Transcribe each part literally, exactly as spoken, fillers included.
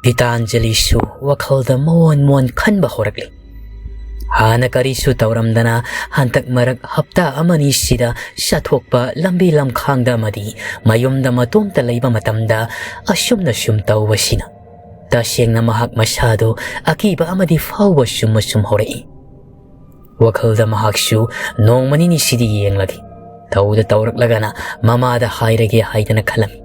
ꯒꯤꯇꯥꯟꯖꯂꯤꯁꯨ ꯋꯥꯈꯜꯗ ꯃꯣꯟ ꯃꯣꯟ ꯈꯟꯕ ꯍꯧꯔꯛꯂꯤ꯫ ꯍꯥꯟꯅ ꯀꯔꯤꯁꯨ ꯇꯧꯔꯝꯗꯅ ꯍꯟꯗꯛ ꯃꯔꯛ ꯍꯞꯇꯥ ꯑꯃꯅꯤꯁꯤꯗ ꯆꯠꯊꯣꯛꯄ ꯂꯝꯕꯤ ꯂꯝꯈꯥꯡꯗ ꯑꯃꯗꯤ ꯃꯌꯨꯝꯗ ꯃꯇꯣꯝꯇ ꯂꯩꯕ ꯃꯇꯝꯗ ꯑꯁꯨꯝꯅ ꯁꯨꯝ ꯇꯧꯕꯁꯤꯅ ꯇꯁꯦꯡꯅ ꯃꯍꯥꯛ ꯃꯁꯥꯗꯨ ꯑꯀꯤꯕ ꯑꯃꯗꯤ ꯐꯥꯎꯕ ꯁꯨꯝ ꯑꯁꯨꯝ ꯍꯧꯔꯛꯏ꯫ ꯋꯥꯈꯜꯗ ꯃꯍꯥꯛꯁꯨ ꯅꯣꯡꯃ ꯅꯤꯅꯤꯁꯤꯗꯤ ꯌꯦꯡꯂꯒꯦ, ꯇꯧꯗ ꯇꯧꯔꯛꯂꯒꯅ ꯃꯃꯥꯗ ꯍꯥꯏꯔꯒꯦ ꯍꯥꯏꯗꯅ ꯈꯜꯂꯝꯃꯤ꯫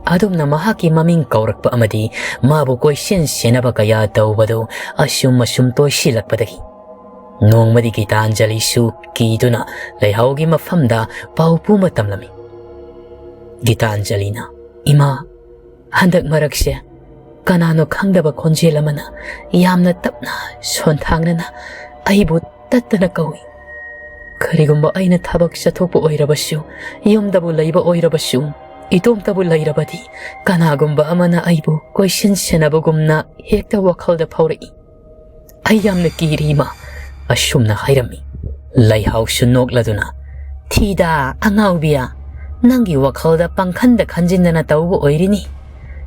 ꯑꯗꯨꯝꯅ ꯃꯍꯥꯛꯀꯤ ꯃꯃꯤꯡ ꯀꯧꯔꯛꯄ ꯑꯃꯗꯤ ꯃꯥꯕꯨ ꯀꯣꯏꯁꯦꯟ ꯁꯦꯟꯅꯕ ꯀꯌꯥ ꯇꯧꯕꯗꯨ ꯑꯁꯨꯝ ꯑꯁꯨꯝ ꯇꯣꯏꯁꯤꯜꯂꯛꯄꯗꯒꯤ ꯅꯣꯡꯃꯗꯤ ꯒꯤꯇꯥꯟꯖꯂꯤꯁꯨ ꯀꯤꯗꯨꯅ ꯂꯩꯍꯥꯎꯒꯤ ꯃꯐꯝꯗ ꯄꯥꯎ ꯄꯨꯕ ꯇꯝꯂꯝꯃꯤ꯫ ꯒꯤꯇꯥꯟꯖꯂꯤꯅ, "ꯏꯃꯥ, ꯍꯟꯗꯛ ꯃꯔꯛꯁꯦ ꯀꯅꯥꯅꯣ ꯈꯪꯗꯕ ꯈꯣꯟꯖꯦꯜ ꯑꯃꯅ ꯌꯥꯝꯅ ꯇꯞꯅ ꯁꯣꯟꯊꯥꯡꯅꯅ ꯑꯩꯕꯨ ꯇꯠꯇꯅ ꯀꯧꯏ꯫ ꯀꯔꯤꯒꯨꯝꯕ ꯑꯩꯅ ꯊꯕꯛ ꯆꯠꯊꯣꯛꯄ ꯑꯣꯏꯔꯕꯁꯨ, ꯌꯨꯝꯗꯕꯨ ꯂꯩꯕ ꯑꯣꯏꯔꯕꯁꯨ, ꯏꯇꯣꯝꯇꯕꯨ ꯂꯩꯔꯕꯗꯤ ꯀꯅꯥꯒꯨꯝꯕ ꯑꯃꯅ ꯑꯩꯕꯨ ꯀꯣꯏꯁꯤꯟ ꯁꯦꯟꯅꯕꯒꯨꯝꯅ ꯍꯦꯛꯇ ꯋꯥꯈꯜꯗ ꯐꯥꯎꯔꯛꯏ꯫ ꯑꯩ ꯌꯥꯝꯅ ꯀꯤꯔꯤ, ꯏꯃꯥ," ꯑꯁꯨꯝꯅ ꯍꯥꯏꯔꯝꯃꯤ꯫ ꯂꯩꯍꯥꯎꯁꯨ ꯅꯣꯛꯂꯗꯨꯅ, "ꯊꯤꯗ, ꯑꯉꯥꯎꯕꯤꯌꯥ, ꯅꯪꯒꯤ ꯋꯥꯈꯜꯗ ꯄꯪꯈꯟꯗ ꯈꯟꯖꯤꯟꯗꯅ ꯇꯧꯕ ꯑꯣꯏꯔꯤꯅꯤ꯫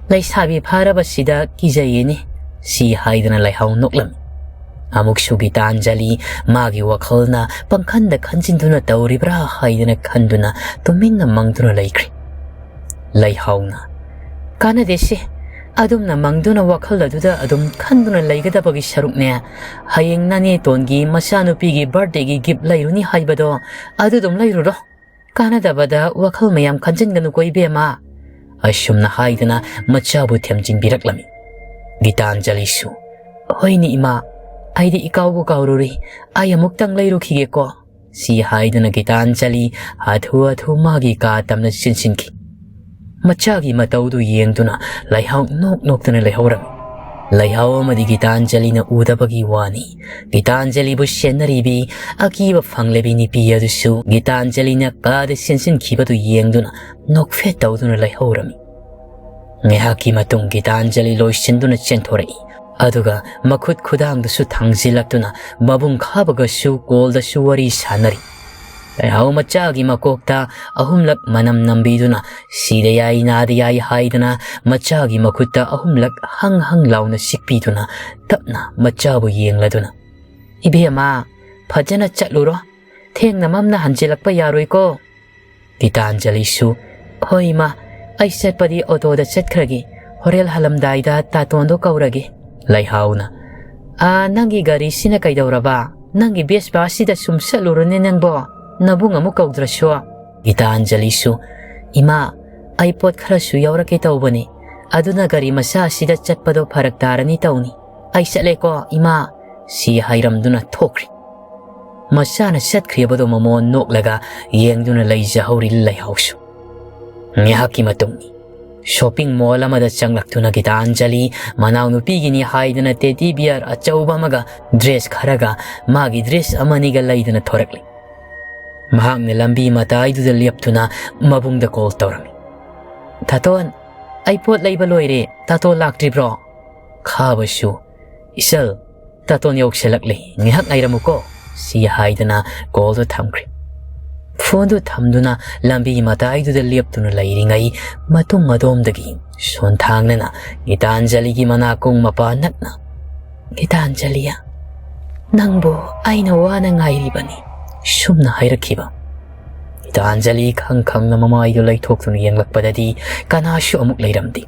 ꯂꯩꯁꯥꯕꯤ ꯐꯥꯔꯕꯁꯤꯗ ꯀꯤꯖꯩꯌꯦꯅꯦ," ꯁꯤ ꯍꯥꯏꯗꯨꯅ ꯂꯩꯍꯥꯎ ꯅꯣꯛꯂꯝꯃꯤ꯫ ꯑꯃꯨꯛꯁꯨ ꯒꯤꯇꯥꯟꯖꯂꯤ ꯃꯥꯒꯤ ꯋꯥꯈꯜꯅ ꯄꯪꯈꯟꯗ ꯈꯟꯖꯤꯟꯗꯨꯅ ꯇꯧꯔꯤꯕ꯭ꯔꯥ ꯍꯥꯏꯗꯅ ꯈꯟꯗꯨꯅ ꯇꯨꯃꯤꯟꯅ ꯃꯪꯗꯨꯅ ꯂꯩꯈ꯭ꯔꯦ꯫ ꯂꯩꯍꯥꯎꯅ, "ꯀꯥꯟꯅꯗꯦꯁꯦ, ꯑꯗꯨꯝꯅ ꯃꯪꯗꯨꯅ ꯋꯥꯈꯜ ꯑꯗꯨꯗ ꯑꯗꯨꯝ ꯈꯟꯗꯨꯅ ꯂꯩꯒꯗꯕꯒꯤ ꯁꯔꯨꯛꯅꯦ, ꯍꯌꯦꯡ ꯅꯅꯦꯇꯣꯟꯒꯤ ꯃꯆꯥꯅꯨꯄꯤꯒꯤ ꯕꯥꯔꯊꯗꯦꯒꯤ ꯒꯤꯐ ꯂꯩꯔꯨꯅꯤ ꯍꯥꯏꯕꯗꯣ ꯑꯗꯨ ꯑꯗꯨꯝ ꯂꯩꯔꯨꯔꯣ꯫ ꯀꯥꯟꯅꯗꯕꯗ ꯋꯥꯈꯜ ꯃꯌꯥꯝ ꯈꯟꯖꯤꯟꯒꯅꯨꯀꯣ ꯏꯕꯦꯝꯃ," ꯑꯁꯨꯝꯅ ꯍꯥꯏꯗꯨꯅ ꯃꯆꯥꯕꯨ ꯊꯦꯝꯖꯤꯟꯕꯤꯔꯛꯂꯝꯃꯤ꯫ ꯒꯤꯇꯥꯟꯖꯂꯤꯁꯨ, "ꯍꯣꯏꯅꯦ ꯏꯃꯥ, ꯑꯩꯗꯤ ꯏꯀꯥꯎꯕꯨ ꯀꯥꯎꯔꯨꯔꯤ꯫ ꯑꯩ ꯑꯃꯨꯛꯇꯪ ꯂꯩꯔꯨꯈꯤꯒꯦꯀꯣ," ꯁꯤ ꯍꯥꯏꯗꯨꯅ ꯒꯤꯇꯥꯟꯖꯂꯤ ꯍꯥꯊꯨ ꯍꯥꯊꯨ ꯃꯥꯒꯤ ꯀꯥ ꯇꯝꯅ ꯆꯦꯟꯁꯤꯟꯈꯤ꯫ ꯃꯆꯥꯒꯤ ꯃꯇꯧꯗꯨ ꯌꯦꯡꯗꯨꯅ ꯂꯩꯍꯥꯎ ꯅꯣꯛ ꯅꯣꯛꯇꯨꯅ ꯂꯩꯍꯧꯔꯝꯃꯤ꯫ ꯂꯩꯍꯥꯎ ꯑꯃꯗꯤ ꯒꯤꯇꯥꯟꯖꯂꯤꯅ ꯎꯗꯕꯒꯤ ꯋꯥꯅꯤ꯫ ꯒꯤꯇꯥꯟꯖꯂꯤꯕꯨ ꯁꯦꯟꯅꯔꯤꯕꯤ ꯑꯀꯤꯕ ꯐꯪꯂꯕꯤ ꯅꯨꯄꯤ ꯑꯗꯨꯁꯨ ꯒꯤꯇꯥꯟꯖꯂꯤꯅ ꯀꯥꯗ ꯆꯦꯟꯁꯤꯟꯈꯤꯕꯗꯨ ꯌꯦꯡꯗꯨꯅ ꯅꯣꯛꯐꯦꯠ ꯇꯧꯗꯨꯅ ꯂꯩꯍꯧꯔꯝꯃꯤ꯫ ꯉꯥꯏꯍꯥꯛꯀꯤ ꯃꯇꯨꯡ ꯒꯤꯇꯥꯟꯖꯂꯤ ꯂꯣꯏꯁꯤꯟꯗꯨꯅ ꯆꯦꯟꯊꯣꯔꯛꯏ꯫ ꯑꯗꯨꯒ ꯃꯈꯨꯠ ꯈꯨꯗꯥꯡꯗꯨꯁꯨ ꯊꯥꯡꯖꯤꯜꯂꯛꯇꯨꯅ ꯃꯕꯨꯡ ꯈꯥꯕꯒꯁꯨ ꯀꯣꯜꯗꯁꯨ ꯋꯥꯔꯤ ꯁꯥꯟꯅꯔꯤ꯫ ꯂꯩꯍꯥꯎ ꯃꯆꯥꯒꯤ ꯃꯀꯣꯛꯇ ꯑꯍꯨꯝꯂꯛ ꯃꯅꯝ ꯅꯝꯕꯤꯗꯨꯅ, "ꯁꯤꯗ ꯌꯥꯏ, ꯅꯥꯗ ꯌꯥꯏ" ꯍꯥꯏꯗꯅ ꯃꯆꯥꯒꯤ ꯃꯈꯨꯠꯇ ꯑꯍꯨꯝꯂꯛ ꯍꯪ ꯍꯪ ꯂꯥꯎꯅ ꯁꯤꯛꯄꯤꯗꯨꯅ ꯇꯞꯅ ꯃꯆꯥꯕꯨ ꯌꯦꯡꯂꯗꯨꯅ, "ꯏꯕꯦꯝꯃ, ꯐꯖꯅ ꯆꯠꯂꯨꯔꯣ꯫ ꯊꯦꯡꯅ ꯃꯝꯅ ꯍꯟꯖꯤꯜꯂꯛꯄ ꯌꯥꯔꯣꯏꯀꯣ꯫" ꯒꯤꯇꯥꯟꯖꯂꯤꯁꯨ, "ꯍꯣꯏ ꯏꯃꯥ, ꯑꯩ ꯆꯠꯄꯗꯤ ꯑꯣꯇꯣꯗ ꯆꯠꯈ꯭ꯔꯒꯦ꯫ ꯍꯣꯔꯦꯟ ꯍꯜꯂꯝꯗꯥꯏꯗ ꯇꯥꯇꯣꯟꯗꯣ ꯀꯧꯔꯒꯦ꯫" ꯂꯩꯍꯥꯎꯅ, "ꯑꯥ, ꯅꯪꯒꯤ ꯒꯥꯔꯤꯁꯤꯅ ꯀꯩꯗꯧꯔꯕ? ꯅꯪꯒꯤ ꯕꯦꯁꯄꯥꯁꯤꯗ ꯁꯨꯝ ꯆꯠꯂꯨꯔꯣꯅꯦ ꯅꯪꯕꯣ꯫ ꯅꯕꯨꯡ ꯑꯃꯨꯛ ꯀꯧꯗ꯭ꯔꯁꯨ꯫" ꯒꯤꯇꯥꯟꯖꯂꯤꯁꯨ, "ꯏꯃꯥ, ꯑꯩ ꯄꯣꯠ ꯈꯔꯁꯨ ꯌꯥꯎꯔꯛꯀꯦ ꯇꯧꯕꯅꯤ꯫ ꯑꯗꯨꯅ ꯒꯥꯔꯤ ꯃꯆꯥ ꯑꯁꯤꯗ ꯆꯠꯄꯗꯣ ꯐꯔꯛ ꯇꯥꯔꯅꯤ ꯇꯧꯅꯤ꯫ ꯑꯩ ꯆꯠꯂꯦꯀꯣ ꯏꯃꯥ꯫" ꯁꯤ ꯍꯥꯏꯔꯝꯗꯨꯅ ꯊꯣꯛꯈ꯭ꯔꯤ꯫ ꯃꯆꯥꯅ ꯆꯠꯈ꯭ꯔꯤꯕꯗꯣ ꯃꯃꯣꯟ ꯅꯣꯛꯂꯒ ꯌꯦꯡꯗꯨꯅ ꯂꯩꯖꯍꯧꯔꯤ ꯂꯩꯍꯥꯎꯁꯨ꯫ ꯉꯥꯏꯍꯥꯛꯀꯤ ꯃꯇꯨꯡꯅꯤ꯫ ꯁꯣꯄꯤꯡ ꯃꯣꯜ ꯑꯃꯗ ꯆꯪꯂꯛꯇꯨꯅ ꯒꯤꯇꯥꯟꯖꯂꯤ ꯃꯅꯥꯎꯅꯨꯄꯤꯒꯤꯅꯤ ꯍꯥꯏꯗꯅ ꯇꯦꯗꯤ ꯕꯤꯌꯔ ꯑꯆꯧꯕ ꯑꯃꯒ ꯗ꯭ꯔꯦꯁ ꯈꯔꯒ ꯃꯥꯒꯤ ꯗ꯭ꯔꯦꯁ ꯑꯃꯅꯤꯒ ꯂꯩꯗꯨꯅ ꯊꯣꯔꯛꯂꯤ꯫ ꯃꯍꯥꯛꯅ ꯂꯝꯕꯤ ꯃꯇꯥꯏꯗꯨꯗ ꯂꯦꯞꯇꯨꯅ ꯃꯕꯨꯡꯗ ꯀꯣꯜ ꯇꯧꯔꯝꯃꯤ꯫ "ꯇꯥꯇꯣꯟ, ꯑꯩ ꯄꯣꯠ ꯂꯩꯕ ꯂꯣꯏꯔꯦ꯫ ꯇꯥꯇꯣꯟ ꯂꯥꯛꯇ꯭ꯔꯤꯕ꯭ꯔꯣ?" ꯈꯥꯕꯁꯨ, "ꯏꯆꯜ, ꯇꯥꯇꯣꯟ ꯌꯧꯁꯤꯜꯂꯛꯂꯦ, ꯉꯥꯏꯍꯥꯛ ꯉꯥꯏꯔꯝꯃꯨꯀꯣ", ꯁꯤ ꯍꯥꯏꯗꯅ ꯀꯣꯜꯗꯨ ꯊꯝꯈ꯭ꯔꯦ꯫ ꯐꯣꯟꯗꯨ ꯊꯝꯗꯨꯅ ꯂꯝꯕꯤ ꯃꯇꯥꯏꯗꯨꯗ ꯂꯦꯞꯇꯨꯅ ꯂꯩꯔꯤꯉꯩ ꯃꯇꯨꯡ ꯑꯗꯣꯝꯗꯒꯤ ꯁꯣꯟꯊꯥꯡꯅꯅ ꯒꯤꯇꯥꯟꯖꯂꯤꯒꯤ ꯃꯅꯥꯀꯣꯡ ꯃꯄꯥ ꯅꯛꯅ, "ꯒꯤꯇꯥꯟꯖꯂꯤꯌꯥ, ꯅꯪꯕꯨ ꯑꯩꯅ ꯋꯥꯅ ꯉꯥꯏꯔꯤꯕꯅꯤ" ꯁꯨꯝꯅ ꯍꯥꯏꯔꯛꯈꯤꯕ꯫ ꯒꯤꯇꯥꯟꯖꯂꯤ ꯈꯪ ꯈꯪꯅ ꯃꯃꯥꯏꯗꯨ ꯂꯩꯊꯣꯛꯇꯨꯅ ꯌꯦꯡꯂꯛꯄꯗꯗꯤ ꯀꯅꯥꯁꯨ ꯑꯃꯨꯛ ꯂꯩꯔꯝꯗꯦ꯫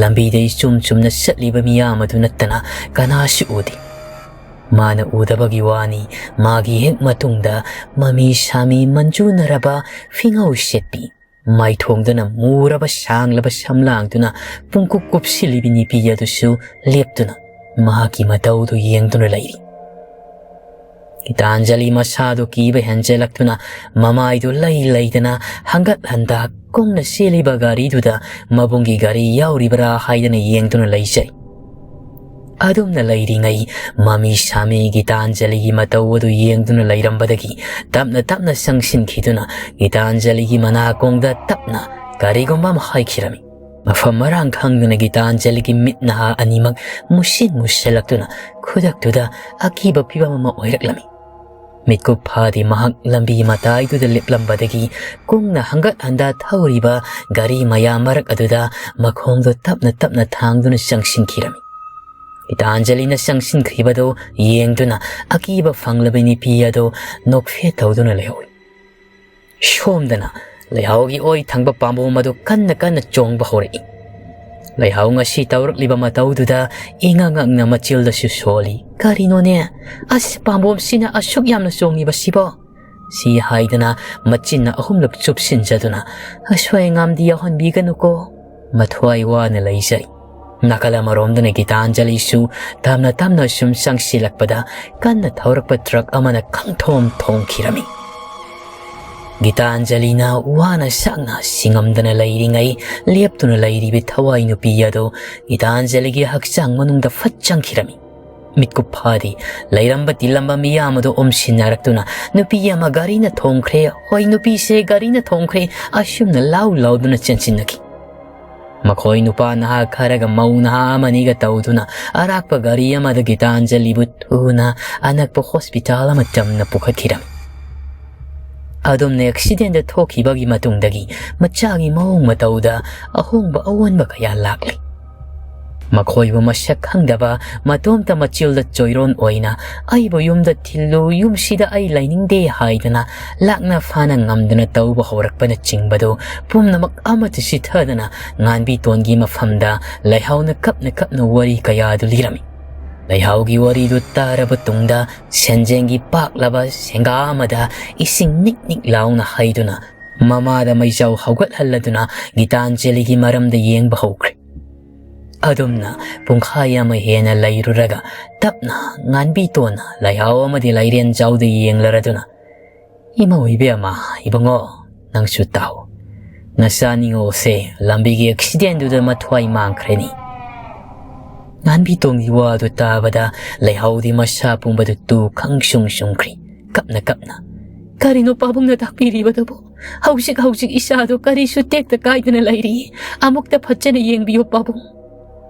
ꯂꯝꯕꯤꯗ ꯏꯆꯨꯝ ꯆꯨꯝꯅ ꯆꯠꯂꯤꯕ ꯃꯤꯌꯥꯝ ꯑꯗꯨ ꯅꯠꯇꯅ ꯀꯅꯥꯁꯨ ꯎꯗꯦ꯫ ꯃꯥꯅ ꯎꯗꯕꯒꯤ ꯋꯥꯅꯤ, ꯃꯥꯒꯤ ꯍꯦꯛ ꯃꯇꯨꯡꯗ ꯃꯃꯤ ꯁꯥꯃꯤ ꯃꯟꯖꯨꯅꯔꯕ ꯐꯤꯉꯧ ꯁꯦꯠꯄꯤ, ꯃꯥꯏꯊꯣꯡꯗꯅ ꯃꯨꯔꯕ ꯁꯥꯡꯂꯕ ꯁꯝꯂꯥꯡꯗꯨꯅ ꯄꯨꯡꯀꯨꯞ ꯀꯨꯞꯁꯤꯜꯂꯤꯕꯤ ꯅꯨꯄꯤ ꯑꯗꯨꯁꯨ ꯂꯦꯞꯇꯨꯅ ꯃꯍꯥꯛꯀꯤ ꯃꯇꯧꯗꯨ ꯌꯦꯡꯗꯨꯅ ꯂꯩꯔꯤ꯫ ꯒꯤꯇꯥꯟꯖꯂꯤ ꯃꯁꯥꯗꯨ ꯀꯤꯕ ꯍꯦꯟꯖꯜꯂꯛꯇꯨꯅ ꯃꯃꯥꯏꯗꯨ ꯂꯩ ꯂꯩꯗꯅ ꯍꯪꯒꯠ ꯍꯟꯗꯥ ꯀꯨꯡꯅ ꯆꯦꯜꯂꯤꯕ ꯒꯥꯔꯤꯗꯨꯗ ꯃꯕꯨꯡꯒꯤ ꯒꯥꯔꯤ ꯌꯥꯎꯔꯤꯕ꯭ꯔꯥ ꯍꯥꯏꯗꯅ ꯌꯦꯡꯗꯨꯅ ꯂꯩꯖꯩ꯫ ꯑꯗꯨꯝꯅ ꯂꯩꯔꯤꯉꯩ ꯃꯃꯤ ꯁꯥꯃꯤ ꯒꯤꯇꯥꯟꯖꯂꯤꯒꯤ ꯃꯇꯧ ꯑꯗꯨ ꯌꯦꯡꯗꯨꯅ ꯂꯩꯔꯝꯕꯗꯒꯤ ꯇꯞꯅ ꯇꯞꯅ ꯆꯪꯁꯤꯟꯈꯤꯗꯨꯅ ꯒꯤꯇꯥꯟꯖꯂꯤꯒꯤ ꯃꯅꯥꯀꯣꯡꯗ ꯇꯞꯅ ꯀꯔꯤꯒꯨꯝꯕ ꯑꯃ ꯍꯥꯏꯈꯤꯔꯝꯃꯤ꯫ ꯃꯐꯝ ꯃꯔꯥꯡ ꯈꯪꯗꯅ ꯒꯤꯇꯥꯟꯖꯂꯤꯒꯤ ꯃꯤꯠ ꯅꯍꯥ ꯑꯅꯤꯃꯛ ꯃꯨꯁꯤꯟ ꯃꯨꯁꯤꯜꯂꯛꯇꯨꯅ ꯈꯨꯗꯛꯇꯨꯗ ꯑꯀꯤꯕ ꯐꯤꯕꯝ ꯑꯃ ꯑꯣꯏꯔꯛꯂꯝꯃꯤ꯫ ꯃꯤꯠꯀꯨꯞ ꯐꯥꯗꯤ ꯃꯍꯥꯛ ꯂꯝꯕꯤ ꯃꯇꯥꯏꯗꯨꯗ ꯂꯦꯞꯂꯝꯕꯗꯒꯤ ꯀꯨꯡꯅ ꯍꯪꯒꯠ ꯍꯟꯗꯥ ꯊꯧꯔꯤꯕ ꯒꯥꯔꯤ ꯃꯌꯥꯝ ꯃꯔꯛ ꯑꯗꯨꯗ ꯃꯈꯣꯡꯗꯣ ꯇꯞꯅ ꯇꯞꯅ ꯊꯥꯡꯗꯨꯅ ꯆꯪꯁꯤꯟꯈꯤꯔꯝꯃꯤ꯫ ꯒꯤꯇꯥꯟꯖꯂꯤꯅ ꯆꯪꯁꯤꯟꯈꯤꯕꯗꯨ ꯌꯦꯡꯗꯨꯅ ꯑꯀꯤꯕ ꯐꯪꯂꯕ ꯅꯨꯄꯤ ꯑꯗꯨ ꯅꯣꯛꯐꯦꯠ ꯇꯧꯗꯨꯅ ꯂꯩꯍꯧꯏ꯫ ꯁꯣꯝꯗꯅ ꯂꯩꯍꯥꯎꯒꯤ ꯑꯣꯏ ꯊꯪꯕ ꯄꯥꯝꯕꯣꯝ ꯑꯗꯨ ꯀꯟꯅ ꯀꯟꯅ ꯆꯣꯡꯕ ꯍꯧꯔꯛꯏ꯫ ꯂꯩꯍꯥꯎ ꯉꯁꯤ ꯇꯧꯔꯛꯂꯤꯕ ꯃꯇꯧꯗꯨꯗ ꯏꯉꯛ ꯉꯛꯅ ꯃꯆꯤꯜꯗꯁꯨ ꯁꯣꯜꯂꯤ꯫ "ꯀꯔꯤꯅꯣꯅꯦ? ꯑꯁ, ꯄꯥꯝꯕꯣꯝꯁꯤꯅ ꯑꯁꯨꯛ ꯌꯥꯝꯅ ꯆꯣꯡꯉꯤꯕꯁꯤꯕꯣ?" ꯁꯤ ꯍꯥꯏꯗꯅ ꯃꯆꯤꯟꯅ ꯑꯍꯨꯝꯂꯛ ꯆꯨꯞꯁꯤꯟꯖꯗꯨꯅ, "ꯑꯁꯣꯏ ꯑꯉꯥꯝꯗꯤ ꯌꯥꯎꯍꯟꯕꯤꯒꯅꯨꯀꯣ"꯫ ꯃꯊ꯭ꯋꯥꯏ ꯋꯥꯅ ꯂꯩꯖꯔꯤ꯫ ꯅꯥꯀꯜ ꯑꯃꯔꯣꯝꯗꯅ ꯒꯤꯇꯥꯟꯖꯂꯤꯁꯨ ꯇꯞꯅ ꯇꯞꯅ ꯁꯨꯝ ꯆꯪꯁꯤꯜꯂꯛꯄꯗ ꯀꯟꯅ ꯊꯧꯔꯛꯄ ꯇ꯭ꯔꯛ ꯑꯃꯅ ꯈꯪꯊꯣꯝ ꯊꯣꯝꯈꯤꯔꯝꯃꯤ꯫ ꯒꯤꯇꯥꯟꯖꯂꯤꯅ ꯋꯥꯅ ꯁꯛꯅ ꯁꯤꯡꯉꯝꯗꯅ ꯂꯩꯔꯤꯉꯩ ꯂꯦꯞꯇꯨꯅ ꯂꯩꯔꯤꯕ ꯊꯋꯥꯏ ꯅꯨꯄꯤ ꯑꯗꯨ ꯒꯤꯇꯥꯟꯖꯂꯤꯒꯤ ꯍꯛꯆꯥꯡ ꯃꯅꯨꯡꯗ ꯐꯠ ꯆꯪꯈꯤꯔꯝꯃꯤ꯫ ꯃꯤꯠꯀꯨꯞ ꯐꯥꯗꯤ ꯂꯩꯔꯝꯕ ꯇꯤꯜꯂꯝꯕ ꯃꯤꯌꯥꯝ ꯑꯗꯨ ꯑꯣꯝꯁꯤꯟꯅꯔꯛꯇꯨꯅ, "ꯅꯨꯄꯤ ꯑꯃ ꯒꯥꯔꯤꯅ ꯊꯣꯝꯈ꯭ꯔꯦ, ꯍꯣꯏ, ꯅꯨꯄꯤꯁꯦ ꯒꯥꯔꯤꯅ ꯊꯣꯝꯈ꯭ꯔꯦ" ꯑꯁꯨꯝꯅ ꯂꯥꯎ ꯂꯥꯎꯗꯨꯅ ꯆꯦꯟꯁꯤꯟꯅꯈꯤ꯫ ꯃꯈꯣꯏ ꯅꯨꯄꯥ ꯅꯍꯥ ꯈꯔꯒ ꯃꯧ ꯅꯍꯥ ꯑꯃꯅꯤꯒ ꯇꯧꯗꯨꯅ ꯑꯔꯥꯛꯄ ꯒꯥꯔꯤ ꯑꯃꯗ ꯒꯤꯇꯥꯟꯖꯂꯤꯕꯨ ꯊꯨꯅ ꯑꯅꯛꯄ ꯍꯣꯁꯄꯤꯇꯥꯜ ꯑꯃ ꯇꯝꯅ ꯄꯨꯈꯠꯈꯤꯔꯝꯃꯤ꯫ ꯑꯗꯨꯝꯅ ꯑꯦꯛꯁꯤꯗꯦꯟꯗ ꯊꯣꯛꯈꯤꯕꯒꯤ ꯃꯇꯨꯡꯗꯒꯤ ꯃꯆꯥꯒꯤ ꯃꯑꯣꯡ ꯃꯇꯧꯗ ꯑꯍꯣꯡꯕ ꯑꯑꯣꯟꯕ ꯀꯌꯥ ꯂꯥꯛꯂꯤ꯫ ꯃꯈꯣꯏꯕꯨ ꯃꯁꯛ ꯈꯪꯗꯕ ꯃꯇꯣꯝꯇ ꯃꯆꯤꯜꯗ ꯆꯣꯏꯔꯣꯟ ꯑꯣꯏꯅ "ꯑꯩꯕꯨ ꯌꯨꯝꯗ ꯊꯤꯜꯂꯨ, ꯌꯨꯝꯁꯤꯗ ꯑꯩ ꯂꯩꯅꯤꯡꯗꯦ" ꯍꯥꯏꯗꯅ ꯂꯥꯛꯅ ꯐꯥꯅ ꯉꯝꯗꯅ ꯇꯧꯕ ꯍꯧꯔꯛꯄꯅꯆꯤꯡꯕꯗꯨ ꯄꯨꯝꯅꯃꯛ ꯑꯃꯠꯇ ꯆꯤꯊꯗꯅ ꯉꯥꯟꯕꯤꯇꯣꯟꯒꯤ ꯃꯐꯝꯗ ꯂꯩꯍꯥꯎꯅ ꯀꯞꯅ ꯀꯞꯅ ꯋꯥꯔꯤ ꯀꯌꯥꯗꯨ ꯂꯤꯔꯝꯃꯤ꯫ ꯂꯩꯍꯥꯎꯒꯤ ꯋꯥꯔꯤꯗꯨ ꯇꯥꯔꯕ ꯇꯨꯡꯗ ꯁꯦꯟꯖꯦꯡꯒꯤ ꯄꯥꯛꯂꯕ ꯁꯦꯡꯒꯥ ꯑꯃꯗ ꯏꯁꯤꯡ ꯅꯤꯛ ꯅꯤꯛ ꯂꯥꯎꯅ ꯍꯩꯗꯨꯅ ꯃꯃꯥꯗ ꯃꯩꯖꯥꯎ ꯍꯧꯒꯠꯍꯜꯂꯗꯨꯅ ꯒꯤꯇꯥꯟꯖꯂꯤꯒꯤ ꯃꯔꯝꯗ ꯌꯦꯡꯕ ꯍꯧꯈ꯭ꯔꯦ꯫ ꯑꯗꯨꯝꯅ ꯄꯨꯡꯈꯥꯏ ꯑꯃ ꯍꯦꯟꯅ ꯂꯩꯔꯨꯔꯒ ꯇꯞꯅ ꯉꯥꯟꯕꯤꯇꯣꯟꯅ ꯂꯩꯍꯥꯎ ꯑꯃꯗꯤ ꯂꯥꯏꯔꯦꯟꯖꯥꯎꯗ ꯌꯦꯡꯂꯔꯗꯨꯅ, "ꯏꯃꯧ ꯏꯕꯦꯝꯃ, ꯏꯕꯨꯡꯉꯣ, ꯅꯪꯁꯨ ꯇꯥꯎ꯫ ꯅꯆꯥ ꯅꯤꯉꯣꯜꯁꯦ ꯂꯝꯕꯤꯒꯤ ꯑꯦꯛꯁꯤꯗꯦꯟꯗꯨꯗ ꯃꯊ꯭ꯋꯥꯏ ꯃꯥꯡꯈ꯭ꯔꯦꯅꯤ꯫" ꯉꯥꯟꯕꯤꯇꯣꯟꯒꯤ ꯋꯥꯗꯨ ꯇꯥꯕꯗ ꯂꯩꯍꯥꯎꯗꯤ ꯃꯁꯥ ꯄꯨꯝꯕꯗꯨ ꯇꯨ ꯈꯪ ꯁꯨꯡ ꯁꯨꯡꯈ꯭ꯔꯤ, ꯀꯞꯅ ꯀꯞꯅ꯫ "ꯀꯔꯤꯅꯣ ꯄꯥꯕꯨꯡꯅ ꯇꯥꯛꯄꯤꯔꯤꯕꯗꯨꯕꯨ? ꯍꯧꯖꯤꯛ ꯍꯧꯖꯤꯛ ꯏꯆꯥꯗꯨ ꯀꯔꯤꯁꯨ ꯇꯦꯛꯇ ꯀꯥꯏꯗꯅ ꯂꯩꯔꯤ꯫ ꯑꯃꯨꯛꯇ ꯐꯖꯅ ꯌꯦꯡꯕꯤꯌꯨ ꯄꯥꯕꯨꯡ꯫"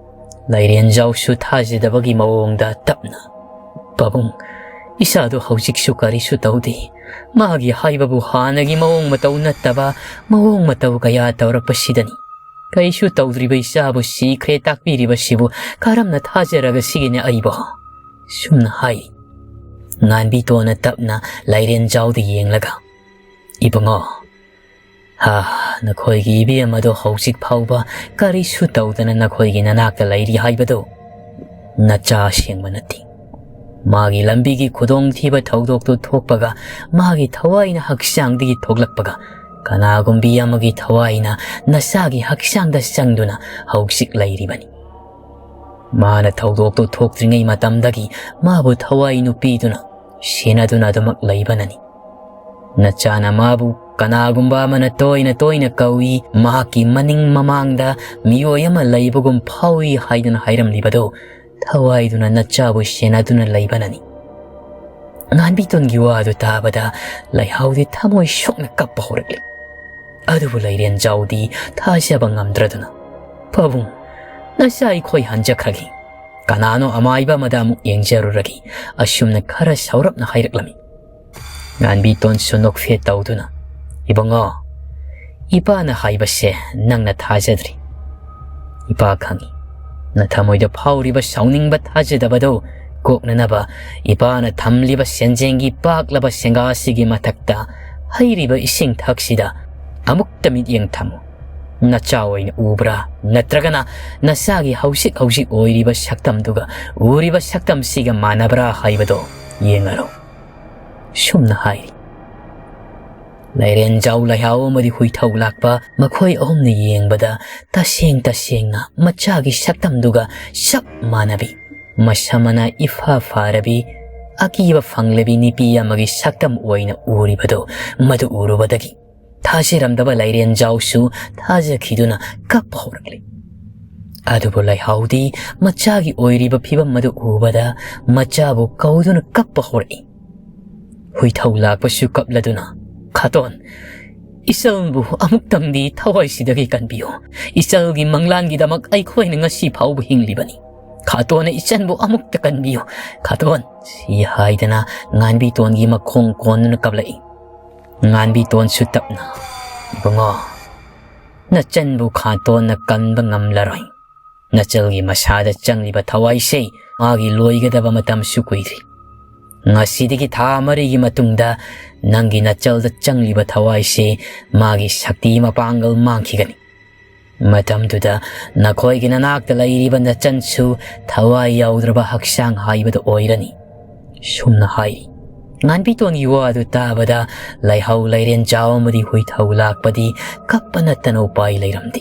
ꯂꯥꯏꯔꯦꯟꯖꯥꯎꯁꯨ ꯊꯥꯖꯗꯕꯒꯤ ꯃꯑꯣꯡꯗ ꯇꯞꯅ, "ꯄꯥꯕꯨꯡ, "ꯏꯆꯥꯗꯨ ꯍꯧꯖꯤꯛꯁꯨ ꯀꯔꯤꯁꯨ ꯇꯧꯗꯦ꯫ ꯃꯥꯒꯤ ꯍꯥꯏꯕꯕꯨ ꯍꯥꯟꯅꯒꯤ ꯃꯑꯣꯡ ꯃꯇꯧ ꯅꯠꯇꯕ ꯃꯑꯣꯡ ꯃꯇꯧ ꯀꯌꯥ ꯇꯧꯔꯛꯄꯁꯤꯗꯅꯤ꯫ ꯀꯔꯤꯁꯨ ꯇꯧꯗ꯭ꯔꯤꯕ ꯏꯆꯥꯕꯨ ꯁꯤꯈ꯭ꯔꯦ ꯇꯥꯛꯄꯤꯔꯤꯕꯁꯤꯕꯨ ꯀꯔꯝꯅ ꯊꯥꯖꯔꯒ ꯁꯤꯒꯤꯅꯤ ꯑꯩꯕꯣ?" ꯁꯨꯝꯅ ꯍꯥꯏ꯫ ꯉꯥꯟꯕꯤꯇꯣꯟꯅ ꯇꯞꯅ ꯂꯥꯏꯔꯦꯟꯖꯥꯎꯗ ꯌꯦꯡꯂꯒ, "ꯏꯕꯨꯡꯉꯣ, ꯍꯥ, ꯅꯈꯣꯏꯒꯤ ꯏꯕꯦꯝ ꯑꯗꯣ ꯍꯧꯖꯤꯛ ꯐꯥꯎꯕ ꯀꯔꯤꯁꯨ ꯇꯧꯗꯅ ꯅꯈꯣꯏꯒꯤ ꯅꯅꯥꯛꯇ ꯂꯩꯔꯤ ꯍꯥꯏꯕꯗꯨ ꯅꯆꯥ ꯑꯁꯦꯡꯕ ꯅꯠꯇꯦ꯫ ꯃꯥꯒꯤ ꯂꯝꯕꯤꯒꯤ ꯈꯨꯗꯣꯡꯊꯤꯕ ꯊꯧꯗꯣꯛꯇꯨ ꯊꯣꯛꯄꯒ ꯃꯥꯒꯤ ꯊꯋꯥꯏꯅ ꯍꯛꯆꯥꯡꯗꯒꯤ ꯊꯣꯛꯂꯛꯄꯒ ꯀꯅꯥꯒꯨꯝꯕꯤ ꯑꯃꯒꯤ ꯊꯋꯥꯏꯅ ꯅꯆꯥꯒꯤ ꯍꯛꯆꯥꯡꯗ ꯆꯪꯗꯨꯅ ꯍꯧꯖꯤꯛ ꯂꯩꯔꯤꯕꯅꯤ꯫ ꯃꯥꯅ ꯊꯧꯗꯣꯛꯇꯨ ꯊꯣꯛꯇ꯭ꯔꯤꯉꯩ ꯃꯇꯝꯗꯒꯤ ꯃꯥꯕꯨ ꯊꯋꯥꯏ ꯅꯨꯄꯤꯗꯨꯅ ꯁꯦꯟꯅꯗꯨꯅ ꯑꯗꯨꯃꯛ ꯂꯩꯕꯅꯅꯤ꯫ ꯅꯆꯥꯅ ꯃꯥꯕꯨ ꯀꯅꯥꯒꯨꯝꯕ ꯑꯃꯅ ꯇꯣꯏꯅ ꯇꯣꯏꯅ ꯀꯧꯏ, ꯃꯍꯥꯛꯀꯤ ꯃꯅꯤꯡ ꯃꯃꯥꯡꯗ ꯃꯤꯑꯣꯏ ꯑꯃ ꯂꯩꯕꯒꯨꯝ ꯐꯥꯎꯏ" ꯍꯥꯏꯗꯨꯅ ꯍꯥꯏꯔꯝꯂꯤꯕꯗꯨ ꯊꯋꯥꯏꯗꯨꯅ ꯅꯆꯥꯕꯨ ꯁꯦꯟꯅꯗꯨꯅ ꯂꯩꯕꯅꯅꯤ꯫ ꯉꯥꯟꯕꯤꯇꯣꯟꯒꯤ ꯋꯥꯗꯨ ꯇꯥꯕꯗ ꯂꯩꯍꯥꯎꯗꯤ ꯊꯃꯣꯏ ꯁꯣꯛꯅ ꯀꯞꯄ ꯍꯧꯔꯛꯂꯤ꯫ ꯑꯗꯨꯕꯨ ꯂꯩꯔꯦꯟꯖꯥꯎꯗꯤ ꯊꯥꯖꯕ ꯉꯝꯗ꯭ꯔꯗꯨꯅ, "ꯄꯥꯕꯨꯡ, ꯅꯆꯥ ꯑꯩꯈꯣꯏ ꯍꯟꯖꯈ꯭ꯔꯒꯦ꯫ ꯀꯅꯥꯅꯣ ꯑꯃꯥꯏꯕ ꯑꯃꯗ ꯑꯃꯨꯛ ꯌꯦꯡꯖꯔꯨꯔꯒꯦ," ꯑꯁꯨꯝꯅ ꯈꯔ ꯁꯥꯎꯔꯞꯅ ꯍꯥꯏꯔꯛꯂꯝꯃꯤ꯫ ꯉꯥꯟꯕꯤꯇꯣꯟꯁꯨ ꯅꯣꯛꯐꯦꯠ ꯇꯧꯗꯨꯅ, "ꯏꯕꯨꯡꯉꯣ, ꯏꯄꯥꯅ ꯍꯥꯏꯕꯁꯦ ꯅꯪꯅ ꯊꯥꯖꯗ꯭ꯔꯤ꯫ ꯏꯄꯥ ꯈꯪꯏ, ꯅꯊꯃꯣꯏꯗ ꯐꯥꯎꯔꯤꯕ ꯁꯥꯎꯅꯤꯡꯕ ꯊꯥꯖꯗꯕꯗꯨ ꯀꯣꯛꯅꯅꯕ ꯏꯄꯥꯅ ꯊꯝꯂꯤꯕ ꯁꯦꯟꯖꯦꯡꯒꯤ ꯄꯥꯛꯂꯕ ꯁꯦꯡꯒꯥ ꯑꯁꯤꯒꯤ ꯃꯊꯛꯇ ꯍꯩꯔꯤꯕ ꯏꯁꯤꯡ ꯊꯛꯁꯤꯗ ꯑꯃꯨꯛꯇ ꯃꯤꯠꯌꯦꯡ ꯊꯝꯃꯨ꯫ ꯅꯆꯥ ꯑꯣꯏꯅ ꯎꯕ꯭ꯔꯥ, ꯅꯠꯇ꯭ꯔꯒꯅ ꯅꯆꯥꯒꯤ ꯍꯧꯖꯤꯛ ꯍꯧꯖꯤꯛ ꯑꯣꯏꯔꯤꯕ ꯁꯛꯇꯝꯗꯨꯒ ꯎꯔꯤꯕ ꯁꯛꯇꯝꯁꯤꯒ ꯃꯥꯟꯅꯕ꯭ꯔꯥ ꯍꯥꯏꯕꯗꯣ ꯌꯦꯡꯉꯔꯣ?" ꯁꯨꯝꯅ ꯍꯥꯏꯔꯤ꯫ ꯂꯩꯔꯦꯟꯖꯥꯎ ꯂꯩꯍꯥꯎ ꯑꯃꯗꯤ ꯍꯨꯏꯊꯧ ꯂꯥꯛꯄ ꯃꯈꯣꯏ ꯑꯍꯨꯝꯅ ꯌꯦꯡꯕꯗ ꯇꯁꯦꯡ ꯇꯁꯦꯡꯅ ꯃꯆꯥꯒꯤ ꯁꯛꯇꯝꯗꯨꯒ ꯆꯞ ꯃꯥꯟꯅꯕꯤ, ꯃꯁꯝ ꯃꯅꯥ ꯏꯐꯥ ꯐꯥꯔꯕꯤ, ꯑꯀꯤꯕ ꯐꯪꯂꯕꯤ ꯅꯨꯄꯤ ꯑꯃꯒꯤ ꯁꯛꯇꯝ ꯑꯣꯏꯅ ꯎꯔꯤꯕꯗꯨ, ꯃꯗꯨ ꯎꯔꯨꯕꯗꯒꯤ ꯊꯥꯖꯔꯝꯗꯕ ꯂꯩꯔꯦꯟꯖꯥꯎꯁꯨ ꯊꯥꯖꯈꯤꯗꯨꯅ ꯀꯞꯄ ꯍꯧꯔꯛꯂꯤ꯫ ꯑꯗꯨꯕꯨ ꯂꯩꯍꯥꯎꯗꯤ ꯃꯆꯥꯒꯤ ꯑꯣꯏꯔꯤꯕ ꯐꯤꯕꯝ ꯑꯗꯨ ꯎꯕꯗ ꯃꯆꯥꯕꯨ ꯀꯧꯗꯨꯅ ꯀꯞꯄ ꯍꯧꯔꯛꯏ꯫ ꯍꯨꯏꯊꯧ ꯂꯥꯛꯄꯁꯨ ꯀꯞꯂꯗꯨꯅ, "ꯈꯥꯇꯣꯟ, ꯏꯆꯜꯕꯨ ꯑꯃꯨꯛꯇꯪꯗꯤ ꯊꯋꯥꯏꯁꯤꯗꯒꯤ ꯀꯟꯕꯤꯌꯨ꯫ ꯏꯆꯜꯒꯤ ꯃꯪꯂꯥꯟꯒꯤꯗꯃꯛ ꯑꯩꯈꯣꯏꯅ ꯉꯁꯤ ꯐꯥꯎꯕ ꯍꯤꯡꯂꯤꯕꯅꯤ꯫ "ꯈꯥꯇꯣꯟꯅ ꯏꯆꯟꯕꯨ ꯑꯃꯨꯛꯇ ꯀꯟꯕꯤꯌꯨ, ꯈꯥꯇꯣꯟ!" ꯁꯤ ꯍꯥꯏꯗꯅ ꯉꯥꯟꯕꯤꯇꯣꯟꯒꯤ ꯃꯈꯣꯡ ꯀꯣꯟꯗꯨꯅ ꯀꯞꯂꯛꯏ꯫ ꯉꯥꯟꯕꯤꯇꯣꯟꯁꯨ ꯇꯞꯅ, "ꯏꯕꯨꯡꯉꯣ, ꯅꯆꯟꯕꯨ ꯈꯥꯇꯣꯟꯅ ꯀꯟꯕ ꯉꯝꯂꯔꯣꯏ꯫ ꯅꯆꯜꯒꯤ ꯃꯁꯥꯗ ꯆꯪꯂꯤꯕ ꯊꯋꯥꯏꯁꯦ ꯃꯥꯒꯤ ꯂꯣꯏꯒꯗꯕ ꯃꯇꯝꯁꯨ ꯀꯨꯏꯗ꯭ꯔꯤ꯫ ꯉꯁꯤꯗꯒꯤ ꯊꯥ ꯃꯔꯤꯒꯤ ꯃꯇꯨꯡꯗ ꯅꯪꯒꯤ ꯅꯆꯜꯗ ꯆꯪꯂꯤꯕ ꯊꯋꯥꯏꯁꯦ ꯃꯥꯒꯤ ꯁꯛꯇꯤ ꯃꯄꯥꯡꯒꯜ ꯃꯥꯡꯈꯤꯒꯅꯤ꯫ ꯃꯇꯝꯗꯨꯗ ꯅꯈꯣꯏꯒꯤ ꯅꯅꯥꯛꯇ ꯂꯩꯔꯤꯕ ꯅꯆꯟꯁꯨ ꯊꯋꯥꯏ ꯌꯥꯎꯗ꯭ꯔꯕ ꯍꯛꯆꯥꯡ ꯍꯥꯏꯕꯗꯨ ꯑꯣꯏꯔꯅꯤ," ꯁꯨꯝꯅ ꯍꯥꯏꯔꯤ꯫ ꯉꯥꯟꯕꯤꯇꯣꯟꯒꯤ ꯋꯥꯗꯨ ꯇꯥꯕꯗ ꯂꯩꯍꯧ, ꯂꯩꯔꯦꯟꯖꯥꯎ ꯑꯃꯗꯤ ꯍꯨꯏꯊꯧ ꯂꯥꯛꯄꯗꯤ ꯀꯞꯄ ꯅꯠꯇꯅ ꯎꯄꯥꯏ ꯂꯩꯔꯝꯗꯦ꯫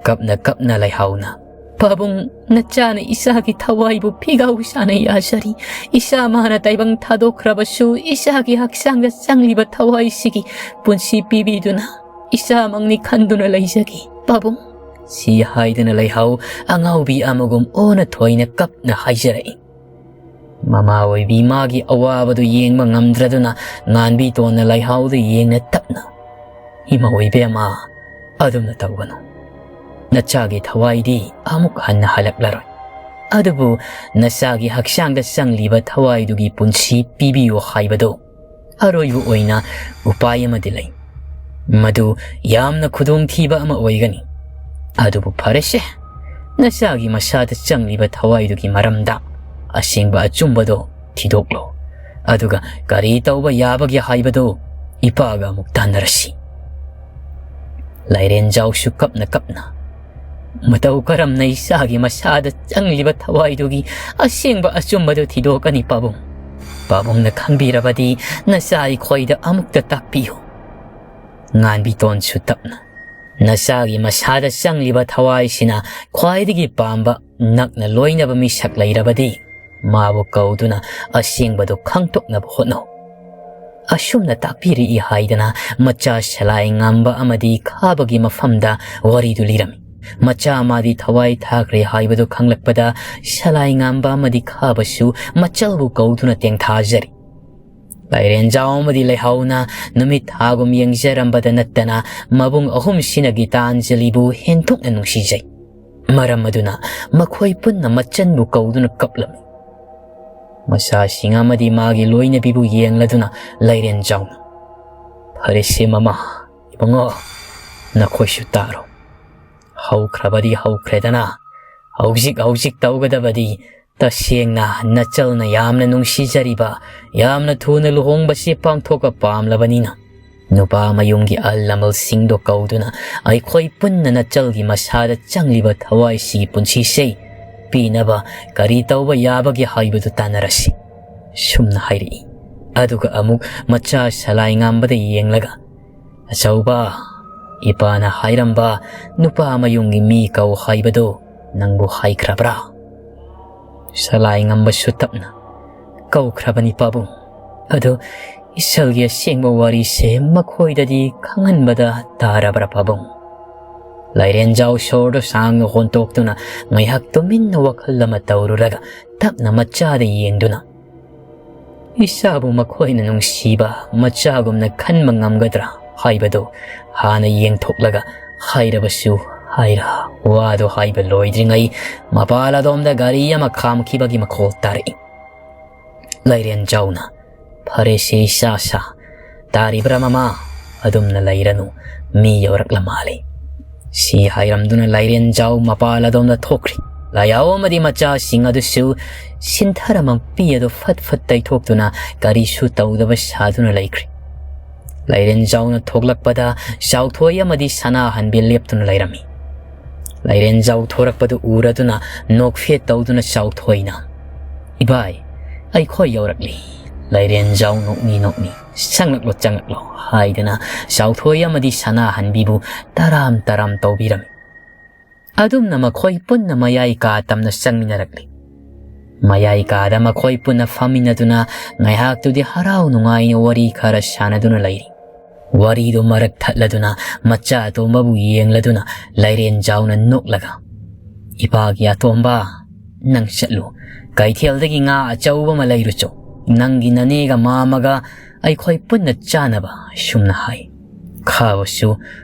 ꯀꯞꯅ ꯀꯞꯅ ꯂꯩꯍꯧꯅ, "ꯄꯥꯕꯨꯡ, ꯅꯆꯥꯅ ꯏꯆꯥꯒꯤ ꯊꯋꯥꯏꯕꯨ ꯐꯤꯒꯥꯎ ꯁꯥꯅ ꯌꯥꯖꯔꯤ꯫ ꯏꯆꯥ ꯃꯥꯅ ꯇꯥꯏꯕꯪ ꯊꯥꯗꯣꯛꯈ꯭ꯔꯕꯁꯨ ꯏꯆꯥꯒꯤ ꯍꯛꯆꯥꯡꯗ ꯆꯪꯂꯤꯕ ꯊꯋꯥꯏꯁꯤꯒꯤ ꯄꯨꯟꯁꯤ ꯄꯤꯕꯤꯗꯨꯅ ꯏꯆꯥꯃꯛꯅꯤ ꯈꯟꯗꯨꯅ ꯂꯩꯖꯒꯦ, ꯄꯥꯕꯨꯡ," ꯁꯤ ꯍꯥꯏꯗꯅ ꯂꯩꯍꯧ ꯑꯉꯥꯎꯕꯤ ꯑꯃꯒꯨꯝ ꯑꯣꯟꯅ ꯊꯣꯏꯅ ꯀꯞꯅ ꯍꯥꯏꯖꯔꯛꯏ꯫ ꯃꯃꯥ ꯑꯣꯏꯕꯤ ꯃꯥꯒꯤ ꯑꯋꯥꯕꯗꯨ ꯌꯦꯡꯕ ꯉꯝꯗ꯭ꯔꯗꯨꯅ ꯉꯥꯟꯕꯤꯇꯣꯟꯅ ꯂꯩꯍꯧꯗ ꯌꯦꯡꯅ ꯇꯞꯅ, "ꯏꯃꯧ ꯏꯕꯦꯝꯃ, ꯑꯗꯨꯝꯅ ꯇꯧꯒꯅꯨ꯫ ꯅꯆꯥꯒꯤ ꯊꯋꯥꯏꯗꯤ ꯑꯃꯨꯛ ꯍꯟꯅ ꯍꯜꯂꯛꯂꯔꯣꯏ꯫ ꯑꯗꯨꯕꯨ ꯅꯆꯥꯒꯤ ꯍꯛꯆꯥꯡꯗ ꯆꯪꯂꯤꯕ ꯊꯋꯥꯏꯗꯨꯒꯤ ꯄꯨꯟꯁꯤ ꯄꯤꯕꯤꯌꯨ ꯍꯥꯏꯕꯗꯨ ꯑꯔꯣꯏꯕ ꯑꯣꯏꯅ ꯎꯄꯥꯏ ꯑꯃꯗꯤ ꯂꯩ꯫ ꯃꯗꯨ ꯌꯥꯝꯅ ꯈꯨꯗꯣꯡꯊꯤꯕ ꯑꯃ ꯑꯣꯏꯒꯅꯤ꯫ ꯑꯗꯨꯕꯨ ꯐꯔꯦꯁꯦ, ꯅꯆꯥꯒꯤ ꯃꯁꯥꯗ ꯆꯪꯂꯤꯕ ꯊꯋꯥꯏꯗꯨꯒꯤ ꯃꯔꯝꯗ ꯑꯁꯦꯡꯕ ꯑꯆꯨꯝꯕꯗꯣ ꯊꯤꯗꯣꯛꯂꯣ꯫ ꯑꯗꯨꯒ ꯀꯔꯤ ꯇꯧꯕ ꯌꯥꯕꯒꯦ ꯍꯥꯏꯕꯗꯨ ꯏꯄꯥꯒ ꯑꯃꯨꯛ ꯇꯥꯟꯅꯔꯁꯤ꯫" ꯂꯥꯏꯔꯦꯟꯖꯥꯎꯁꯨ ꯀꯞꯅ ꯀꯞꯅ, "ꯃꯇꯧ ꯀꯔꯝꯅ ꯏꯆꯥꯒꯤ ꯃꯁꯥꯗ ꯆꯪꯂꯤꯕ ꯊꯋꯥꯏꯗꯨꯒꯤ ꯑꯁꯦꯡꯕ ꯑꯆꯨꯝꯕꯗꯨ ꯊꯤꯗꯣꯛꯀꯅꯤ, ꯄꯥꯕꯨꯡ? ꯄꯥꯕꯨꯡꯅ ꯈꯪꯕꯤꯔꯕꯗꯤ ꯅꯆꯥ ꯑꯩꯈꯣꯏꯗ ꯑꯃꯨꯛꯇ ꯇꯥꯛꯄꯤꯌꯨ꯫" ꯉꯥꯟꯕꯤꯇꯣꯟꯁꯨ ꯇꯞꯅ, "ꯅꯆꯥꯒꯤ ꯃꯁꯥꯗ ꯆꯪꯂꯤꯕ ꯊꯋꯥꯏꯁꯤꯅ ꯈ꯭ꯋꯥꯏꯗꯒꯤ ꯄꯥꯝꯕ ꯅꯛꯅ ꯂꯣꯏꯅꯕ ꯃꯤꯁꯛ ꯂꯩꯔꯕꯗꯤ ꯃꯥꯕꯨ ꯀꯧꯗꯨꯅ ꯑꯁꯦꯡꯕꯗꯨ ꯈꯪꯗꯣꯛꯅꯕ ꯍꯣꯠꯅꯧ꯫" ꯑꯁꯨꯝꯅ ꯇꯥꯛꯄꯤꯔꯛꯏ ꯍꯥꯏꯗꯅ ꯃꯆꯥ ꯁꯂꯥꯏ ꯉꯝꯕ ꯑꯃꯗꯤ ꯈꯥꯕꯒꯤ ꯃꯐꯝꯗ ꯋꯥꯔꯤꯗꯨ ꯂꯤꯔꯝꯃꯤ꯫ ꯃꯆꯥ ꯃꯥꯗꯤ ꯊꯋꯥꯏ ꯊꯥꯈ꯭ꯔꯦ ꯍꯥꯏꯕꯗꯨ ꯈꯪꯂꯛꯄꯗ ꯁꯂꯥꯏ ꯉꯝꯕ ꯑꯃꯗꯤ ꯈꯥꯕꯁꯨ ꯃꯆꯜꯕꯨ ꯀꯧꯗꯨꯅ ꯇꯦꯡꯊꯥꯖꯔꯤ꯫ ꯂꯥꯏꯔꯦꯟꯖꯥꯎ ꯑꯃꯗꯤ ꯂꯩꯍꯥꯎꯅ ꯅꯨꯃꯤꯠ ꯊꯥꯒꯨꯝ ꯌꯦꯡꯖꯔꯝꯕꯗ ꯅꯠꯇꯅ ꯃꯕꯨꯡ ꯑꯍꯨꯝꯁꯤꯅ ꯒꯤꯇꯥꯟꯖꯂꯤꯕꯨ ꯍꯦꯟꯊꯣꯛꯅ ꯅꯨꯡꯁꯤꯖꯩ꯫ ꯃꯔꯝ ꯑꯗꯨꯅ ꯃꯈꯣꯏ ꯄꯨꯟꯅ ꯃꯆꯟꯕꯨ ꯀꯧꯗꯨꯅ ꯀꯞꯂꯝꯃꯤ꯫ ꯃꯆꯥꯁꯤꯡ ꯑꯃꯗꯤ ꯃꯥꯒꯤ ꯂꯣꯏꯅꯕꯤꯕꯨ ꯌꯦꯡꯂꯗꯨꯅ ꯂꯥꯏꯔꯦꯟꯖꯥꯎꯅ, "ꯐꯔꯦꯁꯦ ꯃꯃꯥ, ꯏꯕꯨꯡꯉꯣ, ꯅꯈꯣꯏꯁꯨ ꯇꯥꯔꯣ꯫ ꯍꯧꯈ꯭ꯔꯕꯗꯤ ꯍꯧꯈ꯭ꯔꯦꯗꯅ, ꯍꯧꯖꯤꯛ ꯍꯧꯖꯤꯛ ꯇꯧꯒꯗꯕꯗꯤ ꯇꯁꯦꯡꯅ ꯅꯆꯜꯅ ꯌꯥꯝꯅ ꯅꯨꯡꯁꯤꯖꯔꯤꯕ, ꯌꯥꯝꯅ ꯊꯨꯅ ꯂꯨꯍꯣꯡꯕꯁꯤ ꯄꯥꯡꯊꯣꯛꯄ ꯄꯥꯝꯂꯕꯅꯤꯅ, ꯅꯨꯄꯥ ꯃꯌꯨꯝꯒꯤ ꯑꯍꯜ ꯂꯃꯟꯁꯤꯡꯗꯣ ꯀꯧꯗꯨꯅ ꯑꯩꯈꯣꯏ ꯄꯨꯟꯅ ꯅꯆꯜꯒꯤ ꯃꯁꯥꯗ ꯆꯪꯂꯤꯕ ꯊꯋꯥꯏꯁꯤꯒꯤ ꯄꯨꯟꯁꯤꯁꯦ ꯄꯤꯅꯕ ꯀꯔꯤ ꯇꯧꯕ ꯌꯥꯕꯒꯦ ꯍꯥꯏꯕꯗꯨ ꯇꯥꯟꯅꯔꯁꯤ," ꯁꯨꯝꯅ ꯍꯥꯏꯔꯛꯏ꯫ ꯑꯗꯨꯒ ꯑꯃꯨꯛ ꯃꯆꯥ ꯁꯂꯥꯏ ꯉꯥꯝꯕꯗ ꯌꯦꯡꯂꯒ, "ꯑꯆꯧꯕ, ꯏꯄꯥꯅ ꯍꯥꯏꯔꯝꯕ ꯅꯨꯄꯥ ꯃꯌꯨꯝꯒꯤ ꯃꯤ ꯀꯧ ꯍꯥꯏꯕꯗꯨ ꯅꯪꯕꯨ ꯍꯥꯏꯈ꯭ꯔꯕ꯭ꯔꯥ?" ꯁꯂꯥꯏ ꯉꯝꯕꯁꯨ ꯇꯞꯅ, "ꯀꯧꯈ꯭ꯔꯕꯅꯤ ꯄꯥꯕꯨꯡ꯫ ꯑꯗꯨ ꯏꯁꯜꯒꯤ ꯑꯁꯦꯡꯕ ꯋꯥꯔꯤꯁꯦ ꯃꯈꯣꯏꯗꯗꯤ ꯈꯪꯍꯟꯕꯗ ꯇꯥꯔꯕ꯭ꯔꯥ ꯄꯥꯕꯨꯡ?" ꯂꯥꯏꯔꯦꯟꯖꯥꯎ ꯁꯣꯔꯗꯨ ꯁꯥꯡꯅ ꯍꯣꯟꯇꯣꯛꯇꯨꯅ ꯉꯥꯏꯍꯥꯛ ꯇꯨꯃꯤꯟꯅ ꯋꯥꯈꯜ ꯑꯃ ꯇꯧꯔꯨꯔꯒ ꯇꯞꯅ ꯃꯆꯥꯗ ꯌꯦꯡꯗꯨꯅ, "ꯏꯆꯥꯕꯨ ꯃꯈꯣꯏꯅ ꯅꯨꯡꯁꯤꯕ ꯃꯆꯥꯒꯨꯝꯅ ꯈꯟꯕ ꯉꯝꯒꯗ꯭ꯔꯥ ꯍꯥꯏꯕꯗꯨ ꯍꯥꯟꯅ ꯌꯦꯡꯊꯣꯛꯂꯒ ꯍꯥꯏꯔꯕꯁꯨ ꯍꯥꯏꯔ ꯋꯥꯗꯨ ꯍꯥꯏꯕ ꯂꯣꯏꯗ꯭ꯔꯤꯉꯩ ꯃꯄꯥꯜ ꯑꯗꯣꯝꯗ ꯒꯥꯔꯤ ꯑꯃ ꯈꯥꯝꯈꯤꯕꯒꯤ ꯃꯈꯣꯜ ꯇꯥꯔꯛꯏ꯫ ꯂꯥꯏꯔꯦꯟꯖꯥꯎꯅ, "ꯐꯔꯦꯁꯦ ꯏꯆꯥ ꯁꯥ, ꯇꯥꯔꯤꯕ꯭ꯔꯥ ꯃꯃꯥ? ꯑꯗꯨꯝꯅ ꯂꯩꯔꯅꯨ, ꯃꯤ ꯌꯧꯔꯛꯂ ꯃꯥꯜꯂꯤ," ꯁꯤ ꯍꯥꯏꯔꯝꯗꯨꯅ ꯂꯥꯏꯔꯦꯟꯖꯥꯎ ꯃꯄꯥꯜ ꯑꯗꯣꯝꯗ ꯊꯣꯛꯈ꯭ꯔꯤ꯫ ꯂꯥꯏꯌꯥꯎ ꯑꯃꯗꯤ ꯃꯆꯥꯁꯤꯡ ꯑꯗꯨꯁꯨ ꯁꯤꯟꯊꯔ ꯃꯄꯤ ꯑꯗꯨ ꯐꯠ ꯐꯠ ꯇꯩꯊꯣꯛꯇꯨꯅ ꯀꯔꯤꯁꯨ ꯇꯧꯗꯕ ꯁꯥꯗꯨꯅ ꯂꯩꯈ꯭ꯔꯤ꯫ ꯂꯥꯏꯔꯦꯟꯖꯥꯎꯅ ꯊꯣꯛꯂꯛꯄꯗ ꯆꯥꯎꯊꯣꯏ ꯑꯃꯗꯤ ꯁꯅꯥꯍꯟꯕꯤ ꯂꯦꯞꯇꯨꯅ ꯂꯩꯔꯝꯃꯤ꯫ ꯂꯥꯏꯔꯦꯟꯖꯥꯎ ꯊꯣꯔꯛꯄꯗꯨ ꯎꯔꯗꯨꯅ ꯅꯣꯛꯐꯦꯠ ꯇꯧꯗꯨꯅ ꯆꯥꯎꯊꯣꯏꯅ, "ꯏꯕꯥꯏ, ꯑꯩꯈꯣꯏ ꯌꯧꯔꯛꯂꯤ꯫ ꯂꯥꯏꯔꯦꯟꯖꯥꯎ ꯅꯣꯛꯃꯤ ꯅꯣꯛꯃꯤ, ꯆꯪꯂꯛꯂꯣ, ꯆꯪꯂꯛꯂꯣ," ꯍꯥꯏꯗꯅ ꯆꯥꯎꯊꯣꯏ ꯑꯃꯗꯤ ꯁꯅꯥꯍꯟꯕꯤꯕꯨ ꯇꯔꯥꯝ ꯇꯔꯥꯝ ꯇꯧꯕꯤꯔꯝꯃꯤ꯫ ꯑꯗꯨꯝꯅ ꯃꯈꯣꯏ ꯄꯨꯟꯅ ꯃꯌꯥꯏ ꯀꯥ ꯇꯝꯅ ꯆꯪꯃꯤꯟꯅꯔꯛꯂꯤ꯫ ꯃꯌꯥꯏ ꯀꯥꯗ ꯃꯈꯣꯏ ꯄꯨꯟꯅ ꯐꯝꯃꯤꯟꯅꯗꯨꯅ ꯉꯥꯏꯍꯥꯛꯇꯨꯗꯤ ꯍꯔꯥꯎ ꯅꯨꯡꯉꯥꯏꯅ ꯋꯥꯔꯤ ꯈꯔ ꯁꯥꯟꯅꯗꯨꯅ ꯂꯩꯔꯤ꯫ ꯋꯥꯔꯤꯗꯨ ꯃꯔꯛ ꯊꯠꯂꯗꯨꯅ ꯃꯆꯥ ꯑꯇꯣꯝꯕꯕꯨ ꯌꯦꯡꯂꯗꯨꯅ ꯂꯥꯏꯔꯦꯟꯖꯥꯎꯅ ꯅꯣꯛꯂꯒ, "ꯏꯄꯥꯒꯤ ꯑꯇꯣꯝꯕ, ꯅꯪ ꯆꯠꯂꯨ, ꯀꯩꯊꯦꯜꯗꯒꯤ ꯉꯥ ꯑꯆꯧꯕ ꯑꯃ ꯂꯩꯔꯨꯆꯣ꯫ ꯅꯪꯒꯤ ꯅꯅꯦꯒ ꯃꯥꯃꯒ ꯑꯩꯈꯣꯏ ꯄꯨꯟꯅ ꯆꯥꯅꯕ," ꯁꯨꯝꯅ ꯍꯥꯏ꯫ ꯈꯥꯕꯁꯨ,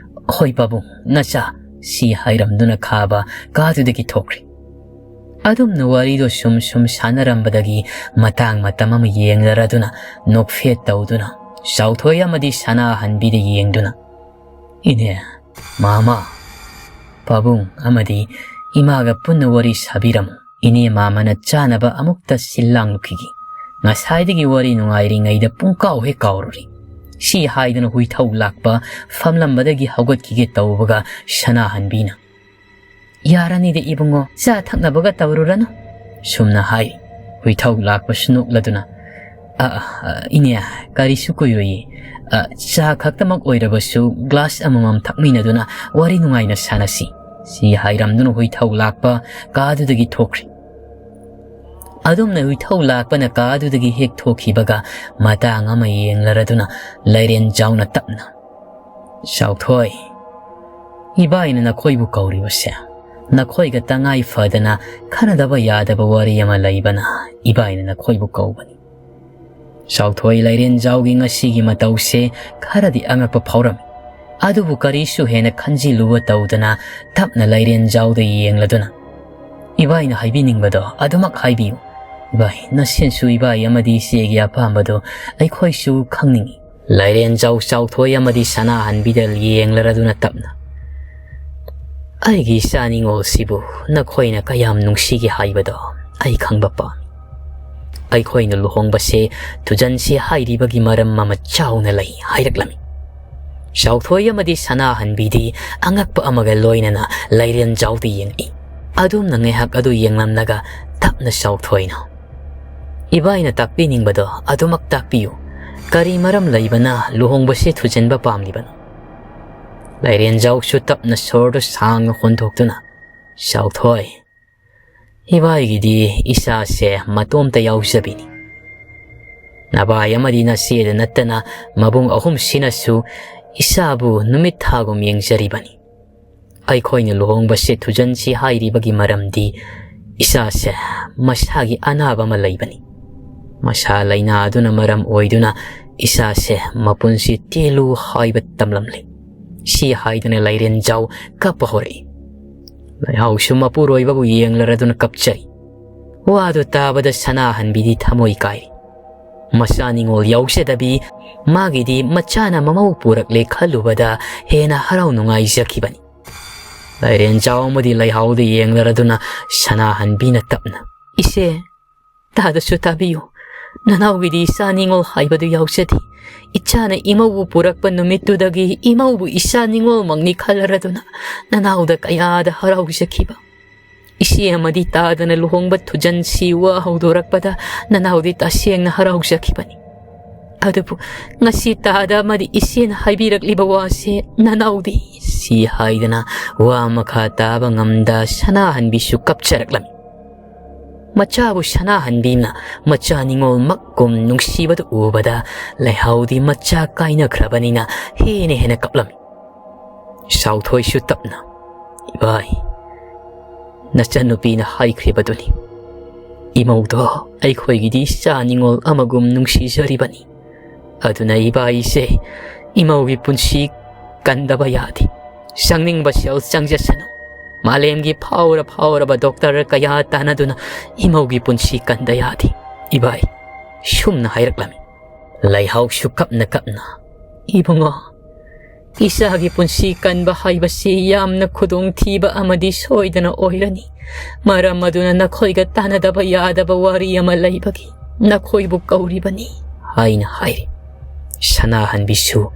"ꯍꯣꯏ ꯄꯥꯕꯨꯡ, ꯅꯆꯥ, ꯁꯤ ꯍꯥꯏꯔꯝꯗꯨꯅ ꯈꯥꯕ ꯀꯥꯗꯨꯗꯒꯤ ꯊꯣꯛꯈ꯭ꯔꯦ꯫ ꯑꯗꯨꯝꯅ ꯋꯥꯔꯤꯗꯣ ꯁꯨꯝ ꯁꯨꯝ ꯁꯥꯟꯅꯔꯝꯕꯗꯒꯤ ꯃꯇꯥꯡ ꯃꯇꯝ ꯑꯃ ꯌꯦꯡꯂꯔꯗꯨꯅ ꯅꯣꯛꯐꯦꯠ ꯇꯧꯗꯨꯅ ꯆꯥꯎꯊꯣꯏ ꯑꯃꯗꯤ ꯁꯅꯥꯍꯟꯕꯤꯗ ꯌꯦꯡꯗꯨꯅ, "ꯏꯅꯦ, ꯃꯥꯃ, ꯄꯥꯕꯨꯡ ꯑꯃꯗꯤ ꯏꯃꯥꯒ ꯄꯨꯟꯅ ꯋꯥꯔꯤ ꯁꯥꯕꯤꯔꯝꯃꯨ꯫ ꯏꯅꯦ ꯃꯥꯃꯅ ꯆꯥꯅꯕ ꯑꯃꯨꯛꯇ ꯁꯤꯜ ꯂꯥꯡꯂꯨꯈꯤꯒꯦ꯫ ꯉꯁꯥꯏꯗꯒꯤ ꯋꯥꯔꯤ ꯅꯨꯡꯉꯥꯏꯔꯤꯉꯩꯗ ꯄꯨꯡꯀꯥꯎ ꯍꯦꯛ ꯀꯥꯎꯔꯨꯔꯦ"꯫ ꯁꯤ ꯍꯥꯏꯗꯨꯅ ꯍꯨꯏꯊꯧ ꯂꯥꯛꯄ ꯐꯝꯂꯝꯕꯗꯒꯤ ꯍꯧꯒꯠꯈꯤꯒꯦ ꯇꯧꯕꯒ ꯁꯅꯥꯍꯟꯕꯤꯅ, "ꯌꯥꯔꯅꯤꯗ ꯏꯕꯨꯡꯉꯣ, ꯆꯥ ꯊꯛꯅꯕꯒ ꯇꯧꯔꯨꯔꯅꯨ"꯫ ꯁꯨꯝꯅ ꯍꯥꯏ꯫ ꯍꯨꯏꯊꯧ ꯂꯥꯛꯄꯁꯨ ꯅꯣꯛꯂꯗꯨꯅ, "ꯑ, ꯑ, ꯏꯅꯦ, ꯀꯔꯤꯁꯨ ꯀꯨꯏꯔꯣꯏꯌꯦ꯫ ꯑ, ꯆꯥ ꯈꯛꯇꯃꯛ ꯑꯣꯏꯔꯕꯁꯨ ꯒ꯭ꯂꯥꯁ ꯑꯃꯃꯝ ꯊꯛꯃꯤꯟꯅꯗꯨꯅ ꯋꯥꯔꯤ ꯅꯨꯡꯉꯥꯏꯅ ꯁꯥꯟꯅꯁꯤ"꯫ ꯁꯤ ꯍꯥꯏꯔꯝꯗꯨꯅ ꯍꯨꯏꯊꯧ ꯂꯥꯛꯄ ꯀꯥꯗꯨꯗꯒꯤ ꯊꯣꯛꯈ꯭ꯔꯦ꯫ ꯑꯗꯨꯝꯅ ꯍꯨꯏꯊꯧ ꯂꯥꯛꯄꯅ ꯀꯥꯗꯨꯗꯒꯤ ꯍꯦꯛ ꯊꯣꯛꯈꯤꯕꯒ ꯃꯇꯥꯡ ꯑꯃ ꯌꯦꯡꯂꯔꯗꯨꯅ ꯂꯥꯏꯔꯦꯟꯖꯥꯎꯅ ꯇꯞꯅ, "ꯆꯥꯎꯊꯣꯏ, ꯏꯕꯥꯏꯅ ꯅꯈꯣꯏꯕꯨ ꯀꯧꯔꯤꯕꯁꯦ ꯅꯈꯣꯏꯒ ꯇꯉꯥꯏ ꯐꯗꯅ ꯈꯟꯅꯗꯕ ꯌꯥꯗꯕ ꯋꯥꯔꯤ ꯑꯃ ꯂꯩꯕꯅ ꯏꯕꯥꯏꯅ ꯅꯈꯣꯏꯕꯨ ꯀꯧꯕꯅꯤ꯫ ꯆꯥꯎꯊꯣꯏ, ꯂꯥꯏꯔꯦꯟꯖꯥꯎꯒꯤ ꯉꯁꯤꯒꯤ ꯃꯇꯧꯁꯦ ꯈꯔꯗꯤ ꯑꯉꯛꯄ ꯐꯥꯎꯔꯝꯃꯤ꯫ ꯑꯗꯨꯕꯨ ꯀꯔꯤꯁꯨ ꯍꯦꯟꯅ ꯈꯟꯖꯤꯜꯂꯨꯕ ꯇꯧꯗꯅ ꯇꯞꯅ ꯂꯥꯏꯔꯦꯟꯖꯥꯎꯗ ꯌꯦꯡꯂꯗꯨꯅ, ꯏꯕꯥꯏꯅ ꯍꯥꯏꯕꯤꯅꯤꯡꯕꯗꯣ ꯑꯗꯨꯃꯛ ꯍꯥꯏꯕꯤꯌꯨ꯫ ꯏꯕꯥꯏ, ꯅꯁꯦꯟꯁꯨ ꯏꯕꯥꯏ ꯑꯃꯗꯤ ꯏꯆꯦꯒꯤ ꯑꯄꯥꯝꯕꯗꯣ ꯑꯩꯈꯣꯏꯁꯨ ꯈꯪꯅꯤꯡꯏ"꯫ ꯂꯥꯏꯔꯦꯟꯖꯥꯎ ꯆꯥꯎꯊꯣꯏ ꯑꯃꯗꯤ ꯁꯅꯥꯍꯟꯕꯤꯗ ꯌꯦꯡꯂꯔꯗꯨꯅ ꯇꯞꯅ, "ꯑꯩꯒꯤ ꯏꯆꯥ ꯅꯤꯡꯉꯣꯜꯁꯤꯕꯨ ꯅꯈꯣꯏꯅ ꯀꯌꯥꯝ ꯅꯨꯡꯁꯤꯒꯦ ꯍꯥꯏꯕꯗꯣ ꯑꯩ ꯈꯪꯕ ꯄꯥꯝꯃꯤ꯫ ꯑꯩꯈꯣꯏꯅ ꯂꯨꯍꯣꯡꯕꯁꯦ ꯊꯨꯖꯟꯁꯤ ꯍꯥꯏꯔꯤꯕꯒꯤ ꯃꯔꯝ ꯑꯃ ꯆꯥꯎꯅ ꯂꯩ" ꯍꯥꯏꯔꯛꯂꯝꯃꯤ꯫ ꯆꯥꯎꯊꯣꯏ ꯑꯃꯗꯤ ꯁꯅꯥꯍꯟꯕꯤꯗꯤ ꯑꯉꯛꯄ ꯑꯃꯒ ꯂꯣꯏꯅꯅ ꯂꯥꯏꯔꯦꯟꯖꯥꯎꯗ ꯌꯦꯡꯉꯛꯏ꯫ ꯑꯗꯨꯝꯅ ꯉꯥꯏꯍꯥꯛ ꯑꯗꯨ ꯌꯦꯡꯂꯝꯂꯒ ꯇꯞꯅ ꯆꯥꯎꯊꯣꯏꯅ, "ꯏꯕꯥꯏꯅ ꯇꯥꯛꯄꯤꯅꯤꯡꯕꯗꯣ ꯑꯗꯨꯃꯛ ꯇꯥꯛꯄꯤꯌꯨ꯫ ꯀꯔꯤ ꯃꯔꯝ ꯂꯩꯕꯅ ꯂꯨꯍꯣꯡꯕꯁꯤ ꯊꯨꯖꯤꯟꯕ ꯄꯥꯝꯂꯤꯕꯅꯣ?" ꯂꯥꯏꯔꯦꯟꯖꯥꯎꯁꯨ ꯇꯞꯅ ꯁꯣꯔꯗꯨ ꯁꯥꯡꯅ ꯍꯣꯟꯊꯣꯛꯇꯨꯅ, "ꯆꯥꯎꯊꯣꯏ, ꯏꯕꯥꯏꯒꯤꯗꯤ ꯏꯆꯥꯁꯦ ꯃꯇꯣꯝꯇ ꯌꯥꯎꯖꯕꯤꯅꯤ꯫ ꯅꯕꯥꯏ ꯑꯃꯗꯤ ꯅꯆꯦꯗ ꯅꯠꯇꯅ ꯃꯕꯨꯡ ꯑꯍꯨꯝꯁꯤꯅꯁꯨ ꯏꯆꯥꯕꯨ ꯅꯨꯃꯤꯠ ꯊꯥꯒꯨꯝ ꯌꯦꯡꯖꯔꯤꯕꯅꯤ꯫ ꯑꯩꯈꯣꯏꯅ ꯂꯨꯍꯣꯡꯕꯁꯦ ꯊꯨꯖꯟꯁꯤ ꯍꯥꯏꯔꯤꯕꯒꯤ ꯃꯔꯝꯗꯤ ꯏꯆꯥꯁꯦ ꯃꯁꯥꯒꯤ ꯑꯅꯥꯕ ꯑꯃ ꯂꯩꯕꯅꯤ꯫ ꯃꯁꯥ ꯂꯥꯏꯅꯥ ꯑꯗꯨꯅ ꯃꯔꯝ ꯑꯣꯏꯗꯨꯅ ꯏꯆꯥꯁꯦ ꯃꯄꯨꯟꯁꯤ ꯇꯦꯜꯂꯨ ꯍꯥꯏꯕ ꯇꯝꯂꯝꯂꯦ꯫ ꯁꯤ ꯍꯥꯏꯗꯨꯅ ꯂꯥꯏꯔꯦꯟꯖꯥꯎ ꯀꯞꯄ ꯍꯧꯔꯛꯏ꯫ ꯂꯩꯍꯥꯎꯁꯨ ꯃꯄꯨꯔꯣꯏꯕꯕꯨ ꯌꯦꯡꯂꯔꯗꯨꯅ ꯀꯞꯆꯔꯤ꯫ ꯋꯥꯗꯨ ꯇꯥꯕꯗ ꯁꯅꯥꯍꯟꯕꯤꯗꯤ ꯊꯃꯣꯏ ꯀꯥꯏꯔꯤ꯫ ꯃꯆꯥ ꯅꯤꯉꯣꯜ ꯌꯥꯎꯖꯗꯕꯤ, ꯃꯥꯒꯤꯗꯤ ꯃꯆꯥꯅ ꯃꯃꯧ ꯄꯨꯔꯛꯂꯦ ꯈꯜꯂꯨꯕꯗ ꯍꯦꯟꯅ ꯍꯔꯥꯎ ꯅꯨꯡꯉꯥꯏꯖꯈꯤꯕꯅꯤ꯫ ꯂꯥꯏꯔꯦꯟꯖꯥꯎ ꯑꯃꯗꯤ ꯂꯩꯍꯥꯎꯗ ꯌꯦꯡꯂꯔꯗꯨꯅ ꯁꯅꯥꯍꯟꯕꯤꯅ ꯇꯞꯅ, "ꯏꯆꯦ, ꯇꯥꯗꯁꯨ ꯇꯥꯕꯤꯌꯨ꯫ ꯅꯅꯥꯎꯒꯤꯗꯤ ꯏꯆꯥ ꯅꯤꯉꯣꯜ ꯍꯥꯏꯕꯗꯨ ꯌꯥꯎꯖꯗꯦ꯫ ꯏꯆꯥꯅ ꯏꯃꯧꯕꯨ ꯄꯨꯔꯛꯄ ꯅꯨꯃꯤꯠꯇꯨꯗꯒꯤ ꯏꯃꯧꯕꯨ ꯏꯆꯥ ꯅꯤꯉꯣꯜꯃꯛꯅꯤ ꯈꯜꯂꯔꯗꯨꯅ ꯅꯅꯥꯎꯗ ꯀꯌꯥꯗ ꯍꯔꯥꯎꯖꯈꯤꯕ꯫ ꯏꯆꯦ ꯑꯃꯗꯤ ꯇꯥꯗꯅ ꯂꯨꯍꯣꯡꯕ ꯊꯨꯖꯟꯁꯤ ꯋꯥ ꯍꯧꯗꯣꯔꯛꯄꯗ ꯅꯅꯥꯎꯗꯤ ꯇꯁꯦꯡꯅ ꯍꯔꯥꯎꯖꯈꯤꯕꯅꯤ꯫ ꯑꯗꯨꯕꯨ ꯉꯁꯤ ꯇꯥꯗ ꯑꯃꯗꯤ ꯏꯆꯦꯅ ꯍꯥꯏꯕꯤꯔꯛꯂꯤꯕ ꯋꯥꯁꯦ ꯅꯅꯥꯎꯗꯤ" ꯁꯤ ꯍꯥꯏꯗꯅ ꯋꯥ ꯃꯈꯥ ꯇꯥꯕ ꯉꯝꯗ ꯁꯅꯥꯍꯟꯕꯤꯁꯨ ꯀꯞꯆꯔꯛꯂꯝꯃꯤ꯫ ꯃꯆꯥꯕꯨ ꯁꯅꯥꯍꯟꯕꯤꯅ ꯃꯆꯥ ꯅꯤꯉꯣꯜꯃꯛꯀꯨꯝ ꯅꯨꯡꯁꯤꯕꯗꯨ ꯎꯕꯗ ꯂꯩꯍꯥꯎꯗꯤ ꯃꯆꯥ ꯀꯥꯏꯅꯈ꯭ꯔꯕꯅꯤꯅ ꯍꯦꯟꯅ ꯍꯦꯟꯅ ꯀꯞꯂꯝꯃꯤ꯫ ꯁꯥꯎꯊꯣꯏꯁꯨ ꯇꯞꯅ, "ꯏꯕꯥꯏ, ꯅꯆꯟꯅꯨꯄꯤꯅ ꯍꯥꯏꯈ꯭ꯔꯤꯕꯗꯨꯅꯤ꯫ ꯏꯃꯧꯗꯣ ꯑꯩꯈꯣꯏꯒꯤꯗꯤ ꯏꯆꯥ ꯅꯤꯉꯣꯜ ꯑꯃꯒꯨꯝ ꯅꯨꯡꯁꯤꯖꯔꯤꯕꯅꯤ꯫ ꯑꯗꯨꯅ ꯏꯕꯥꯏꯁꯦ ꯏꯃꯧꯒꯤ ꯄꯨꯟꯁꯤ ꯀꯟꯗꯕ ꯌꯥꯗꯦ꯫ ꯆꯪꯅꯤꯡꯕ ꯁꯦꯜ ꯆꯪꯖꯁꯅꯨ꯫ ꯃꯥꯂꯦꯝꯒꯤ ꯐꯥꯎꯔ ꯐꯥꯎꯔꯕ ꯗꯣꯛꯇꯔ ꯀꯌꯥ ꯇꯥꯟꯅꯗꯨꯅ ꯏꯃꯧꯒꯤ ꯄꯨꯟꯁꯤ ꯀꯟꯗ ꯌꯥꯗꯦ, ꯏꯕꯥꯏ", ꯁꯨꯝꯅ ꯍꯥꯏꯔꯛꯂꯝꯃꯤ꯫ ꯂꯩꯍꯥꯎꯁꯨ ꯀꯞꯅ ꯀꯞꯅ, "ꯏꯕꯨꯡꯉꯣ, ꯏꯆꯥꯒꯤ ꯄꯨꯟꯁꯤ ꯀꯟꯕ ꯍꯥꯏꯕꯁꯤ ꯌꯥꯝꯅ ꯈꯨꯗꯣꯡꯊꯤꯕ ꯑꯃꯗꯤ ꯁꯣꯏꯗꯅ ꯑꯣꯏꯔꯅꯤ꯫ ꯃꯔꯝ ꯑꯗꯨꯅ ꯅꯈꯣꯏꯒ ꯇꯥꯟꯅꯗꯕ ꯌꯥꯗꯕ ꯋꯥꯔꯤ ꯑꯃ ꯂꯩꯕꯒꯤ ꯅꯈꯣꯏꯕꯨ ꯀꯧꯔꯤꯕꯅꯤ" ꯍꯥꯏꯅ ꯍꯥꯏꯔꯤ꯫ ꯁꯅꯥꯍꯟꯕꯤꯁꯨ,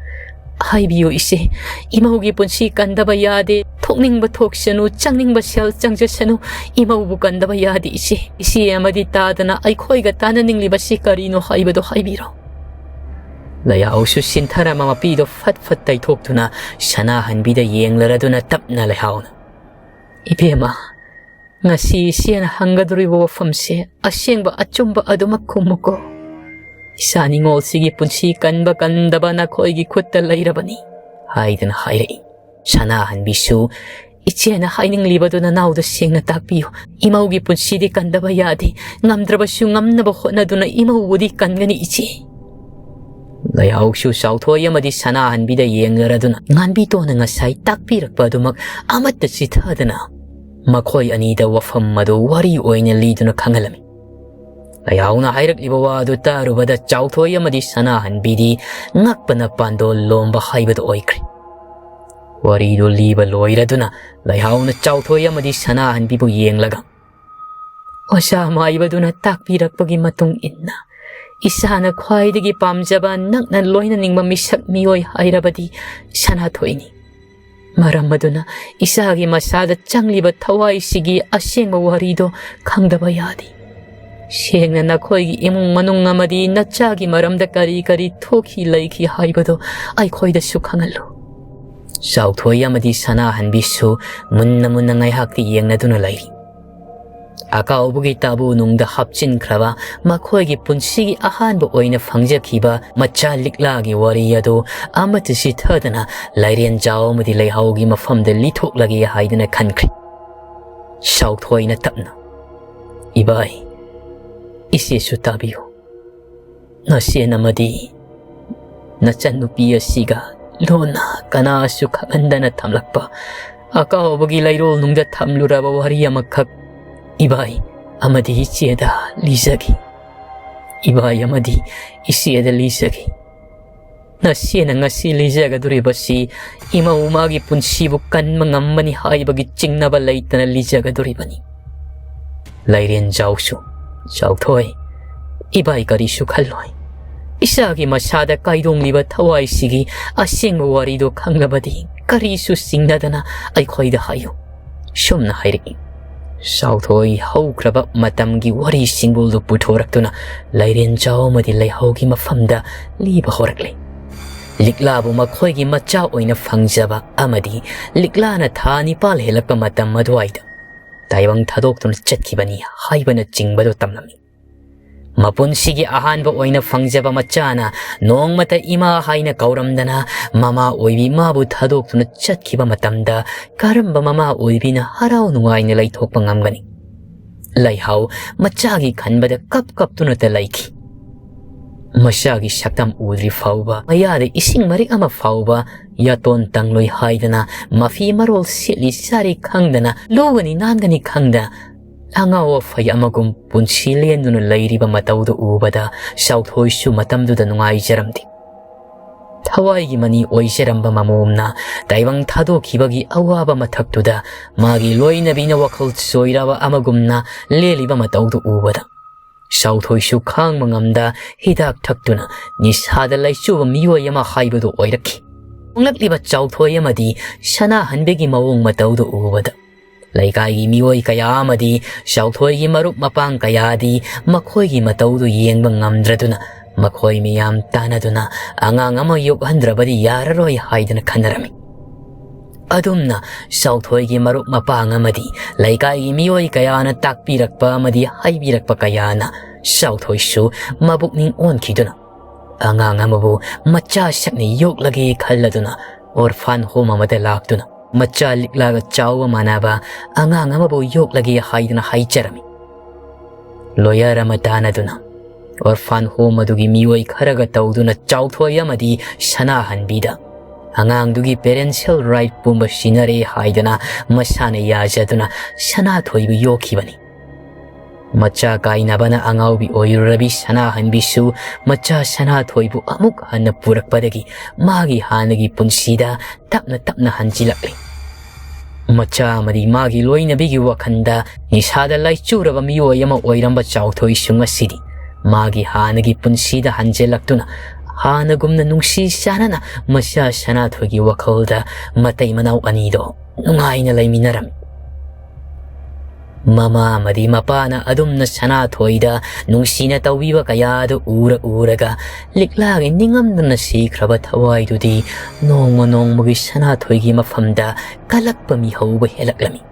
"ꯍꯥꯏꯕꯤꯌꯨ ꯏꯆꯦ, ꯏꯃꯧꯒꯤ ꯄꯨꯟꯁꯤ ꯀꯟꯗꯕ ꯌꯥꯗꯦ꯫ ꯊꯣꯛꯅꯤꯡꯕ ꯊꯣꯛꯁꯅꯨ, ꯆꯪꯅꯤꯡꯕ ꯁꯦꯜ ꯆꯪꯖꯁꯅꯨ, ꯏꯃꯧꯕꯨ ꯀꯟꯗꯕ ꯌꯥꯗꯦ ꯏꯆꯦ꯫ ꯏꯆꯦ ꯑꯃꯗꯤ ꯇꯥꯗꯅ ꯑꯩꯈꯣꯏꯒ ꯇꯥꯟꯅꯅꯤꯡꯂꯤꯕꯁꯤ ꯀꯔꯤꯅꯣ ꯍꯥꯏꯕꯗꯣ ꯍꯥꯏꯕꯤꯔꯣ"꯫ ꯂꯩꯍꯥꯎꯁꯨ ꯁꯤꯟꯊꯔꯝꯕ ꯃꯄꯤꯗꯣ ꯐꯠ ꯐꯠ ꯇꯩꯊꯣꯛꯇꯨꯅ ꯁꯅꯥꯍꯟꯕꯤꯗ ꯌꯦꯡꯂꯔꯗꯨꯅ ꯇꯞꯅ ꯂꯩꯍꯥꯎꯅ, "ꯏꯕꯦꯝꯃ, ꯉꯁꯤ ꯏꯆꯦꯅ ꯍꯪꯒꯗꯧꯔꯤꯕ ꯋꯥꯐꯝꯁꯦ ꯑꯁꯦꯡꯕ ꯑꯆꯨꯝꯕ ꯑꯗꯨꯃꯛ ꯈꯨꯝꯃꯨꯀꯣ꯫ ꯏꯆꯥ ꯅꯤꯉꯣꯜꯁꯤꯒꯤ ꯄꯨꯟꯁꯤ ꯀꯟꯕ ꯀꯟꯗꯕ ꯅꯈꯣꯏꯒꯤ ꯈꯨꯠꯇ ꯂꯩꯔꯕꯅꯤ" ꯍꯥꯏꯗꯅ ꯍꯥꯏꯔꯛꯏ꯫ ꯁꯅꯥꯍꯟꯕꯤꯁꯨ, "ꯏꯆꯦꯅ ꯍꯥꯏꯅꯤꯡꯂꯤꯕꯗꯨ ꯅꯅꯥꯎꯗ ꯁꯦꯡꯅ ꯇꯥꯛꯄꯤꯌꯨ꯫ ꯏꯃꯧꯒꯤ ꯄꯨꯟꯁꯤꯗꯤ ꯀꯟꯗꯕ ꯌꯥꯗꯦ꯫ ꯉꯝꯗ꯭ꯔꯕꯁꯨ ꯉꯝꯅꯕ ꯍꯣꯠꯅꯗꯨꯅ ꯏꯃꯧꯕꯨꯗꯤ ꯀꯟꯒꯅꯤ ꯏꯆꯦ"꯫ ꯂꯩꯍꯥꯎꯁꯨ ꯆꯥꯎꯊꯣꯏ ꯑꯃꯗꯤ ꯁꯅꯥꯍꯟꯕꯤꯗ ꯌꯦꯡꯂꯔꯗꯨꯅ ꯉꯥꯟꯕꯤꯇꯣꯟꯅ ꯉꯁꯥꯏ ꯇꯥꯛꯄꯤꯔꯛꯄ ꯑꯗꯨꯃꯛ ꯑꯃꯠꯇ ꯆꯤꯊꯗꯅ ꯃꯈꯣꯏ ꯑꯅꯤꯗ ꯋꯥꯐꯝ ꯑꯗꯨ ꯋꯥꯔꯤ ꯑꯣꯏꯅ ꯂꯤꯗꯨꯅ ꯈꯪꯍꯜꯂꯝꯃꯤ꯫ ꯂꯩꯍꯥꯎꯅ ꯍꯥꯏꯔꯛꯂꯤꯕ ꯋꯥ ꯑꯗꯨ ꯇꯥꯔꯨꯕꯗ ꯆꯥꯎꯊꯣꯏ ꯑꯃꯗꯤ ꯁꯅꯥꯍꯟꯕꯤꯗꯤ ꯉꯛꯄꯅ ꯄꯥꯟꯗꯣꯜ ꯂꯣꯝꯕ ꯍꯥꯏꯕꯗꯨ ꯑꯣꯏꯈ꯭ꯔꯦ꯫ ꯋꯥꯔꯤꯗꯨ ꯂꯤꯕ ꯂꯣꯏꯔꯗꯨꯅ ꯂꯩꯍꯥꯎꯅ ꯆꯥꯎꯊꯣꯏ ꯑꯃꯗꯤ ꯁꯅꯥꯍꯟꯕꯤꯕꯨ ꯌꯦꯡꯂꯒ, "ꯑꯣꯖꯥ ꯃꯥꯏꯕꯗꯨꯅ ꯇꯥꯛꯄꯤꯔꯛꯄꯒꯤ ꯃꯇꯨꯡ ꯏꯟꯅ ꯏꯁꯥꯅ ꯈ꯭ꯋꯥꯏꯗꯒꯤ ꯄꯥꯝꯖꯕ, ꯅꯛꯅ ꯂꯣꯏꯅꯅꯤꯡꯕ ꯃꯤꯁꯛ ꯃꯤꯑꯣꯏ ꯍꯥꯏꯔꯕꯗꯤ ꯁꯅꯥꯊꯣꯏꯅꯤ꯫ ꯃꯔꯝ ꯑꯗꯨꯅ ꯏꯁꯥꯒꯤ ꯃꯁꯥꯗ ꯆꯪꯂꯤꯕ ꯊꯋꯥꯏꯁꯤꯒꯤ ꯑꯁꯦꯡꯕ ꯋꯥꯔꯤꯗꯣ ꯈꯪꯗꯕ ꯌꯥꯗꯦ꯫ ꯁꯦꯡꯅ ꯅꯈꯣꯏꯒꯤ ꯏꯃꯨꯡ ꯃꯅꯨꯡ ꯑꯃꯗꯤ ꯅꯆꯥꯒꯤ ꯃꯔꯝꯗ ꯀꯔꯤ ꯀꯔꯤ ꯊꯣꯛꯈꯤ ꯂꯩꯈꯤ ꯍꯥꯏꯕꯗꯣ ꯑꯩꯈꯣꯏꯗꯁꯨ ꯈꯪꯍꯜꯂꯨ꯫" ꯆꯥꯎꯊꯣꯏ ꯑꯃꯗꯤ ꯁꯅꯥꯍꯟꯕꯤꯁꯨ ꯃꯨꯟꯅ ꯃꯨꯟꯅ ꯉꯥꯏꯍꯥꯛꯇꯤ ꯌꯦꯡꯅꯗꯨꯅ ꯂꯩꯔꯤ꯫ ꯑꯀꯥꯎꯕꯒꯤ ꯇꯥꯕꯨ ꯅꯨꯡꯗ ꯍꯥꯞꯆꯤꯟꯈ꯭ꯔꯕ ꯃꯈꯣꯏꯒꯤ ꯄꯨꯟꯁꯤꯒꯤ ꯑꯍꯥꯟꯕ ꯑꯣꯏꯅ ꯐꯪꯖꯈꯤꯕ ꯃꯆꯥ ꯂꯤꯛꯂꯥꯒꯤ ꯋꯥꯔꯤ ꯑꯗꯨ ꯑꯃꯠꯇ ꯆꯤꯊꯗꯅ ꯂꯥꯏꯔꯦꯟꯖꯥꯎ ꯑꯃꯗꯤ ꯂꯩꯍꯥꯎꯒꯤ ꯃꯐꯝꯗ ꯂꯤꯊꯣꯛꯂꯒꯦ ꯍꯥꯏꯗꯨꯅ ꯈꯟꯈ꯭ꯔꯦ꯫ ꯆꯥꯎꯊꯣꯏꯅ ꯇꯞꯅ, "ꯏꯕꯥꯏ, ꯏꯆꯦꯁꯨ ꯇꯥꯕꯤꯌꯨ꯫ ꯅꯆꯦꯟ ꯑꯃꯗꯤ ꯅꯆꯟꯅꯨꯄꯤ ꯑꯁꯤꯒ ꯂꯣꯟꯅ ꯀꯅꯥꯁꯨ ꯈꯪꯍꯟꯗꯅ ꯊꯝꯂꯛꯄ ꯑꯀꯥꯎꯕꯒꯤ ꯂꯩꯔꯣꯜ ꯅꯨꯡꯗ ꯊꯝꯂꯨꯔꯕ ꯋꯥꯔꯤ ꯑꯃꯈꯛ ꯏꯕꯥꯏ ꯑꯃꯗꯤ ꯏꯆꯦꯗ ꯂꯤꯖꯒꯦ꯫ ꯏꯕꯥꯏ ꯑꯃꯗꯤ ꯏꯆꯦꯗ ꯂꯤꯖꯒꯦ꯫ ꯅꯆꯦꯅ ꯉꯁꯤ ꯂꯤꯖꯒꯗꯧꯔꯤꯕꯁꯤ ꯏꯃꯧ ꯃꯥꯒꯤ ꯄꯨꯟꯁꯤꯕꯨ ꯀꯟꯕ ꯉꯝꯕꯅꯤ ꯍꯥꯏꯕꯒꯤ ꯆꯤꯡꯅꯕ ꯂꯩꯇꯅ ꯂꯤꯖꯒꯗꯧꯔꯤꯕꯅꯤ꯫" ꯂꯥꯏꯔꯦꯟꯖꯥꯎꯁꯨ, "ꯆꯥꯎꯊꯣꯏ, ꯏꯕꯥꯏ ꯀꯔꯤꯁꯨ ꯈꯜꯂꯣꯏ꯫ ꯏꯁꯥꯒꯤ ꯃꯁꯥꯗ ꯀꯥꯏꯗꯣꯡꯂꯤꯕ ꯊꯋꯥꯏꯁꯤꯒꯤ ꯑꯁꯦꯡꯕ ꯋꯥꯔꯤꯗꯨ ꯈꯪꯂꯕꯗꯤ ꯀꯔꯤꯁꯨ ꯆꯤꯡꯅꯗꯅ ꯑꯩꯈꯣꯏꯗ ꯍꯥꯏꯌꯨ꯫" ꯁꯨꯝꯅ ꯍꯥꯏꯔꯛꯏ꯫ ꯆꯥꯎꯊꯣꯏ ꯍꯧꯈ꯭ꯔꯕ ꯃꯇꯝꯒꯤ ꯋꯥꯔꯤ ꯁꯤꯡꯕꯨꯜꯗꯨ ꯄꯨꯊꯣꯔꯛꯇꯨꯅ ꯂꯥꯏꯔꯦꯟꯖꯥꯎ ꯑꯃꯗꯤ ꯂꯩꯍꯥꯎꯒꯤ ꯃꯐꯝꯗ ꯂꯤꯕ ꯍꯧꯔꯛꯂꯦ꯫ ꯂꯤꯛꯂꯥꯕꯨ ꯃꯈꯣꯏꯒꯤ ꯃꯆꯥ ꯑꯣꯏꯅ ꯐꯪꯖꯕ ꯑꯃꯗꯤ ꯂꯤꯛꯂꯥꯅ ꯊꯥ ꯅꯤꯄꯥꯜ ꯍꯦꯜꯂꯛꯄ ꯃꯇꯝ ꯑꯗꯨꯋꯥꯏꯗ ꯇꯥꯏꯕꯪ ꯊꯥꯗꯣꯛꯇꯨꯅ ꯆꯠꯈꯤꯕꯅꯤ ꯍꯥꯏꯕꯅꯆꯤꯡꯕꯗꯨ ꯇꯝꯂꯝꯃꯤ꯫ ꯃꯄꯨꯟꯁꯤꯒꯤ ꯑꯍꯥꯟꯕ ꯑꯣꯏꯅ ꯐꯪꯖꯕ ꯃꯆꯥꯅ ꯅꯣꯡꯃꯇ ꯏꯃꯥ ꯍꯥꯏꯅ ꯀꯧꯔꯝꯗꯅ ꯃꯃꯥ ꯑꯣꯏꯕꯤ ꯃꯥꯕꯨ ꯊꯥꯗꯣꯛꯇꯨꯅ ꯆꯠꯈꯤꯕ ꯃꯇꯝꯗ ꯀꯔꯝꯕ ꯃꯃꯥ ꯑꯣꯏꯕꯤꯅ ꯍꯔꯥꯎ ꯅꯨꯡꯉꯥꯏꯅ ꯂꯩꯊꯣꯛꯄ ꯉꯝꯒꯅꯤ? ꯂꯩꯍꯥꯎ ꯃꯆꯥꯒꯤ ꯈꯟꯕꯗ ꯀꯞ ꯀꯞꯇꯨꯅꯇ ꯂꯩꯈꯤ꯫ ꯃꯆꯥꯒꯤ ꯁꯛꯇꯝ ꯎꯗ꯭ꯔꯤ ꯐꯥꯎꯕ, ꯃꯌꯥꯗ ꯏꯁꯤꯡ ꯃꯔꯤꯛ ꯑꯃ ꯐꯥꯎꯕ ꯌꯥꯇꯣꯟ ꯇꯪꯂꯣꯏ ꯍꯥꯏꯗꯅ, ꯃꯐꯤ ꯃꯔꯣꯜ ꯁꯦꯠꯂꯤ ꯆꯥꯔꯤ ꯈꯪꯗꯅ, ꯂꯨꯒꯅꯤ ꯅꯥꯟꯒꯅꯤ ꯈꯪꯗꯅ, ꯑꯉꯥꯎ ꯑꯐꯩ ꯑꯃꯒꯨꯝ ꯄꯨꯟꯁꯤ ꯂꯦꯟꯗꯨꯅ ꯂꯩꯔꯤꯕ ꯃꯇꯧꯗꯨ ꯎꯕꯗ ꯆꯥꯎꯊꯣꯏꯁꯨ ꯃꯇꯝꯗꯨꯗ ꯅꯨꯡꯉꯥꯏꯖꯔꯝꯗꯦ꯫ ꯊꯋꯥꯏꯒꯤ ꯃꯅꯤ ꯑꯣꯏꯖꯔꯝꯕ ꯃꯃꯣꯝꯅ ꯇꯥꯏꯕꯪ ꯊꯥꯗꯣꯛꯈꯤꯕꯒꯤ ꯑꯋꯥꯕ ꯃꯊꯛꯇꯨꯗ, ꯃꯥꯒꯤ ꯂꯣꯏꯅꯕꯤꯅ ꯋꯥꯈꯜ ꯆꯣꯏꯔꯕ ꯑꯃꯒꯨꯝꯅ ꯂꯦꯜꯂꯤꯕ ꯃꯇꯧꯗꯨ ꯎꯕꯗ, ꯆꯥꯎꯊꯣꯏꯁꯨ ꯈꯥꯡꯕ ꯉꯝꯗ ꯍꯤꯗꯥꯛ ꯊꯛꯇꯨꯅ ꯅꯤꯁꯥꯗ ꯂꯩꯆꯨꯕ ꯃꯤꯑꯣꯏ ꯑꯃ ꯍꯥꯏꯕꯗꯨ ꯑꯣꯏꯔꯛꯈꯤ꯫ ꯍꯣꯡꯂꯛꯂꯤꯕ ꯆꯥꯎꯊꯣꯏ ꯑꯃꯗꯤ ꯁꯅꯥꯍꯟꯕꯤꯒꯤ ꯃꯑꯣꯡ ꯃꯇꯧꯗꯨ ꯎꯕꯗ, ꯂꯩꯀꯥꯏꯒꯤ ꯃꯤꯑꯣꯏ ꯀꯌꯥ ꯑꯃꯗꯤ ꯆꯥꯎꯊꯣꯏꯒꯤ ꯃꯔꯨꯞ ꯃꯄꯥꯡ ꯀꯌꯥꯗꯤ ꯃꯈꯣꯏꯒꯤ ꯃꯇꯧꯗꯨ ꯌꯦꯡꯕ ꯉꯝꯗ꯭ꯔꯗꯨꯅ, ꯃꯈꯣꯏ ꯃꯤꯌꯥꯝ ꯇꯥꯟꯅꯗꯨꯅ ꯑꯉꯥꯡ ꯑꯃ ꯌꯣꯛꯍꯟꯗ꯭ꯔꯕꯗꯤ ꯌꯥꯔꯔꯣꯏ ꯍꯥꯏꯗꯨꯅ ꯈꯟꯅꯔꯝꯃꯤ꯫ ꯑꯗꯨꯝꯅ ꯆꯥꯎꯊꯣꯏꯒꯤ ꯃꯔꯨꯞ ꯃꯄꯥꯡ ꯑꯃꯗꯤ ꯂꯩꯀꯥꯏꯒꯤ ꯃꯤꯑꯣꯏ ꯀꯌꯥꯅ ꯇꯥꯛꯄꯤꯔꯛꯄ ꯑꯃꯗꯤ ꯍꯥꯏꯕꯤꯔꯛꯄ ꯀꯌꯥꯅ ꯆꯥꯎꯊꯣꯏꯁꯨ ꯃꯕꯨꯛꯅꯤꯡ ꯑꯣꯟꯈꯤꯗꯨꯅ, ꯑꯉꯥꯡ ꯑꯃꯕꯨ ꯃꯆꯥ ꯁꯛꯅ ꯌꯣꯛꯂꯒꯦ ꯈꯜꯂꯗꯨꯅ orphan home ꯑꯃꯗ ꯂꯥꯛꯇꯨꯅ, ꯃꯆꯥ ꯂꯤꯛꯂꯥꯒ ꯆꯥꯎꯕ ꯃꯥꯟꯅꯕ ꯑꯉꯥꯡ ꯑꯃꯕꯨ ꯌꯣꯛꯂꯒꯦ ꯍꯥꯏꯗꯨꯅ ꯍꯥꯏꯖꯔꯝꯃꯤ꯫ Lawyer ꯑꯃ ꯇꯥꯟꯅꯗꯨꯅ, orphan home ꯑꯗꯨꯒꯤ ꯃꯤꯑꯣꯏ ꯈꯔꯒ ꯇꯧꯗꯨꯅ ꯆꯥꯎꯊꯣꯏ ꯑꯃꯗꯤ ꯁꯅꯥꯍꯟꯕꯤꯗ ꯑꯉꯥꯡꯗꯨꯒꯤ parental right ꯄꯨꯝꯕ ꯁꯤꯟꯅꯔꯦ ꯍꯥꯏꯗꯨꯅ ꯃꯁꯥꯅ ꯌꯥꯖꯗꯨꯅ ꯁꯅꯥꯊꯣꯏꯕꯨ ꯌꯣꯛꯈꯤꯕꯅꯤ꯫ ꯃꯆꯥ ꯀꯥꯏꯅꯕꯅ ꯑꯉꯥꯎꯕꯤ ꯑꯣꯏꯔꯨꯔꯕꯤ ꯁꯅꯥꯍꯟꯕꯤꯁꯨ ꯃꯆꯥ ꯁꯅꯥꯊꯣꯏꯕꯨ ꯑꯃꯨꯛ ꯍꯟꯅ ꯄꯨꯔꯛꯄꯗꯒꯤ ꯃꯥꯒꯤ ꯍꯥꯟꯅꯒꯤ ꯄꯨꯟꯁꯤꯗ ꯇꯞꯅ ꯇꯞꯅ ꯍꯟꯖꯤꯜꯂꯛꯂꯤ꯫ ꯃꯆꯥ ꯑꯃꯗꯤ ꯃꯥꯒꯤ ꯂꯣꯏꯅꯕꯤꯒꯤ ꯋꯥꯈꯜꯗ ꯅꯤꯁꯥꯗ ꯂꯥꯏꯆꯨꯔꯕ ꯃꯤꯑꯣꯏ ꯑꯃ ꯑꯣꯏꯔꯝꯕ ꯆꯥꯎꯊꯣꯏꯁꯨ ꯉꯁꯤꯗꯤ ꯃꯥꯒꯤ ꯍꯥꯟꯅꯒꯤ ꯄꯨꯟꯁꯤꯗ ꯍꯟꯖꯤꯜꯂꯛꯇꯨꯅ, ꯍꯥꯟꯅꯒꯨꯝꯅ ꯅꯨꯡꯁꯤ ꯆꯥꯟꯅꯅ ꯃꯆꯥ ꯁꯅꯥꯊꯣꯏꯒꯤ ꯋꯥꯈꯜꯗ ꯃꯇꯩ ꯃꯅꯥꯎ ꯑꯅꯤꯗꯣ ꯅꯨꯡꯉꯥꯏꯅ ꯂꯩꯃꯤꯟꯅꯔꯝꯃꯤ꯫ ꯃꯃꯥ ꯑꯃꯗꯤ ꯃꯄꯥꯅ ꯑꯗꯨꯝꯅ ꯁꯅꯥꯊꯣꯏꯗ ꯅꯨꯡꯁꯤꯅ ꯇꯧꯕꯤꯕ ꯀꯌꯥꯗꯨ ꯎꯔ ꯎꯔꯒ ꯂꯤꯛꯂꯥꯒꯤ ꯅꯤꯡꯉꯝꯗꯅ ꯁꯤꯈ꯭ꯔꯕ ꯊꯋꯥꯏꯗꯨꯗꯤ ꯅꯣꯡꯃ ꯅꯣꯡꯃꯒꯤ ꯁꯅꯥꯊꯣꯏꯒꯤ ꯃꯐꯝꯗ ꯀꯜꯂꯛꯄ ꯃꯤꯍꯧꯕ ꯍꯦꯜꯂꯛꯂꯝꯃꯤ꯫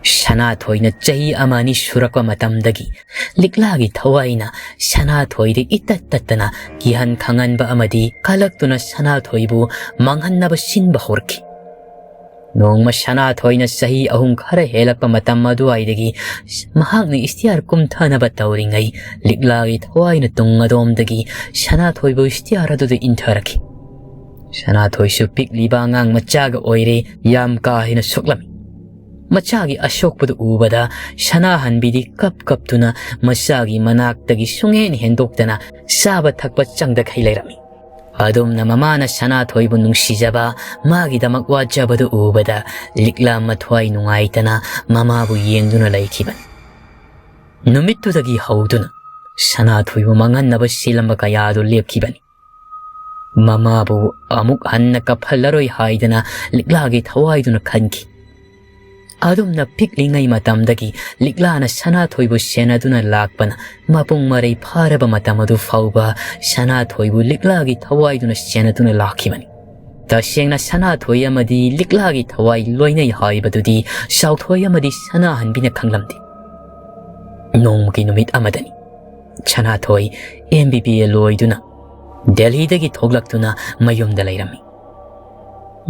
ꯁꯅꯥꯊꯣꯏꯅ ꯆꯍꯤ ꯑꯃ ꯑꯅꯤ ꯁꯨꯔꯛꯄ ꯃꯇꯝꯗꯒꯤ ꯂꯤꯛꯂꯥꯒꯤ ꯊꯋꯥꯏꯅ ꯁꯅꯥꯊꯣꯏꯗ ꯏꯇꯠ ꯇꯠꯇꯅ ꯀꯤꯍꯟ ꯈꯪꯍꯟꯕ ꯑꯃꯗꯤ ꯀꯜꯂꯛꯇꯨꯅ ꯁꯅꯥꯊꯣꯏꯕꯨ ꯃꯥꯡꯍꯟꯅꯕ ꯁꯤꯟꯕ ꯍꯧꯔꯛꯈꯤ꯫ ꯅꯣꯡꯃ ꯁꯅꯥꯊꯣꯏꯅ ꯆꯍꯤ ꯑꯍꯨꯝ ꯈꯔ ꯍꯦꯜꯂꯛꯄ ꯃꯇꯝ ꯑꯗꯨꯋꯥꯏꯗꯒꯤ ꯃꯍꯥꯛꯅ stair ꯀꯨꯝꯊꯅꯕ ꯇꯧꯔꯤꯉꯩ, ꯂꯤꯛꯂꯥꯒꯤ ꯊꯋꯥꯏꯅ ꯇꯨꯡ ꯑꯗꯣꯝꯗꯒꯤ ꯁꯅꯥꯊꯣꯏꯕꯨ stair ꯑꯗꯨꯗ ꯏꯟꯊꯔꯛꯈꯤ꯫ ꯁꯅꯥꯊꯣꯏꯁꯨ ꯄꯤꯛꯂꯤꯕ ꯑꯉꯥꯡ ꯃꯆꯥꯒ ꯑꯣꯏꯔꯦ, ꯌꯥꯝ ꯀꯥ ꯍꯦꯟꯅ ꯁꯣꯛꯂꯝꯃꯤ꯫ ꯃꯆꯥꯒꯤ ꯑꯁꯣꯛꯄꯗꯨ ꯎꯕꯗ ꯁꯅꯥꯍꯟꯕꯤꯗꯤ ꯀꯞ ꯀꯞꯇꯨꯅ ꯃꯆꯥꯒꯤ ꯃꯅꯥꯛꯇꯒꯤ ꯁꯨꯡꯍꯦꯟ ꯍꯦꯟꯗꯣꯛꯇꯅ ꯆꯥꯕ ꯊꯛꯄ ꯆꯪꯗꯈꯩ ꯂꯩꯔꯝꯃꯤ꯫ ꯑꯗꯨꯝꯅ ꯃꯃꯥꯅ ꯁꯅꯥꯊꯣꯏꯕꯨ ꯅꯨꯡꯁꯤꯖꯕ, ꯃꯥꯒꯤꯗꯃꯛ ꯋꯥꯖꯕꯗꯨ ꯎꯕꯗ ꯂꯤꯛꯂꯥ ꯃꯊ꯭ꯋꯥꯏ ꯅꯨꯡꯉꯥꯏꯇꯅ ꯃꯃꯥꯕꯨ ꯌꯦꯡꯗꯨꯅ ꯂꯩꯈꯤꯕꯅꯤ꯫ ꯅꯨꯃꯤꯠꯇꯨꯗꯒꯤ ꯍꯧꯗꯨꯅ ꯁꯅꯥꯊꯣꯏꯕꯨ ꯃꯥꯡꯍꯟꯅꯕ ꯁꯤꯜꯂꯝꯕ ꯀꯌꯥ ꯑꯗꯨ ꯂꯦꯞꯈꯤꯕꯅꯤ꯫ ꯃꯃꯥꯕꯨ ꯑꯃꯨꯛ ꯍꯟꯅ ꯀꯞꯍꯜꯂꯔꯣꯏ ꯍꯥꯏꯗꯅ ꯂꯤꯛꯂꯥꯒꯤ ꯊꯋꯥꯏꯗꯨꯅ ꯈꯟꯈꯤ꯫ ꯑꯗꯨꯝꯅ ꯄꯤꯛꯂꯤꯉꯩ ꯃꯇꯝꯗꯒꯤ ꯂꯤꯛꯂꯥꯅ ꯁꯅꯥꯊꯣꯏꯕꯨ ꯁꯦꯟꯅꯗꯨꯅ ꯂꯥꯛꯄꯅ ꯃꯄꯨꯡ ꯃꯔꯩ ꯐꯥꯔꯕ ꯃꯇꯝ ꯑꯗꯨ ꯐꯥꯎꯕ ꯁꯅꯥꯊꯣꯏꯕꯨ ꯂꯤꯛꯂꯥꯒꯤ ꯊꯋꯥꯏꯗꯨꯅ ꯁꯦꯟꯅꯗꯨꯅ ꯂꯥꯛꯈꯤꯕꯅꯤ꯫ ꯇꯁꯦꯡꯅ ꯁꯅꯥꯊꯣꯏ ꯑꯃꯗꯤ ꯂꯤꯛꯂꯥꯒꯤ ꯊꯋꯥꯏ ꯂꯣꯏꯅꯩ ꯍꯥꯏꯕꯗꯨꯗꯤ ꯆꯥꯎꯊꯣꯏ ꯑꯃꯗꯤ ꯁꯅꯥꯍꯟꯕꯤꯅ ꯈꯪꯂꯝꯗꯦ꯫ ꯅꯣꯡꯃꯒꯤ ꯅꯨꯃꯤꯠ ꯑꯃꯗꯅꯤ꯫ ꯁꯅꯥꯊꯣꯏ M B B A ꯂꯣꯏꯗꯨꯅ ꯗꯦꯜꯂꯤꯗꯒꯤ ꯊꯣꯛꯂꯛꯇꯨꯅ ꯃꯌꯨꯝꯗ ꯂꯩꯔꯝꯃꯤ꯫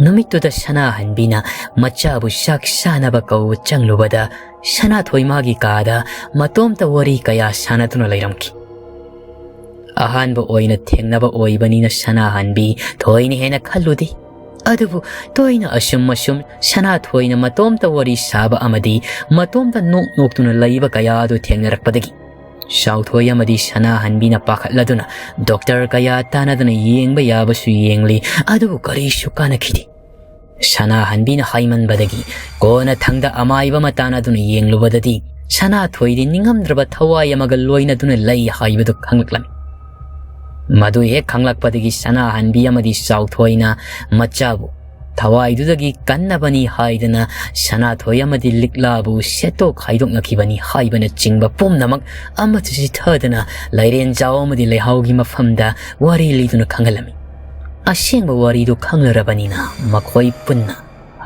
ꯅꯨꯃꯤꯠꯇꯨꯗ ꯁꯅꯥꯍꯟꯕꯤꯅ ꯃꯆꯥꯕꯨ ꯆꯥꯛ ꯆꯥꯅꯕ ꯀꯧꯕ ꯆꯪꯂꯨꯕꯗ ꯁꯅꯥꯊꯣꯏ ꯃꯥꯒꯤ ꯀꯥꯗ ꯃꯇꯣꯝꯇ ꯋꯥꯔꯤ ꯀꯌꯥ ꯁꯥꯟꯅꯗꯨꯅ ꯂꯩꯔꯝꯈꯤ꯫ ꯑꯍꯥꯟꯕ ꯑꯣꯏꯅ ꯊꯦꯡꯅꯕ ꯑꯣꯏꯕꯅꯤꯅ ꯁꯅꯥꯍꯟꯕꯤ ꯊꯣꯏꯅ ꯍꯦꯟꯅ ꯈꯜꯂꯨꯗꯦ꯫ ꯑꯗꯨꯕꯨ ꯇꯣꯏꯅ ꯑꯁꯨꯝ ꯑꯁꯨꯝ ꯁꯅꯥꯊꯣꯏꯅ ꯃꯇꯣꯝꯇ ꯋꯥꯔꯤ ꯁꯥꯕ ꯑꯃꯗꯤ ꯃꯇꯣꯝꯇ ꯅꯣꯛ ꯅꯣꯛꯇꯨꯅ ꯂꯩꯕ ꯀꯌꯥ ꯑꯗꯨ ꯊꯦꯡꯅꯔꯛꯄꯗꯒꯤ ꯆꯥꯎꯊꯣꯏ ꯑꯃꯗꯤ ꯁꯅꯥꯍꯟꯕꯤꯅ ꯄꯥꯈꯠꯂꯗꯨꯅ ꯗꯣꯛꯇꯔ ꯀꯌꯥ ꯇꯥꯟꯅꯗꯨꯅ ꯌꯦꯡꯕ ꯌꯥꯕꯁꯨ ꯌꯦꯡꯂꯤ, ꯑꯗꯨꯕꯨ ꯀꯔꯤꯁꯨ ꯀꯥꯟꯅꯈꯤꯗꯦ꯫ ꯁꯅꯥꯍꯟꯕꯤꯅ ꯍꯥꯏꯃꯟꯕꯗꯒꯤ ꯀꯣꯟꯅ ꯊꯪꯗ ꯑꯃꯥꯏꯕ ꯑꯃ ꯇꯥꯟꯅꯗꯨꯅ ꯌꯦꯡꯂꯨꯕꯗꯗꯤ ꯁꯅꯥꯊꯣꯏꯗꯤ ꯅꯤꯡꯉꯝꯗ꯭ꯔꯕ ꯊꯋꯥꯏ ꯑꯃꯒ ꯂꯣꯏꯅꯗꯨꯅ ꯂꯩ ꯍꯥꯏꯕꯗꯨ ꯈꯪꯂꯛꯂꯝꯃꯤ꯫ ꯃꯗꯨ ꯍꯦꯛ ꯈꯪꯂꯛꯄꯗꯒꯤ ꯁꯅꯥꯍꯟꯕꯤ ꯑꯃꯗꯤ ꯆꯥꯎꯊꯣꯏꯅ ꯃꯆꯥꯕꯨ ꯊꯋꯥꯏꯗꯨꯗꯒꯤ ꯀꯟꯅꯕꯅꯤ ꯍꯥꯏꯗꯅ ꯁꯅꯥꯊꯣꯏ ꯑꯃꯗꯤ ꯂꯤꯛꯂꯥꯕꯨ ꯁꯦꯠꯇꯣꯛ ꯈꯥꯏꯗꯣꯛꯅꯈꯤꯕꯅꯤ ꯍꯥꯏꯕꯅꯆꯤꯡꯕ ꯄꯨꯝꯅꯃꯛ ꯑꯃꯠꯇ ꯆꯤꯊꯗꯅ ꯂꯩꯔꯦꯟꯖꯥꯎ ꯑꯃꯗꯤ ꯂꯩꯍꯥꯎꯒꯤ ꯃꯐꯝꯗ ꯋꯥꯔꯤ ꯂꯤꯗꯨꯅ ꯈꯪꯍꯜꯂꯝꯃꯤ꯫ ꯑꯁꯦꯡꯕ ꯋꯥꯔꯤꯗꯨ ꯈꯪꯂꯔꯕꯅꯤꯅ ꯃꯈꯣꯏ ꯄꯨꯟꯅ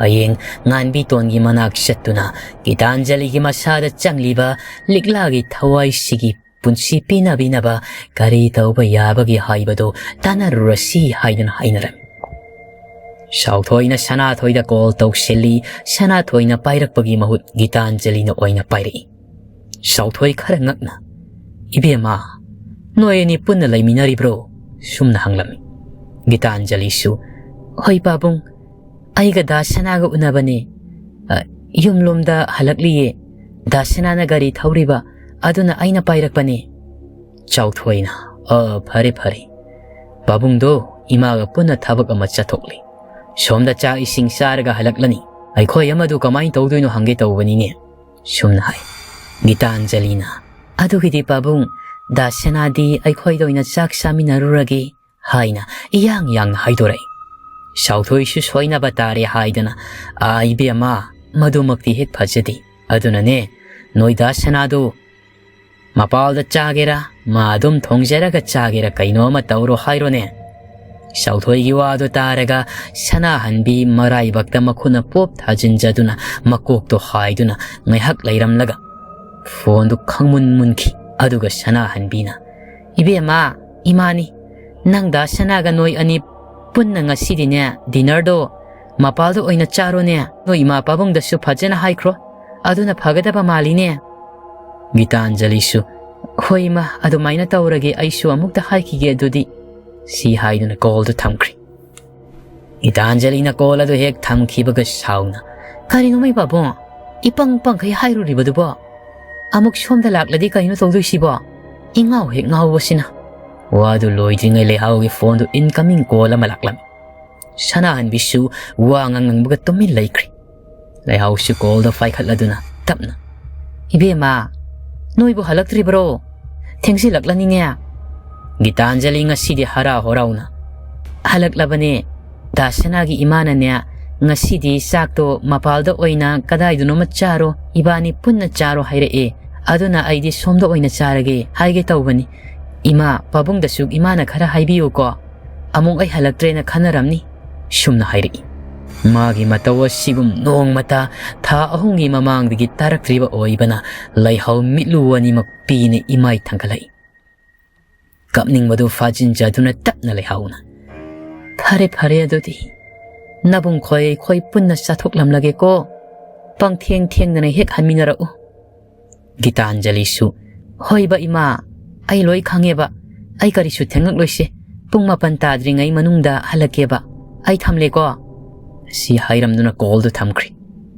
ꯍꯌꯦꯡ ꯉꯥꯟꯕꯤꯇꯣꯟꯒꯤ ꯃꯅꯥꯛ ꯆꯠꯇꯨꯅ ꯒꯤꯇꯥꯟꯖꯂꯤꯒꯤ ꯃꯁꯥꯗ ꯆꯪꯂꯤꯕ ꯂꯤꯛꯂꯥꯒꯤ ꯊꯋꯥꯏꯁꯤꯒꯤ ꯄꯨꯟꯁꯤ ꯄꯤꯅꯕꯤꯅꯕ ꯀꯔꯤ ꯇꯧꯕ ꯌꯥꯕꯒꯦ ꯍꯥꯏꯕꯗꯨ ꯇꯥꯟꯅꯔꯨꯔꯁꯤ ꯍꯥꯏꯗꯨꯅ ꯍꯥꯏꯅꯔꯝꯃꯤ꯫ ꯁꯥꯎꯊꯣꯏꯅ ꯁꯅꯥꯊꯣꯏꯗ ꯀꯣꯜ ꯇꯧꯁꯤꯜꯂꯤ꯫ ꯁꯅꯥꯊꯣꯏꯅ ꯄꯥꯏꯔꯛꯄꯒꯤ ꯃꯍꯨꯠ ꯒꯤꯇꯥꯟꯖꯂꯤꯅ ꯑꯣꯏꯅ ꯄꯥꯏꯔꯛꯏ꯫ ꯁꯥꯎꯊꯣꯏ ꯈꯔ ꯉꯛꯅ, "ꯏꯕꯦꯝꯃ, ꯅꯣꯏ ꯑꯅꯤ ꯄꯨꯟꯅ ꯂꯩꯃꯤꯟꯅꯔꯤꯕ꯭ꯔꯣ?" ꯁꯨꯝꯅ ꯍꯪꯂꯝꯃꯤ꯫ ꯒꯤꯇꯥꯟꯖꯂꯤꯁꯨ, "ꯍꯣꯏ ꯄꯥꯕꯨꯡ, ꯑꯩꯒ ꯗꯥ ꯁꯅꯥꯒ ꯎꯅꯕꯅꯦ꯫ ꯑ, ꯌꯨꯝꯂꯣꯝꯗ ꯍꯜꯂꯛꯂꯤꯌꯦ꯫ ꯗꯥ ꯁꯅꯥꯅ ꯒꯥꯔꯤ ꯊꯧꯔꯤꯕ, ꯑꯗꯨꯅ ꯑꯩꯅ ꯄꯥꯏꯔꯛꯄꯅꯦ꯫" ꯆꯥꯎꯊꯣꯏꯅ, "ꯑ, ꯐꯔꯦ ꯐꯔꯦ꯫ ꯄꯥꯕꯨꯡꯗꯣ ꯏꯃꯥꯒ ꯄꯨꯟꯅ ꯊꯕꯛ ꯑꯃ ꯆꯠꯊꯣꯛꯂꯤ꯫ ꯁꯣꯝꯗ ꯆꯥꯛ ꯏꯁꯤꯡ ꯆꯥꯔꯒ ꯍꯜꯂꯛꯂꯅꯤ꯫ ꯑꯩꯈꯣꯏ ꯑꯃꯗꯨ ꯀꯃꯥꯏꯅ ꯇꯧꯗꯣꯏꯅꯣ ꯍꯪꯒꯦ ꯇꯧꯕꯅꯤꯅꯦ꯫" ꯁꯨꯝꯅ ꯍꯥꯏ꯫ ꯒꯤꯇꯥꯟꯖꯂꯤꯅ, "ꯑꯗꯨꯒꯤꯗꯤ ꯄꯥꯕꯨꯡ, ꯗꯥ ꯁꯅꯥꯗꯤ ꯑꯩꯈꯣꯏꯗ ꯑꯣꯏꯅ ꯆꯥꯛ ꯆꯥꯃꯤꯟꯅꯔꯨꯔꯒꯦ" ꯍꯥꯏꯅ ꯏꯌꯥꯡ ꯌꯥꯡꯅ ꯍꯥꯏꯗꯣꯔꯛꯏ꯫ ꯁꯥꯎꯊꯣꯏꯁꯨ ꯁꯣꯏꯅꯕ ꯇꯥꯔꯦ ꯍꯥꯏꯗꯅ, "ꯑꯥ, ꯏꯕꯦꯝꯃ, ꯃꯗꯨꯃꯛꯇꯤ ꯍꯦꯛ ꯐꯖꯗꯦ꯫ ꯑꯗꯨꯅꯅꯦ, ꯅꯣꯏ ꯗꯥ ꯁꯅꯥꯗꯨ ꯃꯄꯥꯜꯗ ꯆꯥꯒꯦꯔꯥ, ꯃꯥ ꯑꯗꯨꯝ ꯊꯣꯡꯖꯔꯒ ꯆꯥꯒꯦꯔꯥ, ꯀꯩꯅꯣ ꯑꯃ ꯇꯧꯔꯣ ꯍꯥꯏꯔꯣꯅꯦ꯫" ꯁꯥꯎꯊꯣꯏꯒꯤ ꯋꯥꯗꯨ ꯇꯥꯔꯒ ꯁꯅꯥꯍꯟꯕꯤ ꯃꯔꯥꯏꯕꯛꯇ ꯃꯈꯨꯠꯅ ꯄꯣꯞ ꯊꯥꯖꯤꯟꯖꯗꯨꯅ ꯃꯀꯣꯛꯇꯣ ꯍꯥꯏꯗꯨꯅ ꯉꯥꯏꯍꯥꯛ ꯂꯩꯔꯝꯂꯒ ꯐꯣꯟꯗꯨ ꯈꯪꯃꯨꯟ ꯃꯨꯟꯈꯤ꯫ ꯑꯗꯨꯒ ꯁꯅꯥꯍꯟꯕꯤꯅ, "ꯏꯕꯦꯝꯃ, ꯏꯃꯥꯅꯤ, ꯅꯪ ꯗꯥ ꯁꯅꯥꯒ ꯅꯣꯏ ꯑꯅꯤ ꯄꯨꯟꯅ ꯉꯁꯤꯗꯤꯅꯦ, ꯗꯤꯅꯔꯗꯣ ꯃꯄꯥꯜꯗ ꯑꯣꯏꯅ ꯆꯥꯔꯣꯅꯦ꯫ ꯅꯣꯏ ꯏꯃꯥ ꯄꯥꯕꯨꯡꯗꯁꯨ ꯐꯖꯅ ꯍꯥꯏꯈ꯭ꯔꯣ, ꯑꯗꯨꯅ ꯐꯒꯗꯕ ꯃꯥꯜꯂꯤꯅꯦ꯫" ꯒꯤꯇꯥꯟꯖꯂꯤꯁꯨ, "ꯍꯣꯏ ꯏꯃꯥ, ꯑꯗꯨꯃꯥꯏꯅ ꯇꯧꯔꯒꯦ, ꯑꯩꯁꯨ ꯑꯃꯨꯛꯇ ꯍꯥꯏꯈꯤꯒꯦ ꯑꯗꯨꯗꯤ", ꯁꯤ ꯍꯥꯏꯗꯨꯅ ꯀꯣꯜꯗꯨ ꯊꯝꯈ꯭ꯔꯦ꯫ ꯒꯤꯇꯥꯟꯖꯂꯤꯅ ꯀꯣꯜ ꯑꯗꯨ ꯍꯦꯛ ꯊꯝꯈꯤꯕꯒ ꯁꯥꯎꯅ, "ꯀꯔꯤꯅꯣ ꯃꯩ ꯄꯥꯕꯨꯡ, ꯏꯄꯪ ꯄꯪꯈꯩ ꯍꯥꯏꯔꯨꯔꯤꯕꯗꯨꯕꯣ? ꯑꯃꯨꯛ ꯁꯣꯝꯗ ꯂꯥꯛꯂꯗꯤ ꯀꯩꯅꯣ ꯇꯧꯗꯣꯏꯁꯤꯕꯣ? ꯏꯉꯥꯎ ꯍꯦꯛ ꯉꯥꯎꯕꯁꯤꯅ꯫" ꯋꯥꯗꯨ ꯂꯣꯏꯗ꯭ꯔꯤꯉꯩ ꯂꯩꯍꯥꯎꯒꯤ ꯐꯣꯟꯗꯨ incoming call ꯑꯃ ꯂꯥꯛꯂꯝꯃꯤ꯫ ꯁꯅꯥꯍꯟꯕꯤꯁꯨ ꯋꯥ ꯉꯥꯡꯂꯝꯕꯒ ꯇꯨꯃꯤꯟ ꯂꯩꯈ꯭ꯔꯦ꯫ ꯂꯩꯍꯥꯎꯁꯨ ꯀꯣꯜꯗ ꯄꯥꯏꯈꯠꯂꯗꯨꯅ ꯇꯞꯅ, "ꯏꯕꯦꯝꯃ, ꯅꯣꯏꯕꯨ ꯍꯜꯂꯛꯇ꯭ꯔꯤꯕ꯭ꯔꯣ? ꯊꯦꯡꯖꯤꯜꯂꯛꯂꯅꯤꯅꯦ꯫" ꯒꯤꯇꯥꯟꯖꯂꯤ ꯉꯁꯤꯗꯤ ꯍꯔꯥꯎ ꯍꯔꯥꯎꯅ, "ꯍꯜꯂꯛꯂꯕꯅꯦ꯫ ꯗꯥ ꯁꯅꯥꯒꯤ ꯏꯃꯥꯅꯅꯦ, ꯉꯁꯤꯗꯤ ꯆꯥꯛꯇꯣ ꯃꯄꯥꯜꯗ ꯑꯣꯏꯅ ꯀꯗꯥꯏꯗꯅꯣꯃ ꯆꯥꯔꯣ, ꯏꯕꯥꯅꯤ ꯄꯨꯟꯅ ꯆꯥꯔꯣ ꯍꯥꯏꯔꯛꯑꯦ꯫ ꯑꯗꯨꯅ ꯑꯩꯗꯤ ꯁꯣꯝꯗ ꯑꯣꯏꯅ ꯆꯥꯔꯒꯦ ꯍꯥꯏꯒꯦ ꯇꯧꯕꯅꯤ꯫ ꯏꯃꯥ, ꯄꯥꯕꯨꯡꯗꯁꯨ ꯏꯃꯥꯅ ꯈꯔ ꯍꯥꯏꯕꯤꯌꯨꯀꯣ꯫ ꯑꯃꯨꯛ ꯑꯩ ꯍꯜꯂꯛꯇ꯭ꯔꯦꯅ ꯈꯟꯅꯔꯝꯅꯤ꯫" ꯁꯨꯝꯅ ꯍꯥꯏꯔꯛꯏ꯫ ꯃꯥꯒꯤ ꯃꯇꯧ ꯑꯁꯤꯒꯨꯝ ꯅꯣꯡꯃꯇ ꯊꯥ ꯑꯍꯨꯝꯒꯤ ꯃꯃꯥꯡꯗꯒꯤ ꯇꯥꯔꯛꯇ꯭ꯔꯤꯕ ꯑꯣꯏꯕꯅ ꯂꯩꯍꯥꯎ ꯃꯤꯠꯂꯨ ꯑꯅꯤꯃꯛ ꯄꯤꯅ ꯏꯃꯥꯏ ꯊꯥꯡꯒꯠꯂꯛꯏ꯫ ꯀꯞꯅꯤꯡꯕꯗꯨ ꯐꯥꯖꯤꯟꯖꯗꯨꯅ ꯇꯞꯅ ꯂꯩꯍꯥꯎꯅ, "ꯐꯔꯦ, ꯐꯔꯦ ꯑꯗꯨꯗꯤ꯫ ꯅꯕꯨꯡ ꯈꯣꯏ ꯑꯩꯈꯣꯏ ꯄꯨꯟꯅ ꯆꯥꯊꯣꯛꯂꯝꯂꯒꯦꯀꯣ꯫ ꯄꯪꯊꯦꯡ ꯊꯦꯡꯗꯅ ꯍꯦꯛ ꯍꯟꯃꯤꯟꯅꯔꯛꯎ꯫ ꯒꯤꯇꯥꯟꯖꯂꯤꯁꯨ, "ꯍꯣꯏꯕ ꯏꯃꯥ, ꯑꯩ ꯂꯣꯏ ꯈꯪꯉꯦꯕ꯫ ꯑꯩ ꯀꯔꯤꯁꯨ ꯊꯦꯡꯉꯛꯂꯣꯏꯁꯦ꯫ ꯄꯨꯡ ꯃꯥꯄꯟ ꯇꯥꯗ꯭ꯔꯤꯉꯩ ꯃꯅꯨꯡꯗ ꯍꯜꯂꯛꯀꯦꯕ꯫ ꯑꯩ ꯊꯝꯂꯦꯀꯣ"꯫ ꯁꯤ ꯍꯥꯏꯔꯝꯗꯨꯅ ꯀꯣꯜꯗꯨ ꯊꯝꯈ꯭ꯔꯦ꯫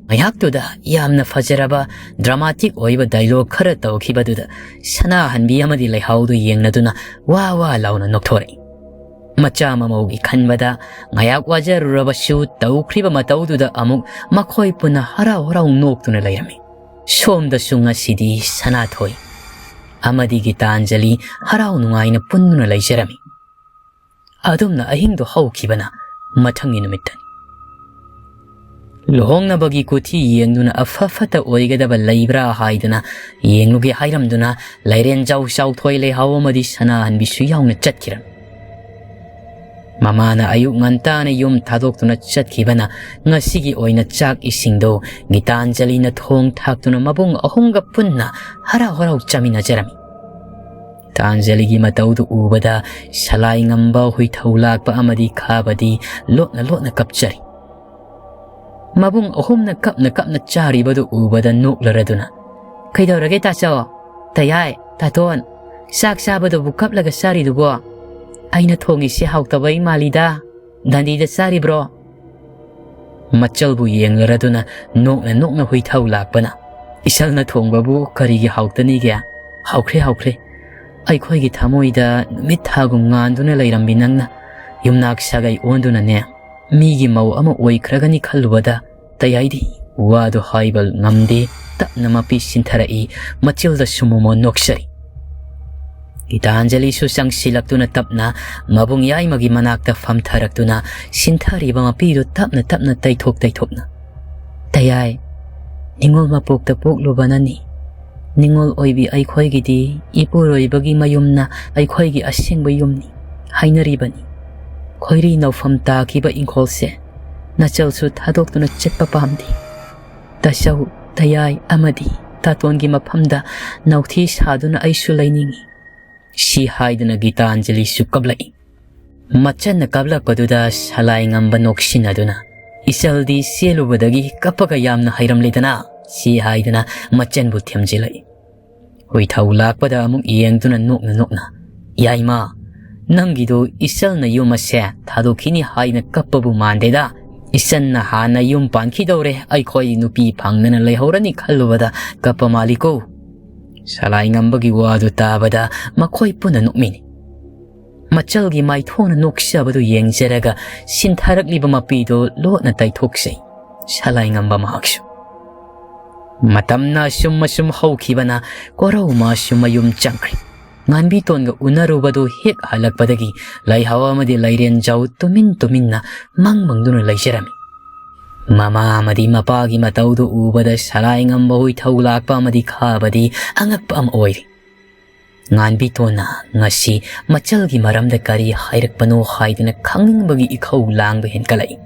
ꯉꯥꯏꯍꯥꯛꯇꯨꯗ ꯌꯥꯝꯅ ꯐꯖꯔꯕ ꯗ꯭ꯔꯃꯥꯇꯤꯛ ꯑꯣꯏꯕ ꯗꯥꯏꯂꯣꯒ ꯈꯔ ꯇꯧꯈꯤꯕꯗꯨꯗ ꯁꯅꯥꯍꯟꯕꯤ ꯑꯃꯗꯤ ꯂꯩꯍꯥꯎꯗꯨ ꯌꯦꯡꯅꯗꯨꯅ ꯋꯥ ꯋꯥ ꯂꯥꯎꯅ ꯅꯣꯛꯊꯣꯔꯛꯏ꯫ ꯃꯆꯥ ꯃꯃꯧꯒꯤ ꯈꯟꯕꯗ ꯉꯥꯏꯍꯥꯛ ꯋꯥꯖꯔꯨꯔꯕꯁꯨ ꯇꯧꯈ꯭ꯔꯤꯕ ꯃꯇꯧꯗꯨꯗ ꯑꯃꯨꯛ ꯃꯈꯣꯏ ꯄꯨꯟꯅ ꯍꯔꯥꯎ ꯍꯔꯥꯎ ꯅꯣꯛꯇꯨꯅ ꯂꯩꯔꯝꯃꯤ꯫ ꯁꯣꯝꯗꯁꯨ ꯉꯁꯤꯗꯤ ꯁꯅꯥꯊꯣꯏ ꯑꯃꯗꯤ ꯒꯤꯇꯥꯟꯖꯂꯤ ꯍꯔꯥꯎ ꯅꯨꯡꯉꯥꯏꯅ ꯄꯨꯟꯗꯨꯅ ꯂꯩꯖꯔꯝꯃꯤ꯫ ꯑꯗꯨꯝꯅ ꯑꯍꯤꯡꯗꯣ ꯍꯧꯈꯤꯕꯅ ꯃꯊꯪꯒꯤ ꯅꯨꯃꯤꯠꯇꯅꯤ꯫ ꯂꯨꯍꯣꯡꯅꯕꯒꯤ ꯀꯨꯊꯤ ꯌꯦꯡꯗꯨꯅ ꯑꯐ ꯐꯠꯇ ꯑꯣꯏꯒꯗꯕ ꯂꯩꯕ꯭ꯔꯥ ꯍꯥꯏꯗꯨꯅ ꯌꯦꯡꯂꯨꯒꯦ ꯍꯥꯏꯔꯝꯗꯨꯅ ꯂꯩꯔꯦꯟꯖꯥꯎ ꯆꯥꯎꯊꯣꯏ ꯂꯩꯍꯥꯎ ꯑꯃꯗꯤ ꯁꯅꯥꯍꯟꯕꯤꯁꯨ ꯌꯥꯎꯅ ꯆꯠꯈꯤꯔꯝꯃꯤ꯫ ꯃꯃꯥꯅ ꯑꯌꯨꯛ ꯉꯟꯇꯥꯅ ꯌꯨꯝ ꯊꯥꯗꯣꯛꯇꯨꯅ ꯆꯠꯈꯤꯕꯅ ꯉꯁꯤꯒꯤ ꯑꯣꯏꯅ ꯆꯥꯛ ꯏꯁꯤꯡꯗꯣ ꯒꯤꯇꯥꯟꯖꯂꯤꯅ ꯊꯣꯡ ꯊꯥꯛꯇꯨꯅ ꯃꯕꯨꯡ ꯑꯍꯨꯝꯒ ꯄꯨꯟꯅ ꯍꯔꯥꯎ ꯍꯔꯥꯎ ꯆꯥꯃꯤꯟꯅꯖꯔꯝꯃꯤ꯫ ꯒꯤꯇꯥꯟꯖꯂꯤꯒꯤ ꯃꯇꯧꯗꯨ ꯎꯕꯗ ꯁꯂꯥꯏ ꯉꯝꯕ ꯍꯨꯏꯊꯧ ꯂꯥꯛꯄ ꯑꯃꯗꯤ ꯈꯥꯕꯗꯤ ꯂꯣꯠꯅ ꯂꯣꯠꯅ ꯀꯞꯆꯔꯤ꯫ ꯃꯕꯨꯡ ꯑꯍꯨꯝꯅ ꯀꯞꯅ ꯀꯞꯅ ꯆꯥꯔꯤꯕꯗꯨ ꯎꯕꯗ ꯅꯣꯛꯂꯔꯗꯨꯅ, "ꯀꯩꯗꯧꯔꯒꯦ ꯇꯥꯆꯧ? ꯇꯌꯥꯏ, ꯇꯥꯇꯣꯟ, ꯆꯥꯛ ꯆꯥꯕꯗꯨꯕꯨ ꯀꯞꯂꯒ ꯆꯥꯔꯤꯗꯨꯕꯣ? ꯑꯩꯅ ꯊꯣꯡꯉꯤꯁꯦ ꯍꯥꯎꯇꯕꯩ ꯃꯥꯜꯂꯤꯗ꯫ ꯗꯟꯗꯤꯗ ꯆꯥꯔꯤꯕ꯭ꯔꯣ?" ꯃꯆꯜꯕꯨ ꯌꯦꯡꯂꯔꯗꯨꯅ ꯅꯣꯛꯅ ꯅꯣꯛꯅ ꯍꯨꯏꯊꯧ ꯂꯥꯛꯄꯅ, "ꯏꯁꯜꯅ ꯊꯣꯡꯕꯕꯨ ꯀꯔꯤꯒꯤ ꯍꯥꯎꯇꯅꯤꯒꯦ? ꯍꯥꯎꯈ꯭ꯔꯦ, ꯍꯥꯎꯈ꯭ꯔꯦ꯫ ꯑꯩꯈꯣꯏꯒꯤ ꯊꯃꯣꯏꯗ ꯅꯨꯃꯤꯠ ꯊꯥꯒꯨꯝ ꯉꯥꯟꯗꯨꯅ ꯂꯩꯔꯝꯃꯤ ꯅꯪꯅ꯫ ꯌꯨꯝꯅꯥꯛ ꯁꯥꯒꯩ ꯑꯣꯟꯗꯨꯅꯅꯦ, ꯃꯤꯒꯤ ꯃꯧ ꯑꯃ ꯑꯣꯏꯈ꯭ꯔꯒꯅꯤ ꯈꯜꯂꯨꯕꯗ ꯇꯌꯥꯏꯗꯤ ꯋꯥꯗꯨ ꯍꯥꯏꯕ ꯉꯝꯗꯦ, ꯇꯞꯅ ꯃꯄꯤ ꯁꯤꯟꯊꯔꯛꯏ, ꯃꯆꯤꯜꯗꯁꯨ ꯃꯣꯃꯣꯟ ꯅꯣꯛꯆꯔꯤ꯫ ꯒꯤꯇꯥꯟꯖꯂꯤꯁꯨ ꯆꯪꯁꯤꯜꯂꯛꯇꯨꯅ ꯇꯞꯅ ꯃꯕꯨꯡ ꯌꯥꯏꯃꯒꯤ ꯃꯅꯥꯛꯇ ꯐꯝꯊꯔꯛꯇꯨꯅ ꯁꯤꯟꯊꯔꯤꯕ ꯃꯄꯤꯗꯨ ꯇꯞꯅ ꯇꯞꯅ ꯇꯩꯊꯣꯛ ꯇꯩꯊꯣꯛꯅ, "ꯇꯌꯥꯏ, ꯅꯤꯉꯣꯜ ꯃꯄꯣꯛꯇ ꯄꯣꯛꯂꯨꯕꯅꯅꯤ꯫ ꯅꯤꯉꯣꯜ ꯑꯣꯏꯕꯤ ꯑꯩꯈꯣꯏꯒꯤꯗꯤ ꯏꯄꯨꯔꯣꯏꯕꯒꯤ ꯃꯌꯨꯝꯅ ꯑꯩꯈꯣꯏꯒꯤ ꯑꯁꯦꯡꯕ ꯌꯨꯝꯅꯤ ꯍꯥꯏꯅꯔꯤꯕꯅꯤ꯫ ꯈꯣꯏꯔꯤ ꯅꯧꯐꯝ ꯇꯥꯈꯤꯕ ꯏꯪꯈꯣꯜꯁꯦ ꯅꯆꯜꯁꯨ ꯊꯥꯗꯣꯛꯇꯨꯅ ꯆꯠꯄ ꯄꯥꯝꯗꯦ꯫ ꯇꯥꯆꯧ, ꯇꯌꯥꯏ ꯑꯃꯗꯤ ꯇꯥꯇꯣꯟꯒꯤ ꯃꯐꯝꯗ ꯅꯥꯎꯊꯤ ꯁꯥꯗꯨꯅ ꯑꯩꯁꯨ ꯂꯩꯅꯤꯡꯏ"꯫ ꯁꯤ ꯍꯥꯏꯗꯨꯅ ꯒꯤꯇꯥꯟꯖꯂꯤꯁꯨ ꯀꯞꯂꯛꯏ꯫ ꯃꯆꯟꯅ ꯀꯥꯞꯂꯛꯄꯗꯨꯗ ꯁꯂꯥꯏ ꯉꯝꯕ ꯅꯣꯛꯁꯤꯟꯅꯗꯨꯅ, "ꯏꯆꯜꯗꯤ ꯆꯦꯜꯂꯨꯕꯗꯒꯤ ꯀꯞꯄꯒ ꯌꯥꯝꯅ ꯍꯩꯔꯝꯂꯦꯗꯅ?" ꯁꯤ ꯍꯥꯏꯗꯨꯅ ꯃꯆꯟꯕꯨ ꯊꯦꯝꯖꯤꯜꯂꯛꯏ꯫ ꯍꯨꯏꯊꯧ ꯂꯥꯛꯄꯗ ꯑꯃꯨꯛ ꯌꯦꯡꯗꯨꯅ ꯅꯣꯛꯅ ꯅꯣꯛꯅ, "ꯌꯥꯏꯃ, ꯅꯪꯒꯤꯗꯣ ꯏꯆꯜꯅ ꯌꯨꯝ ꯑꯁꯦ ꯊꯥꯗꯣꯛꯈꯤꯅꯤ ꯍꯥꯏꯅ ꯀꯞꯄꯕꯨ ꯃꯥꯟꯗꯦꯗ꯫ ꯏꯆꯟꯅ ꯍꯥꯟꯅ ꯌꯨꯝ ꯄꯥꯟꯈꯤꯗꯧꯔꯦ, ꯑꯩꯈꯣꯏ ꯅꯨꯄꯤ ꯐꯪꯗꯅ ꯂꯩꯍꯧꯔꯅꯤ ꯈꯜꯂꯨꯕꯗ ꯀꯞꯄ ꯃꯥꯜꯂꯤꯀꯣ?" ꯁꯂꯥꯏ ꯉꯝꯕꯒꯤ ꯋꯥꯗꯨ ꯇꯥꯕꯗ ꯃꯈꯣꯏ ꯄꯨꯟꯅ ꯅꯣꯛꯃꯤꯟꯅꯩ꯫ ꯃꯆꯜꯒꯤ ꯃꯥꯏꯊꯣꯡꯅ ꯅꯣꯛꯆꯕꯗꯨ ꯌꯦꯡꯖꯔꯒ ꯁꯤꯟꯊꯔꯛꯂꯤꯕ ꯃꯄꯤꯗꯨ ꯂꯣꯠꯅ ꯇꯩꯊꯣꯛꯆꯩ ꯁꯂꯥꯏ ꯉꯝꯕ ꯃꯍꯥꯛꯁꯨ꯫ ꯃꯇꯝꯅ ꯑꯁꯨꯝ ꯑꯁꯨꯝ ꯍꯧꯈꯤꯕꯅ ꯀꯣꯔꯧ ꯃꯥꯁꯨ ꯃꯌꯨꯝ ꯆꯪꯈ꯭ꯔꯦ꯫ ꯉꯥꯟꯕꯤꯇꯣꯟꯒ ꯎꯅꯔꯨꯕꯗꯨ ꯍꯦꯛ ꯍꯜꯂꯛꯄꯗꯒꯤ ꯂꯩꯍꯥꯎ ꯑꯃꯗꯤ ꯂꯩꯔꯦꯟꯖꯥꯎ ꯇꯨꯃꯤꯟ ꯇꯨꯃꯤꯟꯅ ꯃꯪ ꯃꯪꯗꯨꯅ ꯂꯩꯖꯔꯝꯃꯤ꯫ ꯃꯃꯥ ꯑꯃꯗꯤ ꯃꯄꯥꯒꯤ ꯃꯇꯧꯗꯨ ꯎꯕꯗ ꯁꯂꯥꯏ ꯉꯝꯕ ꯍꯨꯏꯊꯧ ꯂꯥꯛꯄ ꯑꯃꯗꯤ ꯈꯥꯕꯗꯤ ꯑꯉꯛꯄ ꯑꯃ ꯑꯣꯏꯔꯤ꯫ ꯉꯥꯟꯕꯤꯇꯣꯟꯅ ꯉꯁꯤ ꯃꯆꯜꯒꯤ ꯃꯔꯝꯗ ꯀꯔꯤ ꯍꯥꯏꯔꯛꯄꯅꯣ ꯍꯥꯏꯗꯨꯅ ꯈꯪꯅꯤꯡꯕꯒꯤ ꯏꯈꯧ ꯂꯥꯡꯕ ꯍꯦꯟꯀꯠꯂꯛꯏ꯫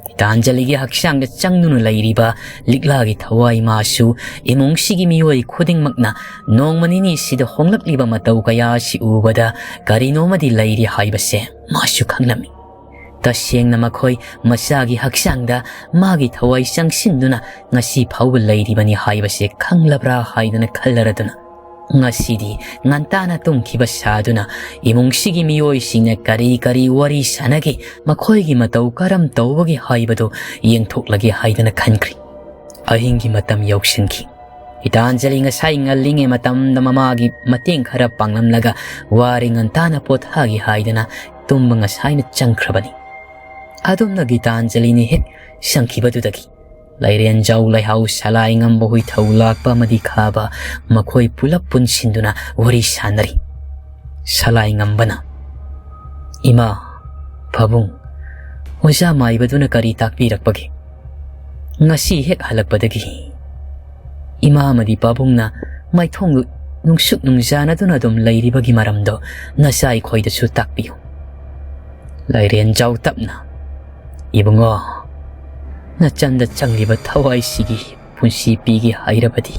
ꯒꯤꯇꯥꯟꯖꯂꯤꯒꯤ ꯍꯛꯆꯥꯡꯗ ꯆꯪꯗꯨꯅ ꯂꯩꯔꯤꯕ ꯂꯤꯛꯂꯥꯒꯤ ꯊꯋꯥꯏ ꯃꯥꯁꯨ ꯏꯃꯨꯡꯁꯤꯒꯤ ꯃꯤꯑꯣꯏ ꯈꯨꯗꯤꯡꯃꯛꯅ ꯅꯣꯡꯃ ꯅꯤꯅꯤꯁꯤꯗ ꯍꯣꯡꯂꯛꯂꯤꯕ ꯃꯇꯧ ꯀꯌꯥ ꯑꯁꯤ ꯎꯕꯗ ꯀꯔꯤꯅꯣꯃꯗꯤ ꯂꯩꯔꯤ ꯍꯥꯏꯕꯁꯦ ꯃꯥꯁꯨ ꯈꯪꯂꯝꯃꯤ꯫ ꯇꯁꯦꯡꯅ ꯃꯈꯣꯏ ꯃꯆꯥꯒꯤ ꯍꯛꯆꯥꯡꯗ ꯃꯥꯒꯤ ꯊꯋꯥꯏ ꯆꯪꯁꯤꯟꯗꯨꯅ ꯉꯁꯤ ꯐꯥꯎꯕ ꯂꯩꯔꯤꯕꯅꯤ ꯍꯥꯏꯕꯁꯦ ꯈꯪꯂꯕ꯭ꯔꯥ ꯍꯥꯏꯗꯨꯅ ꯈꯜꯂꯔꯗꯨꯅ, ꯉꯁꯤꯗꯤ ꯉꯟꯇꯥꯅ ꯇꯨꯝꯈꯤꯕ ꯁꯥꯗꯨꯅ ꯏꯃꯨꯡꯁꯤꯒꯤ ꯃꯤꯑꯣꯏꯁꯤꯡꯅ ꯀꯔꯤ ꯀꯔꯤ ꯋꯥꯔꯤ ꯁꯥꯅꯒꯦ, ꯃꯈꯣꯏꯒꯤ ꯃꯇꯧ ꯀꯔꯝ ꯇꯧꯕꯒꯦ ꯍꯥꯏꯕꯗꯨ ꯌꯦꯡꯊꯣꯛꯂꯒꯦ ꯍꯥꯏꯗꯨꯅ ꯈꯟꯈ꯭ꯔꯤ꯫ ꯑꯍꯤꯡꯒꯤ ꯃꯇꯝ ꯌꯧꯁꯤꯟꯈꯤ꯫ ꯒꯤꯇꯥꯟꯖꯂꯤ ꯉꯁꯥꯏ ꯉꯜꯂꯤꯉꯩ ꯃꯇꯝꯗ ꯃꯃꯥꯒꯤ ꯃꯇꯦꯡ ꯈꯔ ꯄꯥꯡꯂꯝꯂꯒ ꯋꯥꯔꯦ, ꯉꯟꯇꯥꯅ ꯄꯣꯊꯥꯒꯦ ꯍꯥꯏꯗꯅ ꯇꯨꯝꯕ ꯉꯁꯥꯏꯅ ꯆꯪꯈ꯭ꯔꯕꯅꯤ꯫ ꯑꯗꯨꯝꯅ ꯒꯤꯇꯥꯟꯖꯂꯤꯅꯤ ꯍꯦꯛ ꯁꯪꯈꯤꯕꯗꯨꯗꯒꯤ ꯂꯩꯔꯦꯟꯖꯥꯎ ꯂꯩꯍꯥꯎ ꯁꯂꯥꯏ ꯉꯝꯕ ꯍꯨꯏꯊꯧ ꯂꯥꯛꯄ ꯑꯃꯗꯤ ꯈꯥꯕ ꯃꯈꯣꯏ ꯄꯨꯂꯞ ꯄꯨꯟꯁꯤꯟꯗꯨꯅ ꯋꯥꯔꯤ ꯁꯥꯟꯅꯔꯤ꯫ ꯁꯂꯥꯏ ꯉꯝꯕꯅ, "ꯏꯃꯥ, ꯄꯥꯕꯨꯡ, ꯑꯣꯖꯥ ꯃꯥꯏꯕꯗꯨꯅ ꯀꯔꯤ ꯇꯥꯛꯄꯤꯔꯛꯄꯒꯦ? ꯉꯁꯤ ꯍꯦꯛ ꯍꯜꯂꯛꯄꯗꯒꯤ ꯏꯃꯥ ꯑꯃꯗꯤ ꯄꯥꯕꯨꯡꯅ ꯃꯥꯏꯊꯣꯡꯗꯨ ꯅꯨꯡꯁꯨꯛ ꯅꯨꯡꯖꯥꯅꯗꯨꯅ ꯑꯗꯨꯝ ꯂꯩꯔꯤꯕꯒꯤ ꯃꯔꯝꯗꯣ ꯅꯆꯥ ꯑꯩꯈꯣꯏꯗꯁꯨ ꯇꯥꯛꯄꯤꯌꯨ꯫" ꯂꯩꯔꯦꯟꯖꯥꯎ ꯇꯞꯅ, "ꯏꯕꯨꯡꯉꯣ, ꯅꯆꯟꯗ ꯆꯪꯂꯤꯕ ꯊꯋꯥꯏꯁꯤꯒꯤ ꯄꯨꯟꯁꯤ ꯄꯤꯒꯦ ꯍꯥꯏꯔꯕꯗꯤ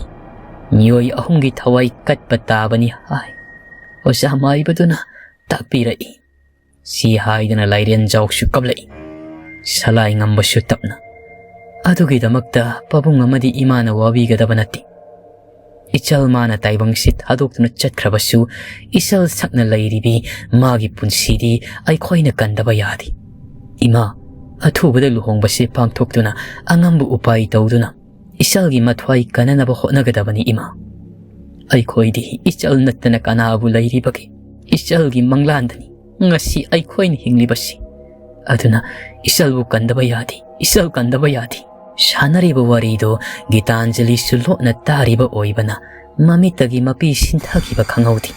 ꯃꯤꯑꯣꯏ ꯑꯍꯨꯝꯒꯤ ꯊꯋꯥꯏ ꯀꯠꯄ ꯇꯥꯕꯅꯤ ꯍꯥꯏ ꯑꯣꯖꯥ ꯃꯥꯏꯕꯗꯨꯅ ꯇꯥꯛꯄꯤꯔꯛꯏ꯫ ꯁꯤ ꯍꯥꯏꯗꯨꯅ ꯂꯥꯏꯔꯦꯟꯖꯥꯎꯁꯨ ꯀꯞꯂꯛꯏ꯫ ꯁꯂꯥꯏ ꯉꯝꯕꯁꯨ ꯇꯞꯅ꯫ ꯑꯗꯨꯒꯤꯗꯃꯛꯇ ꯄꯥꯕꯨꯡ ꯑꯃꯗꯤ ꯏꯃꯥꯅ ꯋꯥꯕꯤꯒꯗꯕ ꯅꯠꯇꯦ꯫ ꯏꯆꯜ ꯃꯥꯅ ꯇꯥꯏꯕꯪꯁꯤ ꯊꯥꯗꯣꯛꯇꯨꯅ ꯆꯠꯈ꯭ꯔꯕꯁꯨ, ꯏꯆꯜ ꯁꯛꯅ ꯂꯩꯔꯤꯕꯤ ꯃꯥꯒꯤ ꯄꯨꯟꯁꯤꯗꯤ ꯑꯩꯈꯣꯏꯅ ꯀꯟꯗꯕ ꯌꯥꯗꯦ꯫ ꯏꯃꯥ, ꯑꯊꯨꯕꯗ ꯂꯨꯍꯣꯡꯕꯁꯤ ꯄꯥꯡꯊꯣꯛꯇꯨꯅ ꯑꯉꯝꯕ ꯎꯄꯥꯏ ꯇꯧꯗꯨꯅ ꯏꯆꯜꯒꯤ ꯃꯊ꯭ꯋꯥꯏ ꯀꯟꯅꯅꯕ ꯍꯣꯠꯅꯒꯗꯕꯅꯤ ꯏꯃꯥ꯫ ꯑꯩꯈꯣꯏꯗꯤ ꯏꯆꯜ ꯅꯠꯇꯅ ꯀꯅꯥꯕꯨ ꯂꯩꯔꯤꯕꯒꯦ? ꯏꯆꯜꯒꯤ ꯃꯪꯂꯥꯟꯗꯅꯤ ꯉꯁꯤ ꯑꯩꯈꯣꯏꯅ ꯍꯤꯡꯂꯤꯕꯁꯤ꯫ ꯑꯗꯨꯅ ꯏꯆꯜꯕꯨ ꯀꯟꯗꯕ ꯌꯥꯗꯦ, ꯏꯆꯜ ꯀꯟꯗꯕ ꯌꯥꯗꯦ꯫ ꯁꯥꯟꯅꯔꯤꯕ ꯋꯥꯔꯤꯗꯨ ꯒꯤꯇꯥꯟꯖꯂꯤꯁꯨ ꯂꯣꯠꯅ ꯇꯥꯔꯤꯕ ꯑꯣꯏꯕꯅ ꯃꯃꯤꯠꯇꯒꯤ ꯃꯄꯤ ꯁꯤꯟꯊꯈꯤꯕ ꯈꯪꯍꯧꯗꯦ꯫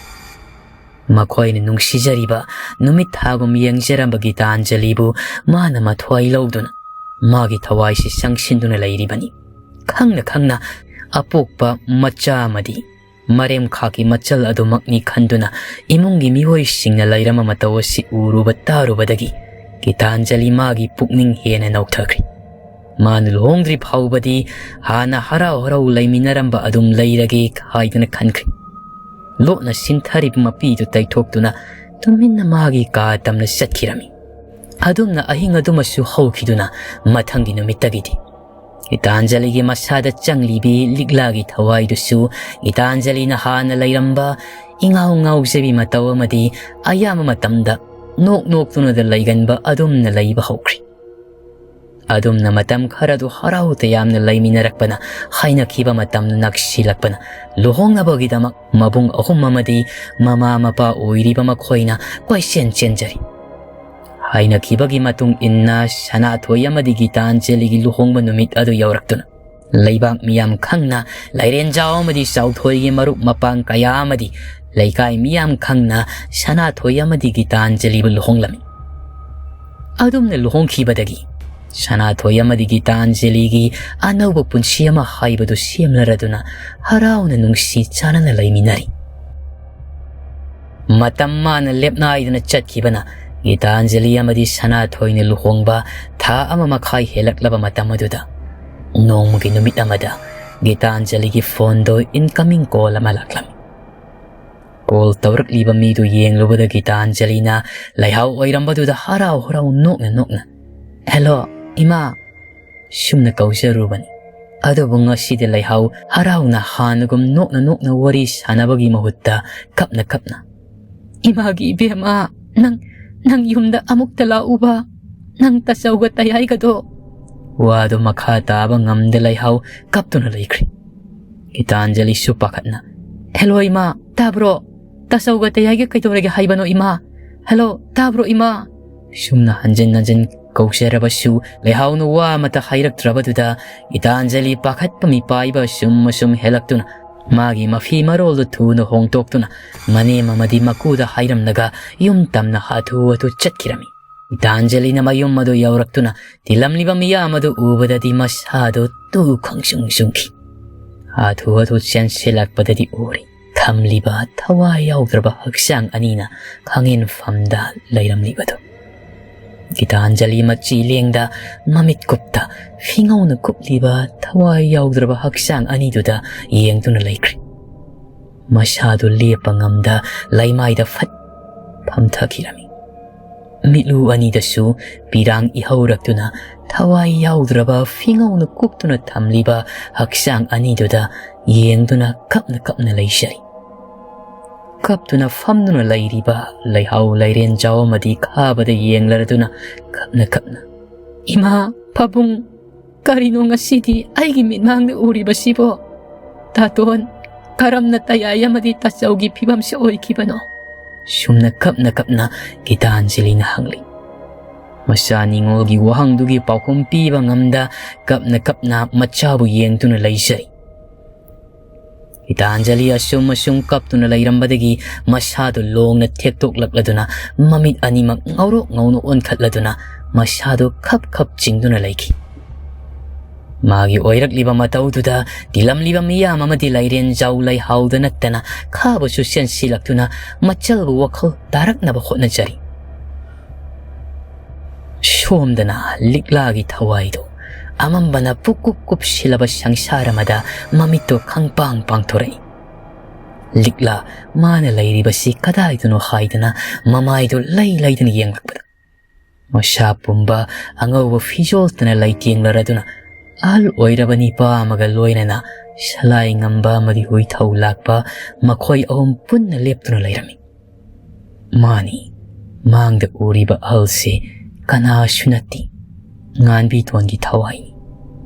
ꯃꯈꯣꯏꯅ ꯅꯨꯡꯁꯤꯖꯔꯤꯕ ꯅꯨꯃꯤꯠ ꯊꯥꯒꯨꯝ ꯌꯦꯡꯖꯔꯝꯕ ꯒꯤꯇꯥꯟꯖꯂꯤꯕꯨ ꯃꯥꯅ ꯃꯊ꯭ꯋꯥꯏ ꯂꯧꯗꯨꯅ ꯃꯥꯒꯤ ꯊꯋꯥꯏꯁꯤ ꯆꯪꯁꯤꯟꯗꯨꯅ ꯂꯩꯔꯤꯕꯅꯤ꯫ ꯈꯪꯅ ꯈꯪꯅ ꯑꯄꯣꯛꯄ ꯃꯆꯥ ꯑꯃꯗꯤ ꯃꯔꯦꯝꯈꯥꯛꯀꯤ ꯃꯆꯜ ꯑꯗꯨꯃꯛꯅꯤ ꯈꯟꯗꯨꯅ ꯏꯃꯨꯡꯒꯤ ꯃꯤꯑꯣꯏꯁꯤꯡꯅ ꯂꯩꯔꯝꯕ ꯃꯇꯧ ꯑꯁꯤ ꯎꯔꯨꯕ ꯇꯥꯔꯨꯕꯗꯒꯤ ꯒꯤꯇꯥꯟꯖꯂꯤ ꯃꯥꯒꯤ ꯄꯨꯛꯅꯤꯡ ꯍꯦꯟꯅ ꯅꯧꯊꯈ꯭ꯔꯦ꯫ ꯃꯥꯅ ꯂꯨꯍꯣꯡꯗ꯭ꯔꯤ ꯐꯥꯎꯕꯗꯤ ꯍꯥꯟꯅ ꯍꯔꯥꯎ ꯍꯔꯥꯎ ꯂꯩꯃꯤꯟꯅꯔꯝꯕ ꯑꯗꯨꯝ ꯂꯩꯔꯒꯦ ꯍꯥꯏꯗꯨꯅ ꯈꯟꯈ꯭ꯔꯦ꯫ ꯂꯣꯠꯅ ꯁꯤꯟꯊꯔꯤꯕ ꯃꯄꯤꯗꯨ ꯇꯩꯊꯣꯛꯇꯨꯅ ꯇꯨꯃꯤꯟꯅ ꯃꯥꯒꯤ ꯀꯥ ꯇꯝꯅ ꯆꯠꯈꯤꯔꯝꯃꯤ꯫ ꯑꯗꯨꯝꯅ ꯑꯍꯤꯡ ꯑꯗꯨꯃꯁꯨ ꯍꯧꯈꯤꯗꯨꯅ ꯃꯊꯪꯒꯤ ꯅꯨꯃꯤꯠꯇꯒꯤꯗꯤ ꯒꯤꯇꯥꯟꯖꯂꯤꯒꯤ ꯃꯁꯥꯗ ꯆꯪꯂꯤꯕꯤ ꯂꯤꯛꯂꯥꯒꯤ ꯊꯋꯥꯏꯗꯨꯁꯨ ꯒꯤꯇꯥꯟꯖꯂꯤꯅ ꯍꯥꯟꯅ ꯂꯩꯔꯝꯕ ꯏꯉꯥꯎ ꯉꯥꯎꯖꯕꯤ ꯃꯇꯧ ꯑꯃꯗꯤ ꯑꯌꯥꯝꯕ ꯃꯇꯝꯗ ꯅꯣꯛ ꯅꯣꯛꯇꯨꯅꯗ ꯂꯩꯒꯟꯕ ꯑꯗꯨꯝꯅ ꯂꯩꯕ ꯍꯧꯈ꯭ꯔꯦ꯫ ꯑꯗꯨꯝꯅ ꯃꯇꯝ ꯈꯔꯗꯨ ꯍꯔꯥꯎ ꯇꯌꯥꯝꯅ ꯂꯩꯃꯤꯟꯅꯔꯛꯄꯅ ꯍꯥꯏꯅꯈꯤꯕ ꯃꯇꯝ ꯅꯛꯁꯤꯜꯂꯛꯄꯅ ꯂꯨꯍꯣꯡꯅꯕꯒꯤꯗꯃꯛ ꯃꯕꯨꯡ ꯑꯍꯨꯝ ꯑꯃꯗꯤ ꯃꯃꯥ ꯃꯄꯥ ꯑꯣꯏꯔꯤꯕ ꯃꯈꯣꯏꯅ ꯀꯣꯏꯆꯦꯟ ꯆꯦꯟꯖꯔꯤ꯫ ꯍꯥꯏꯅꯈꯤꯕꯒꯤ ꯃꯇꯨꯡ ꯏꯟꯅ ꯁꯅꯥꯊꯣꯏ ꯑꯃꯗꯤ ꯒꯤꯇꯥꯟꯖꯂꯤꯒꯤ ꯂꯨꯍꯣꯡꯕ ꯅꯨꯃꯤꯠ ꯑꯗꯨ ꯌꯧꯔꯛꯇꯨꯅ ꯂꯩꯕꯥꯛ ꯃꯤꯌꯥꯝ ꯈꯪꯅ ꯂꯥꯏꯔꯦꯟꯖꯥꯎ ꯑꯃꯗꯤ ꯆꯥꯎꯊꯣꯏꯒꯤ ꯃꯔꯨꯞ ꯃꯄꯥꯡ ꯀꯌꯥ ꯑꯃꯗꯤ ꯂꯩꯀꯥꯏ ꯃꯤꯌꯥꯝ ꯈꯪꯅ ꯁꯅꯥꯊꯣꯏ ꯑꯃꯗꯤ ꯒꯤꯇꯥꯟꯖꯂꯤꯕꯨ ꯂꯨꯍꯣꯡꯂꯝꯃꯤ꯫ ꯑꯗꯨꯝꯅ ꯂꯨꯍꯣꯡꯈꯤꯕꯗꯒꯤ ꯁꯅꯥꯊꯣꯏ ꯑꯃꯗꯤ ꯒꯤꯇꯥꯟꯖꯂꯤꯒꯤ ꯑꯅꯧꯕ ꯄꯨꯟꯁꯤ ꯑꯃ ꯍꯥꯏꯕꯗꯨ ꯁꯦꯝꯂꯔꯗꯨꯅ ꯍꯔꯥꯎꯅ ꯅꯨꯡꯁꯤ ꯆꯥꯟꯅꯅ ꯂꯩꯃꯤꯟꯅꯔꯤ꯫ ꯃꯇꯝ ꯃꯥꯅ ꯂꯦꯞꯅꯥꯏꯗꯅ ꯆꯠꯈꯤꯕꯅ ꯒꯤꯇꯥꯟꯖꯂꯤ ꯑꯃꯗꯤ ꯁꯅꯥꯊꯣꯏꯅ ꯂꯨꯍꯣꯡꯕ ꯊꯥ ꯑꯃ ꯃꯈꯥꯏ ꯍꯦꯜꯂꯛꯂꯕ ꯃꯇꯝ ꯑꯗꯨꯗ ꯅꯣꯡꯃꯒꯤ ꯅꯨꯃꯤꯠ ꯑꯃꯗ ꯒꯤꯇꯥꯟꯖꯂꯤꯒꯤ ꯐꯣꯟꯗꯣ incoming call ꯑꯃ ꯂꯥꯛꯂꯝꯃꯤ꯫ ꯀꯣꯜ ꯇꯧꯔꯛꯂꯤꯕ ꯃꯤꯗꯨ ꯌꯦꯡꯂꯨꯕꯗ ꯒꯤꯇꯥꯟꯖꯂꯤꯅ ꯂꯩꯍꯥꯎ ꯑꯣꯏꯔꯝꯕꯗꯨꯗ ꯍꯔꯥꯎ ꯍꯔꯥꯎ ꯅꯣꯛꯅ ꯅꯣꯛꯅ, "ꯍꯦꯜꯂꯣ, ꯏꯃꯥ!" ꯁꯨꯝꯅ ꯀꯧꯖꯔꯨꯕꯅꯤ꯫ ꯑꯗꯨꯕꯨ ꯉꯁꯤꯗꯤ ꯂꯩꯍꯥꯎ ꯍꯔꯥꯎꯅ ꯍꯥꯟꯅꯒꯨꯝ ꯅꯣꯛꯅ ꯅꯣꯛꯅ ꯋꯥꯔꯤ ꯁꯥꯟꯅꯕꯒꯤ ꯃꯍꯨꯠꯇ ꯀꯞꯅ ꯀꯞꯅ, "ꯏꯃꯥꯒꯤ ꯏꯕꯦꯝꯃ, ꯅꯪ, ꯅꯪ ꯌꯨꯝꯗ ꯑꯃꯨꯛꯇ ꯂꯥꯛꯎꯕ, ꯅꯪ ꯇꯥꯆꯧꯒ ꯇꯌꯥꯏꯒꯗꯣ!" ꯋꯥꯗꯨ ꯃꯈꯥ ꯇꯥꯕ ꯉꯝꯗ ꯂꯩꯍꯥꯎ ꯀꯞꯇꯨꯅ ꯂꯩꯈ꯭ꯔꯦ꯫ ꯒꯤꯇꯥꯟꯖꯂꯤꯁꯨ ꯄꯥꯈꯠꯅ, "ꯍꯦꯜꯂꯣ ꯏꯃꯥ, ꯇꯥꯕ꯭ꯔꯣ? ꯇꯥꯆꯧꯒ ꯇꯌꯥꯏꯒ ꯀꯩꯗꯧꯔꯒꯦ ꯍꯥꯏꯕꯅꯣ ꯏꯃꯥ? ꯍꯦꯜꯂꯣ, ꯇꯥꯕ꯭ꯔꯣ ꯏꯃꯥ?" ꯁꯨꯝꯅ ꯍꯟꯖꯤꯟ ꯍꯟꯖꯤꯟ ꯀꯧꯖꯔꯕꯁꯨ ꯂꯩꯍꯥꯎꯅ ꯋꯥ ꯑꯃꯠꯇ ꯍꯥꯏꯔꯛꯇ꯭ꯔꯕꯗꯨꯗ ꯒꯤꯇꯥꯟꯖꯂꯤ ꯄꯥꯈꯠꯄ ꯃꯤꯄꯥꯏꯕ ꯑꯁꯨꯝ ꯑꯁꯨꯝ ꯍꯦꯜꯂꯛꯇꯨꯅ ꯃꯥꯒꯤ ꯃꯐꯤ ꯃꯔꯣꯜꯗꯨ ꯊꯨꯅ ꯍꯣꯡꯗꯣꯛꯇꯨꯅ ꯃꯅꯦꯝ ꯑꯃꯗꯤ ꯃꯀꯨꯗ ꯍꯥꯏꯔꯝꯂꯒ ꯌꯨꯝ ꯇꯝꯅ ꯍꯥꯊꯨ ꯍꯥꯊꯨ ꯆꯠꯈꯤꯔꯝꯃꯤ꯫ ꯒꯤꯇꯥꯟꯖꯂꯤꯅ ꯃꯌꯨꯝ ꯑꯗꯨ ꯌꯧꯔꯛꯇꯨꯅ ꯇꯤꯜꯂꯝꯂꯤꯕ ꯃꯤꯌꯥꯝ ꯑꯗꯨ ꯎꯕꯗꯗꯤ ꯃꯁꯥꯗꯨ ꯇꯨ ꯈꯪꯁꯨꯡ ꯁꯨꯡꯈꯤ꯫ ꯍꯥꯊꯨ ꯍꯥꯊꯨ ꯆꯦꯟꯁꯤꯜꯂꯛꯄꯗꯗꯤ ꯎꯔꯤ꯫ ꯊꯝꯂꯤꯕ ꯊꯋꯥꯏ ꯌꯥꯎꯗ꯭ꯔꯕ ꯍꯛꯆꯥꯡ ꯑꯅꯤꯅ ꯈꯥꯡꯉꯦꯟꯐꯝꯗ ꯂꯩꯔꯝꯂꯤꯕꯗꯨ꯫ ꯒꯤꯇꯥꯟꯖꯂꯤ ꯃꯆꯤ ꯂꯦꯡꯗ ꯃꯃꯤꯠ ꯀꯨꯞꯇ ꯐꯤꯉꯧꯅ ꯀꯨꯞꯂꯤꯕ ꯊꯋꯥꯏ ꯌꯥꯎꯗ꯭ꯔꯕ ꯍꯛꯆꯥꯡ ꯑꯅꯤꯗꯨꯗ ꯌꯦꯡꯗꯨꯅ ꯂꯩꯈ꯭ꯔꯦ꯫ ꯃꯁꯥꯗꯨ ꯂꯦꯞꯄ ꯉꯝꯗ ꯂꯩꯃꯥꯏꯗ ꯐꯠ ꯐꯝꯊꯈꯤꯔꯝꯃꯤ꯫ ꯃꯤꯠꯂꯨ ꯑꯅꯤꯗꯁꯨ ꯄꯤꯔꯥꯡ ꯏꯍꯧꯔꯛꯇꯨꯅ ꯊꯋꯥꯏ ꯌꯥꯎꯗ꯭ꯔꯕ ꯐꯤꯉꯧꯅ ꯀꯨꯞꯇꯨꯅ ꯊꯝꯂꯤꯕ ꯍꯛꯆꯥꯡ ꯑꯅꯤꯗꯨꯗ ꯌꯦꯡꯗꯨꯅ ꯀꯞꯅ ꯀꯞꯅ ꯂꯩꯖꯔꯤ꯫ ꯀꯞꯇꯨꯅ ꯐꯝꯗꯨꯅ ꯂꯩꯔꯤꯕ ꯂꯩꯍꯥꯎ ꯂꯩꯔꯦꯟꯖꯥꯎ ꯑꯃꯗꯤ ꯈꯥꯕꯗ ꯌꯦꯡꯂꯔꯗꯨꯅ ꯀꯞꯅ ꯀꯞꯅ, "ꯏꯃꯥ, ꯄꯥꯕꯨꯡ, ꯀꯔꯤꯅꯣ ꯉꯁꯤꯗꯤ ꯑꯩꯒꯤ ꯃꯤꯠꯃꯥꯡꯗ ꯎꯔꯤꯕꯁꯤꯕꯣ? ꯇꯥꯇꯣꯟ, ꯀꯔꯝꯅ ꯇꯌꯥꯏ ꯑꯃꯗꯤ ꯇꯥꯆꯧꯒꯤ ꯐꯤꯕꯝꯁꯤ ꯑꯣꯏꯈꯤꯕꯅꯣ?" ꯁꯨꯝꯅ ꯀꯞꯅ ꯀꯞꯅ ꯒꯤꯇꯥꯟꯖꯂꯤꯅ ꯍꯪꯂꯤ꯫ ꯃꯆꯥ ꯅꯤꯉꯣꯜꯒꯤ ꯋꯥꯍꯪꯗꯨꯒꯤ ꯄꯥꯎꯈꯨꯝ ꯄꯤꯕ ꯉꯝꯗ ꯀꯞꯅ ꯀꯞꯅ ꯃꯆꯥꯕꯨ ꯌꯦꯡꯗꯨꯅ ꯂꯩꯖꯔꯤ꯫ ꯒꯤꯇꯥꯟꯖꯂꯤ ꯑꯁꯨꯝ ꯑꯁꯨꯝ ꯀꯞꯇꯨꯅ ꯂꯩꯔꯝꯕꯗꯒꯤ ꯃꯁꯥꯗꯨ ꯂꯣꯡꯅ ꯊꯦꯛꯇꯣꯛꯂꯛꯂꯗꯨꯅ ꯃꯃꯤꯠ ꯑꯅꯤꯃꯛ ꯉꯧꯔꯣꯛ ꯉꯧꯅ ꯑꯣꯟꯈꯠꯂꯗꯨꯅ ꯃꯁꯥꯗꯨ ꯈꯞ ꯈꯞ ꯆꯤꯡꯗꯨꯅ ꯂꯩꯈꯤ꯫ ꯃꯥꯒꯤ ꯑꯣꯏꯔꯛꯂꯤꯕ ꯃꯇꯧꯗꯨꯗ ꯇꯤꯜꯂꯝꯂꯤꯕ ꯃꯤꯌꯥꯝ ꯑꯃꯗꯤ ꯂꯩꯔꯦꯟꯖꯥꯎ ꯂꯩꯍꯥꯎꯗ ꯅꯠꯇꯅ ꯈꯥꯕꯁꯨ ꯆꯦꯟꯁꯤꯜꯂꯛꯇꯨꯅ ꯃꯆꯜꯕꯨ ꯋꯥꯈꯜ ꯇꯥꯔꯛꯅꯕ ꯍꯣꯠꯅꯖꯔꯤ꯫ ꯁꯣꯝꯗꯅ ꯂꯤꯛꯂꯥꯒꯤ ꯊꯋꯥꯏꯗꯨ ꯑꯃꯝꯕꯅ ꯄꯨꯛꯀꯨꯞ ꯀꯨꯞꯁꯤꯜꯂꯕ ꯁꯪꯁꯥꯔ ꯑꯃꯗ ꯃꯃꯤꯠꯇꯨ ꯈꯪꯄꯥꯡ ꯄꯥꯡꯊꯣꯔꯛꯏ꯫ ꯂꯤꯛꯂꯥ ꯃꯥꯅ ꯂꯩꯔꯤꯕꯁꯤ ꯀꯗꯥꯏꯗꯅꯣ ꯍꯥꯏꯗꯅ ꯃꯃꯥꯏꯗꯨ ꯂꯩ ꯂꯩꯗꯅ ꯌꯦꯡꯂꯛꯄꯗ, ꯃꯁꯥ ꯄꯨꯝꯕ ꯑꯉꯧꯕ ꯐꯤꯖꯣꯜꯇꯅ ꯂꯩꯇꯦꯡꯂꯔꯗꯨꯅ ꯑꯍꯜ ꯑꯣꯏꯔꯕ ꯅꯤꯄꯥ ꯑꯃꯒ ꯂꯣꯏꯅꯅ ꯁꯂꯥꯏ ꯉꯝꯕ ꯑꯃꯗꯤ ꯍꯨꯏ ꯊꯧ ꯂꯥꯛꯄ ꯃꯈꯣꯏ ꯑꯍꯨꯝ ꯄꯨꯟꯅ ꯂꯦꯞꯇꯨꯅ ꯂꯩꯔꯝꯃꯤ꯫ ꯃꯥꯅꯤ, ꯃꯥꯡꯗ ꯎꯔꯤꯕ ꯑꯍꯜꯁꯤ ꯀꯅꯥꯁꯨ ꯅꯠꯇꯦ, ꯉꯥꯟꯕꯤꯇꯣꯟꯒꯤ ꯊꯋꯥꯏꯅꯤ꯫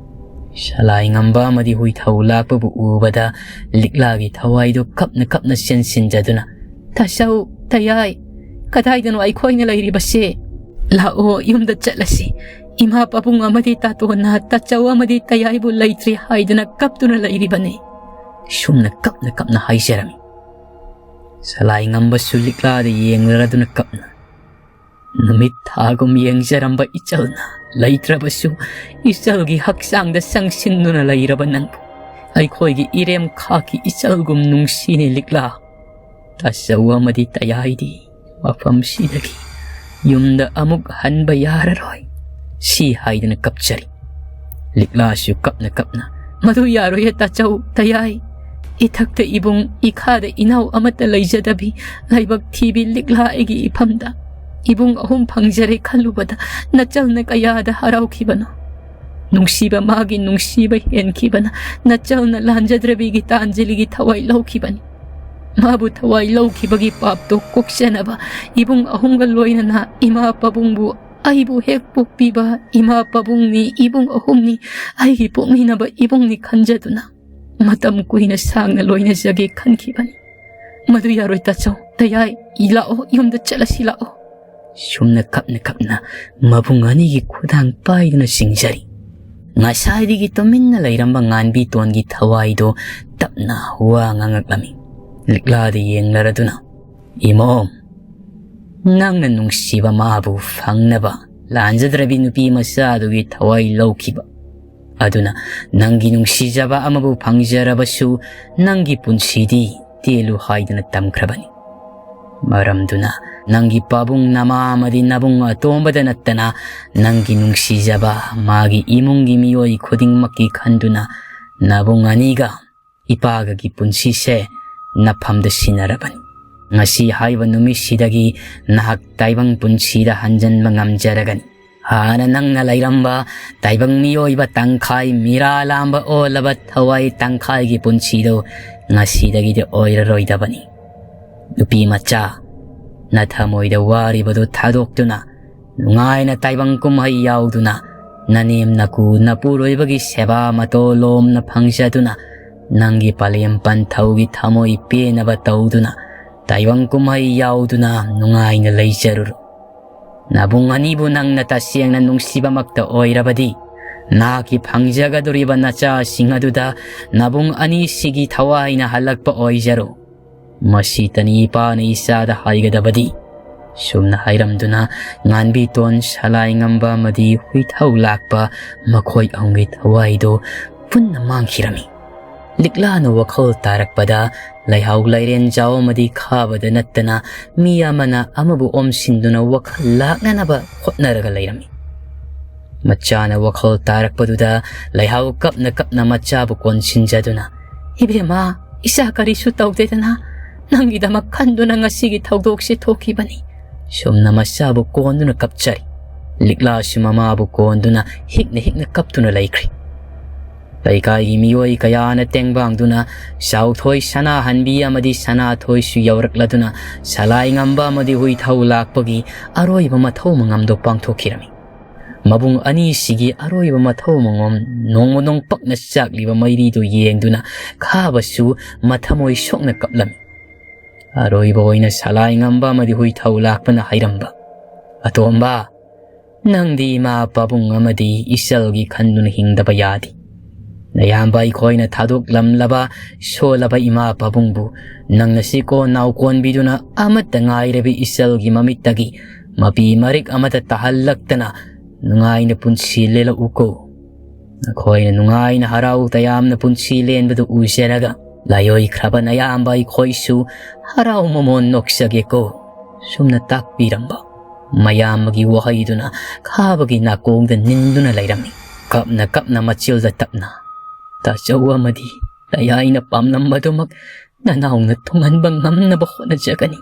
ꯁꯂꯥꯏ ꯉꯝꯕ ꯑꯃꯗꯤ ꯍꯨꯏ ꯊꯧ ꯂꯥꯛꯄꯕꯨ ꯎꯕꯗ ꯂꯤꯛꯂꯥꯒꯤ ꯊꯋꯥꯏꯗꯨ ꯀꯞꯅ ꯀꯞꯅ ꯆꯦꯟꯁꯤꯟꯖꯗꯨꯅ, "ꯇꯥꯆꯧ, ꯇꯌꯥꯏ, ꯀꯗꯥꯏꯗꯅꯣ ꯑꯩꯈꯣꯏꯅ ꯂꯩꯔꯤꯕꯁꯦ? ꯂꯥꯛꯑꯣ, ꯌꯨꯝꯗ ꯆꯠꯂꯁꯤ꯫ ꯏꯃꯥ ꯄꯥꯕꯨꯡ ꯑꯃꯗꯤ ꯇꯥꯇꯣꯟꯅ ꯇꯥꯆꯧ ꯑꯃꯗꯤ ꯇꯌꯥꯏꯕꯨ ꯂꯩꯇ꯭ꯔꯦ ꯍꯥꯏꯗꯨꯅ ꯀꯞꯇꯨꯅ ꯂꯩꯔꯤꯕꯅꯤ"꯫ ꯁꯨꯝꯅ ꯀꯞꯅ ꯀꯞꯅ ꯍꯥꯏꯖꯔꯝꯃꯤ꯫ ꯁꯂꯥꯏ ꯉꯝꯕꯁꯨ ꯂꯤꯛꯂꯥꯗ ꯌꯦꯡꯂꯔꯗꯨꯅ ꯀꯞꯅ, "ꯅꯨꯃꯤꯠ ꯊꯥꯒꯨꯝ ꯌꯦꯡꯖꯔꯝꯕ ꯏꯆꯜꯅ ꯂꯩꯇ꯭ꯔꯕꯁꯨ, ꯏꯆꯜꯒꯤ ꯍꯛꯆꯥꯡꯗ ꯆꯪꯁꯤꯟꯗꯨꯅ ꯂꯩꯔꯕ ꯅꯪꯕꯨ ꯑꯩꯈꯣꯏꯒꯤ ꯏꯔꯦꯝ ꯈꯥꯛꯀꯤ ꯏꯆꯜꯒꯨꯝ ꯅꯨꯡꯁꯤꯅꯦ ꯂꯤꯛꯂꯥ꯫ ꯇꯥꯆꯧ ꯑꯃꯗꯤ ꯇꯌꯥꯏꯗꯤ ꯃꯐꯝꯁꯤꯗꯒꯤ ꯌꯨꯝꯗ ꯑꯃꯨꯛ ꯍꯟꯕ ꯌꯥꯔꯔꯣꯏ" ꯁꯤ ꯍꯥꯏꯗꯨꯅ ꯀꯞꯆꯔꯤ꯫ ꯂꯤꯛꯂꯥꯁꯨ ꯀꯞꯅ ꯀꯞꯅ, "ꯃꯗꯨ ꯌꯥꯔꯣꯏꯌꯦ ꯇꯥꯆꯧ, ꯇꯌꯥꯏ꯫ ꯏꯊꯛꯇ ꯏꯕꯨꯡ, ꯏꯈꯥꯗ ꯏꯅꯥꯎ ꯑꯃꯠꯇ ꯂꯩꯖꯗꯕꯤ ꯂꯥꯏꯕꯛ ꯊꯤꯕꯤ ꯂꯤꯛꯂꯥ ꯑꯩꯒꯤ ꯏꯐꯝꯗ ꯏꯕꯨꯡ ꯑꯍꯨꯝ ꯐꯪꯖꯔꯦ ꯈꯜꯂꯨꯕꯗ ꯅꯆꯜꯅ ꯀꯌꯥꯗ ꯍꯔꯥꯎꯈꯤꯕꯅꯣ꯫ ꯅꯨꯡꯁꯤꯕ ꯃꯥꯒꯤ ꯅꯨꯡꯁꯤꯕ ꯍꯦꯟꯈꯤꯕꯅ ꯅꯆꯜꯅ ꯂꯥꯟꯖꯗ꯭ꯔꯕꯤ ꯒꯤꯇꯥꯟꯖꯂꯤꯒꯤ ꯊꯋꯥꯏ ꯂꯧꯈꯤꯕꯅꯤ꯫ ꯃꯥꯕꯨ ꯊꯋꯥꯏ ꯂꯧꯈꯤꯕꯒꯤ ꯄꯥꯞꯇꯣ ꯀꯣꯛꯆꯅꯕ ꯏꯕꯨꯡ ꯑꯍꯨꯝꯒ ꯂꯣꯏꯅꯅ ꯏꯃꯥ ꯄꯥꯕꯨꯡꯕꯨ, ꯑꯩꯕꯨ ꯍꯦꯛ ꯄꯣꯛꯄꯤꯕ ꯏꯃꯥ ꯄꯥꯕꯨꯡꯅꯤ, ꯏꯕꯨꯡ ꯑꯍꯨꯝꯅꯤ, ꯑꯩꯒꯤ ꯄꯣꯛꯃꯤꯟꯅꯕ ꯏꯕꯨꯡꯅꯤ ꯈꯟꯖꯗꯨꯅ ꯃꯇꯝ ꯀꯨꯏꯅ ꯁꯥꯡꯅ ꯂꯣꯏꯅꯖꯒꯦ ꯈꯟꯈꯤꯕꯅꯤ꯫ ꯃꯗꯨ ꯌꯥꯔꯣꯏ ꯇꯥꯆꯧ, ꯇꯌꯥꯏ, ꯏ ꯂꯥꯛꯑꯣ, ꯌꯨꯝꯗ ꯆꯠꯂꯁꯤ ꯂꯥꯛꯑꯣ"꯫ ꯁꯨꯝꯅ ꯀꯞꯅ ꯀꯞꯅ ꯃꯕꯨꯡ ꯑꯅꯤꯒꯤ ꯈꯨꯗꯥꯡ ꯄꯥꯏꯗꯨꯅ ꯆꯤꯡꯖꯔꯤ꯫ ꯉꯁꯥꯏꯗꯒꯤ ꯇꯨꯃꯤꯟꯅ ꯂꯩꯔꯝꯕ ꯉꯥꯟꯕꯤꯇꯣꯟꯒꯤ ꯊꯋꯥꯏꯗꯣ ꯇꯞꯅ ꯋꯥ ꯉꯥꯡꯉꯛꯂꯝꯃꯤ꯫ ꯂꯤꯛꯂꯥꯗ ꯌꯦꯡꯂꯔꯗꯨꯅ, "ꯏꯃꯣꯝ, ꯅꯪꯅ ꯅꯨꯡꯁꯤꯕ ꯃꯥꯕꯨ ꯐꯪꯅꯕ ꯂꯥꯟꯖꯗ꯭ꯔꯕꯤ ꯅꯨꯄꯤ ꯃꯆꯥꯗꯨꯒꯤ ꯊꯋꯥꯏ ꯂꯧꯈꯤꯕ ꯑꯗꯨꯅ ꯅꯪꯒꯤ ꯅꯨꯡꯁꯤꯖꯕ ꯑꯃꯕꯨ ꯐꯪꯖꯔꯕꯁꯨ ꯅꯪꯒꯤ ꯄꯨꯟꯁꯤꯗꯤ ꯇꯦꯜꯂꯨ ꯍꯥꯏꯗꯨꯅ ꯇꯝꯈ꯭ꯔꯕꯅꯤ꯫ ꯃꯔꯝꯗꯨꯅ ꯅꯪꯒꯤ ꯄꯥꯕꯨꯡ ꯅꯃꯥ ꯑꯃꯗꯤ ꯅꯕꯨꯡ ꯑꯇꯣꯝꯕꯗ ꯅꯠꯇꯅ ꯅꯪꯒꯤ ꯅꯨꯡꯁꯤꯖꯕ ꯃꯥꯒꯤ ꯏꯃꯨꯡꯒꯤ ꯃꯤꯑꯣꯏ ꯈꯨꯗꯤꯡꯃꯛꯀꯤ ꯈꯟꯗꯨꯅ ꯅꯕꯨꯡ ꯑꯅꯤꯒ ꯏꯄꯥꯒꯒꯤ ꯄꯨꯟꯁꯤꯁꯦ ꯅꯐꯝꯗ ꯁꯤꯟꯅꯔꯕꯅꯤ꯫ ꯉꯁꯤ ꯍꯥꯏꯕ ꯅꯨꯃꯤꯠꯁꯤꯗꯒꯤ ꯅꯍꯥꯛ ꯇꯥꯏꯕꯪ ꯄꯨꯟꯁꯤꯗ ꯍꯟꯖꯟꯕ ꯉꯝꯖꯔꯒꯅꯤ꯫ ꯍꯥꯟꯅ ꯅꯪꯅ ꯂꯩꯔꯝꯕ ꯇꯥꯏꯕꯪ ꯃꯤꯑꯣꯏꯕ ꯇꯪꯈꯥꯏ, ꯃꯤꯔꯥ ꯂꯥꯝꯕ ꯑꯣꯜꯂꯕ ꯊꯋꯥꯏ ꯇꯪꯈꯥꯏꯒꯤ ꯄꯨꯟꯁꯤꯗꯨ ꯉꯁꯤꯗꯒꯤꯗꯤ ꯑꯣꯏꯔꯔꯣꯏꯗꯕꯅꯤ꯫ ꯅꯨꯄꯤ ꯃꯆꯥ, ꯅꯊꯃꯣꯏꯗ ꯋꯥꯔꯤꯕꯗꯨ ꯊꯥꯗꯣꯛꯇꯨꯅ, ꯅꯨꯡꯉꯥꯏꯅ ꯇꯥꯏꯕꯪ ꯀꯨꯝꯍꯩ ꯌꯥꯎꯗꯨꯅ, ꯅꯅꯦꯝ ꯅꯀꯨ ꯅꯄꯨꯔꯣꯏꯕꯒꯤ ꯁꯦꯕꯥ ꯃꯇꯣꯂꯣꯝꯅ ꯐꯪꯖꯗꯨꯅ, ꯅꯪꯒꯤ ꯄꯂꯦꯝ ꯄꯟꯊꯧꯒꯤ ꯊꯃꯣꯏ ꯄꯦꯟꯅꯕ ꯇꯧꯗꯨꯅ, ꯇꯥꯏꯕꯪ ꯀꯨꯝꯍꯩ ꯌꯥꯎꯗꯨꯅ ꯅꯨꯡꯉꯥꯏꯅ ꯂꯩꯖꯔꯨꯔꯣ꯫ ꯅꯕꯨꯡ ꯑꯅꯤꯕꯨ ꯅꯪꯅ ꯇꯁꯦꯡꯅ ꯅꯨꯡꯁꯤꯕꯃꯛꯇ ꯑꯣꯏꯔꯕꯗꯤ, ꯅꯍꯥꯛꯀꯤ ꯐꯪꯖꯒꯗꯧꯔꯤꯕ ꯅꯆꯥꯁꯤꯡ ꯑꯗꯨꯗ ꯅꯕꯨꯡ ꯑꯅꯤꯁꯤꯒꯤ ꯊꯋꯥꯏꯅ ꯍꯜꯂꯛꯄ ꯑꯣꯏꯖꯔꯣ꯫ ꯃꯁꯤꯇꯅꯤ ꯏꯄꯥꯅ ꯏꯆꯥꯗ ꯍꯥꯏꯒꯗꯕꯗꯤ꯫ ꯁꯨꯝꯅ ꯍꯥꯏꯔꯝꯗꯨꯅ ꯉꯥꯟꯕꯤꯇꯣꯟ, ꯁꯂꯥꯏ ꯉꯝꯕ ꯑꯃꯗꯤ ꯍꯨꯏꯊꯧ ꯂꯥꯛꯄ ꯃꯈꯣꯏ ꯑꯍꯨꯝꯒꯤ ꯊꯋꯥꯏꯗꯨ ꯄꯨꯟꯅ ꯃꯥꯡꯈꯤꯔꯝꯃꯤ꯫ ꯂꯤꯛꯂꯥꯅ ꯋꯥꯈꯜ ꯇꯥꯔꯛꯄꯗ ꯂꯩꯍꯥꯎ ꯂꯩꯔꯦꯟꯖꯥꯎ ꯑꯃꯗꯤ ꯈꯥꯕꯗ ꯅꯠꯇꯅ ꯃꯤ ꯑꯃꯅ ꯑꯃꯕꯨ ꯑꯣꯝꯁꯤꯟꯗꯨꯅ ꯋꯥꯈꯜ ꯂꯥꯛꯅꯅꯕ ꯍꯣꯠꯅꯔꯒ ꯂꯩꯔꯝꯃꯤ꯫ ꯃꯆꯥꯅ ꯋꯥꯈꯜ ꯇꯥꯔꯛꯄꯗꯨꯗ ꯂꯩꯍꯥꯎ ꯀꯞꯅ ꯀꯞꯅ ꯃꯆꯥꯕꯨ ꯀꯣꯟꯁꯤꯟꯖꯗꯨꯅ, "ꯏꯕꯦꯝꯃ, ꯏꯆꯥ ꯀꯔꯤꯁꯨ ꯇꯧꯗꯦꯗꯅ, ꯅꯪꯒꯤꯗꯃꯛ ꯈꯟꯗꯨꯅ ꯉꯁꯤꯒꯤ ꯊꯧꯗꯣꯛꯁꯤ ꯊꯣꯛꯈꯤꯕꯅꯤ"꯫ ꯁꯨꯝꯅ ꯃꯆꯥꯕꯨ ꯀꯣꯟꯗꯨꯅ ꯀꯞꯆꯔꯤ꯫ ꯂꯤꯛꯂꯥꯁꯨ ꯃꯃꯥꯕꯨ ꯀꯣꯟꯗꯨꯅ ꯍꯤꯛꯅ ꯍꯤꯛꯅ ꯀꯞꯇꯨꯅ ꯂꯩꯈ꯭ꯔꯤ꯫ ꯂꯩꯀꯥꯏꯒꯤ ꯃꯤꯑꯣꯏ ꯀꯌꯥꯅ ꯇꯦꯡꯕꯥꯡꯗꯨꯅ ꯆꯥꯎꯊꯣꯏ ꯁꯅꯥꯍꯟꯕꯤ ꯑꯃꯗꯤ ꯁꯅꯥꯊꯣꯏꯁꯨ ꯌꯧꯔꯛꯂꯗꯨꯅ ꯁꯂꯥꯏ ꯉꯝꯕ ꯑꯃꯗꯤ ꯍꯨꯏꯊꯧ ꯂꯥꯛꯄꯒꯤ ꯑꯔꯣꯏꯕ ꯃꯊꯧ ꯃꯉꯝꯗꯨ ꯄꯥꯡꯊꯣꯛꯈꯤꯔꯝꯃꯤ꯫ ꯃꯕꯨꯡ ꯑꯅꯤꯁꯤꯒꯤ ꯑꯔꯣꯏꯕ ꯃꯊꯧ ꯃꯉꯣꯝ ꯅꯣꯡꯃ ꯅꯣꯡꯄꯛꯅ ꯆꯥꯛꯂꯤꯕ ꯃꯩꯔꯤꯗꯨ ꯌꯦꯡꯗꯨꯅ ꯈꯥꯕꯁꯨ ꯃꯊꯃꯣꯏ ꯁꯣꯛꯅ ꯀꯞꯂꯝꯃꯤ꯫ ꯑꯔꯣꯏꯕ ꯑꯣꯏꯅ ꯁꯂꯥꯏ ꯉꯝꯕ ꯑꯃꯗꯤ ꯍꯨꯏꯊꯧ ꯂꯥꯛꯄꯅ ꯍꯥꯏꯔꯝꯕ, "ꯑꯇꯣꯝꯕ, ꯅꯪꯗꯤ ꯏꯃꯥ ꯄꯥꯕꯨꯡ ꯑꯃꯗꯤ ꯏꯆꯜꯒꯤ ꯈꯟꯗꯨꯅ ꯍꯤꯡꯗꯕ ꯌꯥꯗꯦ꯫ ꯅꯌꯥꯝꯕ ꯑꯩꯈꯣꯏꯅ ꯊꯥꯗꯣꯛꯂꯝꯂꯕ ꯁꯣꯜꯂꯕ ꯏꯃꯥ ꯄꯥꯕꯨꯡꯕꯨ ꯅꯪꯅ ꯁꯤꯀꯣꯟ ꯅꯥꯎꯀꯣꯟꯕꯤꯗꯨꯅ ꯑꯃꯠꯇ ꯉꯥꯏꯔꯕꯤ ꯏꯆꯜꯒꯤ ꯃꯃꯤꯠꯇꯒꯤ ꯃꯄꯤ ꯃꯔꯤꯛ ꯑꯃꯠꯇ ꯇꯥꯍꯜꯂꯛꯇꯅ ꯅꯨꯡꯉꯥꯏꯅ ꯄꯨꯟꯁꯤ ꯂꯦꯜꯂꯛꯎꯀꯣ꯫ ꯅꯈꯣꯏꯅ ꯅꯨꯡꯉꯥꯏꯅ ꯍꯔꯥꯎ ꯇꯌꯥꯝꯅ ꯄꯨꯟꯁꯤ ꯂꯦꯟꯕꯗꯨ ꯎꯖꯔꯒ ꯂꯥꯏꯑꯣꯏꯈ꯭ꯔꯕ ꯅꯌꯥꯝꯕ ꯑꯩꯈꯣꯏꯁꯨ ꯍꯔꯥꯎ ꯃꯃꯣꯟ ꯅꯣꯛꯆꯒꯦꯀꯣ"꯫ ꯁꯨꯝꯅ ꯇꯥꯛꯄꯤꯔꯝꯕ ꯃꯌꯥꯝꯕꯒꯤ ꯋꯥꯍꯩꯗꯨꯅ ꯈꯥꯕꯒꯤ ꯅꯥꯀꯣꯡꯗ ꯅꯤꯟꯗꯨꯅ ꯂꯩꯔꯝꯃꯤ꯫ ꯀꯞꯅ ꯀꯞꯅ ꯃꯆꯤꯜꯗ ꯇꯞꯅ, "ꯇꯥꯆꯧ ꯑꯃꯗꯤ ꯂꯩꯍꯥꯏꯅ ꯄꯥꯝꯂꯝꯕꯗꯨꯃꯛ ꯅꯅꯥꯎꯅ ꯊꯨꯡꯍꯟꯕ ꯉꯝꯅꯕ ꯍꯣꯠꯅꯖꯒꯅꯤ꯫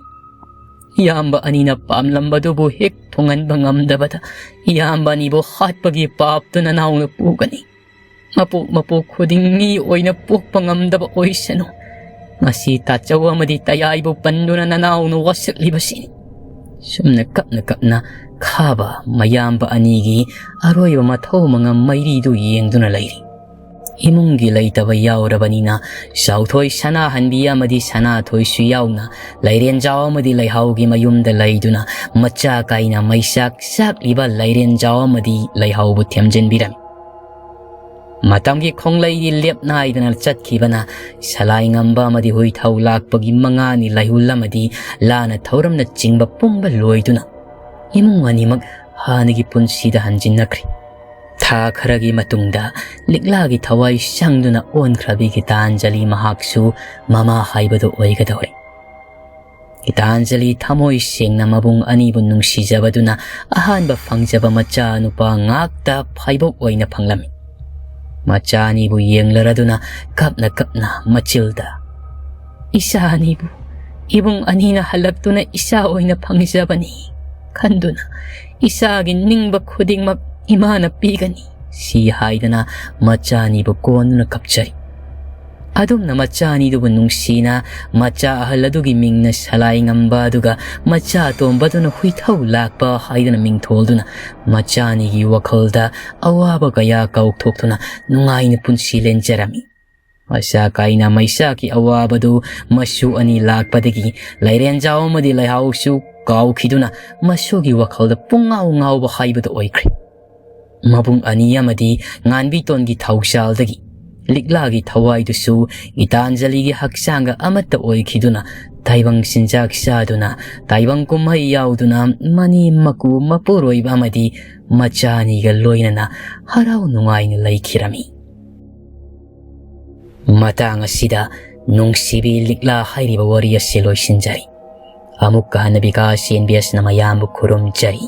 ꯏꯌꯥꯝꯕ ꯑꯅꯤꯅ ꯄꯥꯝꯂꯝꯕꯗꯨꯕꯨ ꯍꯦꯛ ꯊꯨꯡꯍꯟꯕ ꯉꯝꯗꯕꯗ ꯏꯌꯥꯝꯕ ꯑꯅꯤꯕꯨ ꯍꯥꯠꯄꯒꯤ ꯄꯥꯞꯇꯨ ꯅꯅꯥꯎꯅ ꯄꯨꯒꯅꯤ꯫ ꯃꯄꯣꯛ ꯃꯄꯣꯛ ꯈꯨꯗꯤꯡ ꯃꯤ ꯑꯣꯏꯅ ꯄꯣꯛꯄ ꯉꯝꯗꯕ ꯑꯣꯏꯁꯅꯨ꯫ ꯉꯁꯤ ꯇꯥꯆꯧ ꯑꯃꯗꯤ ꯇꯌꯥꯏꯕꯨ ꯄꯟꯗꯨꯅ ꯅꯅꯥꯎꯅ ꯋꯥꯁꯛꯂꯤꯕꯁꯤꯅꯤ꯫ ꯁꯨꯝꯅ ꯀꯞꯅ ꯀꯞꯅ ꯈꯥꯕ ꯃꯌꯥꯝꯕ ꯑꯅꯤꯒꯤ ꯑꯔꯣꯏꯕ ꯃꯊꯧ ꯃꯉꯝ ꯃꯩꯔꯤꯗꯨ ꯌꯦꯡꯗꯨꯅ ꯂꯩꯔꯤ꯫ ꯏꯃꯨꯡꯒꯤ ꯂꯩꯇꯕ ꯌꯥꯎꯔꯕꯅꯤꯅ ꯆꯥꯎꯊꯣꯏ ꯁꯅꯥꯍꯟꯕꯤ ꯑꯃꯗꯤ ꯁꯅꯥꯊꯣꯏꯁꯨ ꯌꯥꯎꯅ ꯂꯩꯔꯦꯟꯖꯥꯎ ꯑꯃꯗꯤ ꯂꯩꯍꯥꯎꯒꯤ ꯃꯌꯨꯝꯗ ꯂꯩꯗꯨꯅ ꯃꯆꯥ ꯀꯥꯏꯅ ꯃꯩꯆꯥꯛ ꯆꯥꯛꯂꯤꯕ ꯂꯩꯔꯦꯟꯖꯥꯎ ꯑꯃꯗꯤ ꯂꯩꯍꯥꯎꯕꯨ ꯊꯦꯝꯖꯤꯟꯕꯤꯔꯝꯃꯤ꯫ ꯃꯇꯝꯒꯤ ꯈꯣꯡꯂꯩꯗꯤ ꯂꯦꯞ ꯅꯥꯏꯗꯅ ꯆꯠꯈꯤꯕꯅ ꯁꯂꯥꯏ ꯉꯝꯕ ꯑꯃꯗꯤ ꯍꯨꯏꯊꯧ ꯂꯥꯛꯄꯒꯤ ꯃꯉꯥꯅꯤ ꯂꯩꯍꯨꯜ ꯑꯃꯗꯤ ꯂꯥꯟꯅ ꯊꯧꯔꯝꯅ ꯆꯤꯡꯕ ꯄꯨꯝꯕ ꯂꯣꯏꯗꯨꯅ ꯏꯃꯨꯡ ꯑꯅꯤꯃꯛ ꯍꯥꯟꯅꯒꯤ ꯄꯨꯟꯁꯤꯗ ꯍꯟꯖꯤꯟꯅꯈ꯭ꯔꯦ꯫ ꯊꯥ ꯈꯔꯒꯤ ꯃꯇꯨꯡꯗ ꯂꯤꯛꯂꯥꯒꯤ ꯊꯋꯥꯏ ꯁꯪꯗꯨꯅ ꯑꯣꯟꯈ꯭ꯔꯕꯤ ꯒꯤꯇꯥꯟꯖꯂꯤ ꯃꯍꯥꯛꯁꯨ ꯃꯃꯥ ꯍꯥꯏꯕꯗꯨ ꯑꯣꯏꯒꯗꯧꯔꯦ꯫ ꯒꯤꯇꯥꯟꯖꯂꯤ ꯊꯃꯣꯏ ꯁꯦꯡꯅ ꯃꯕꯨꯡ ꯑꯅꯤꯕꯨ ꯅꯨꯡꯁꯤꯖꯕꯗꯨꯅ ꯑꯍꯥꯟꯕ ꯐꯪꯖꯕ ꯃꯆꯥ ꯅꯨꯄꯥ ꯉꯥꯛꯇ ꯐꯥꯏꯕꯣꯛ ꯑꯣꯏꯅ ꯐꯪꯂꯝꯃꯤ꯫ ꯃꯆꯥ ꯑꯅꯤꯕꯨ ꯌꯦꯡꯂꯔꯗꯨꯅ ꯀꯞꯅ ꯀꯞꯅ ꯃꯆꯤꯜꯗ, "ꯏꯆꯥ ꯑꯅꯤꯕꯨ ꯏꯕꯨꯡ ꯑꯅꯤꯅ ꯍꯜꯂꯛꯇꯨꯅ ꯏꯆꯥ ꯑꯣꯏꯅ ꯐꯪꯖꯕꯅꯤ ꯈꯟꯗꯨꯅ ꯏꯆꯥꯒꯤ ꯅꯤꯡꯕ ꯈꯨꯗꯤꯡꯃꯛ ꯏꯃꯥꯅ ꯄꯤꯒꯅꯤ" ꯁꯤ ꯍꯥꯏꯗꯅ ꯃꯆꯥ ꯑꯅꯤꯕꯨ ꯀꯣꯟꯗꯨꯅ ꯀꯞꯆꯔꯤ꯫ ꯑꯗꯨꯝꯅ ꯃꯆꯥ ꯑꯅꯤꯗꯨꯕꯨ ꯅꯨꯡꯁꯤꯅ ꯃꯆꯥ ꯑꯍꯜ ꯑꯗꯨꯒꯤ ꯃꯤꯡꯅ ꯁꯂꯥꯏ ꯉꯝꯕ ꯑꯗꯨꯒ ꯃꯆꯥ ꯑꯇꯣꯝꯕꯗꯨꯅ ꯍꯨꯏꯊꯧ ꯂꯥꯛꯄ ꯍꯥꯏꯗꯨꯅ ꯃꯤꯡꯊꯣꯜꯗꯨꯅ ꯃꯆꯥ ꯑꯅꯤꯒꯤ ꯋꯥꯈꯜꯗ ꯑꯋꯥꯕ ꯀꯌꯥ ꯀꯥꯎꯊꯣꯛꯇꯨꯅ ꯅꯨꯡꯉꯥꯏꯅ ꯄꯨꯟꯁꯤ ꯂꯦꯟꯖꯔꯝꯃꯤ꯫ ꯃꯆꯥ ꯀꯥꯏꯅ ꯃꯩꯆꯥꯛꯀꯤ ꯑꯋꯥꯕꯗꯨ ꯃꯁꯨ ꯑꯅꯤ ꯂꯥꯛꯄꯗꯒꯤ ꯂꯩꯔꯦꯟꯖꯥꯎ ꯑꯃꯗꯤ ꯂꯩꯍꯥꯎꯁꯨ ꯀꯥꯎꯈꯤꯗꯨꯅ ꯃꯁꯨꯒꯤ ꯋꯥꯈꯜꯗ ꯄꯨꯡꯉꯥꯎ ꯉꯥꯎꯕ ꯍꯥꯏꯕꯗꯨ ꯑꯣꯏꯈ꯭ꯔꯦ꯫ ꯃꯕꯨꯡ ꯑꯅꯤ ꯑꯃꯗꯤ ꯉꯥꯟꯕꯤꯇꯣꯟꯒꯤ ꯊꯧꯁꯥꯜꯗꯒꯤ ꯂꯤꯛꯂꯥꯒꯤ ꯊꯋꯥꯏꯗꯨꯁꯨ ꯒꯤꯇꯥꯟꯖꯂꯤꯒꯤ ꯍꯛꯆꯥꯡꯒ ꯑꯃꯠꯇ ꯑꯣꯏꯈꯤꯗꯨꯅ ꯇꯥꯏꯕꯪ ꯆꯤꯟꯖꯥꯛ ꯆꯥꯗꯨꯅ ꯇꯥꯏꯕꯪ ꯀꯨꯝꯍꯩ ꯌꯥꯎꯗꯨꯅ ꯃꯅꯦꯝ ꯃꯀꯨ ꯃꯄꯨꯔꯣꯏꯕ ꯑꯃꯗꯤ ꯃꯆꯥ ꯑꯅꯤꯒ ꯂꯣꯏꯅꯅ ꯍꯔꯥꯎ ꯅꯨꯡꯉꯥꯏꯅ ꯂꯩꯈꯤꯔꯝꯃꯤ꯫ ꯃꯇꯥꯡ ꯑꯁꯤꯗ ꯅꯨꯡꯁꯤꯕꯤ ꯂꯤꯛꯂꯥ ꯍꯥꯏꯔꯤꯕ ꯋꯥꯔꯤ ꯑꯁꯤ ꯂꯣꯏꯁꯤꯟꯖꯔꯤ꯫ ꯑꯃꯨꯛꯀ ꯍꯟꯅ ꯕꯤꯀꯥꯁ ꯑꯦꯟ ꯕꯤ ꯑꯦꯁꯅ ꯃꯌꯥꯝꯕꯨ ꯈꯨꯔꯨꯝꯖꯔꯤ꯫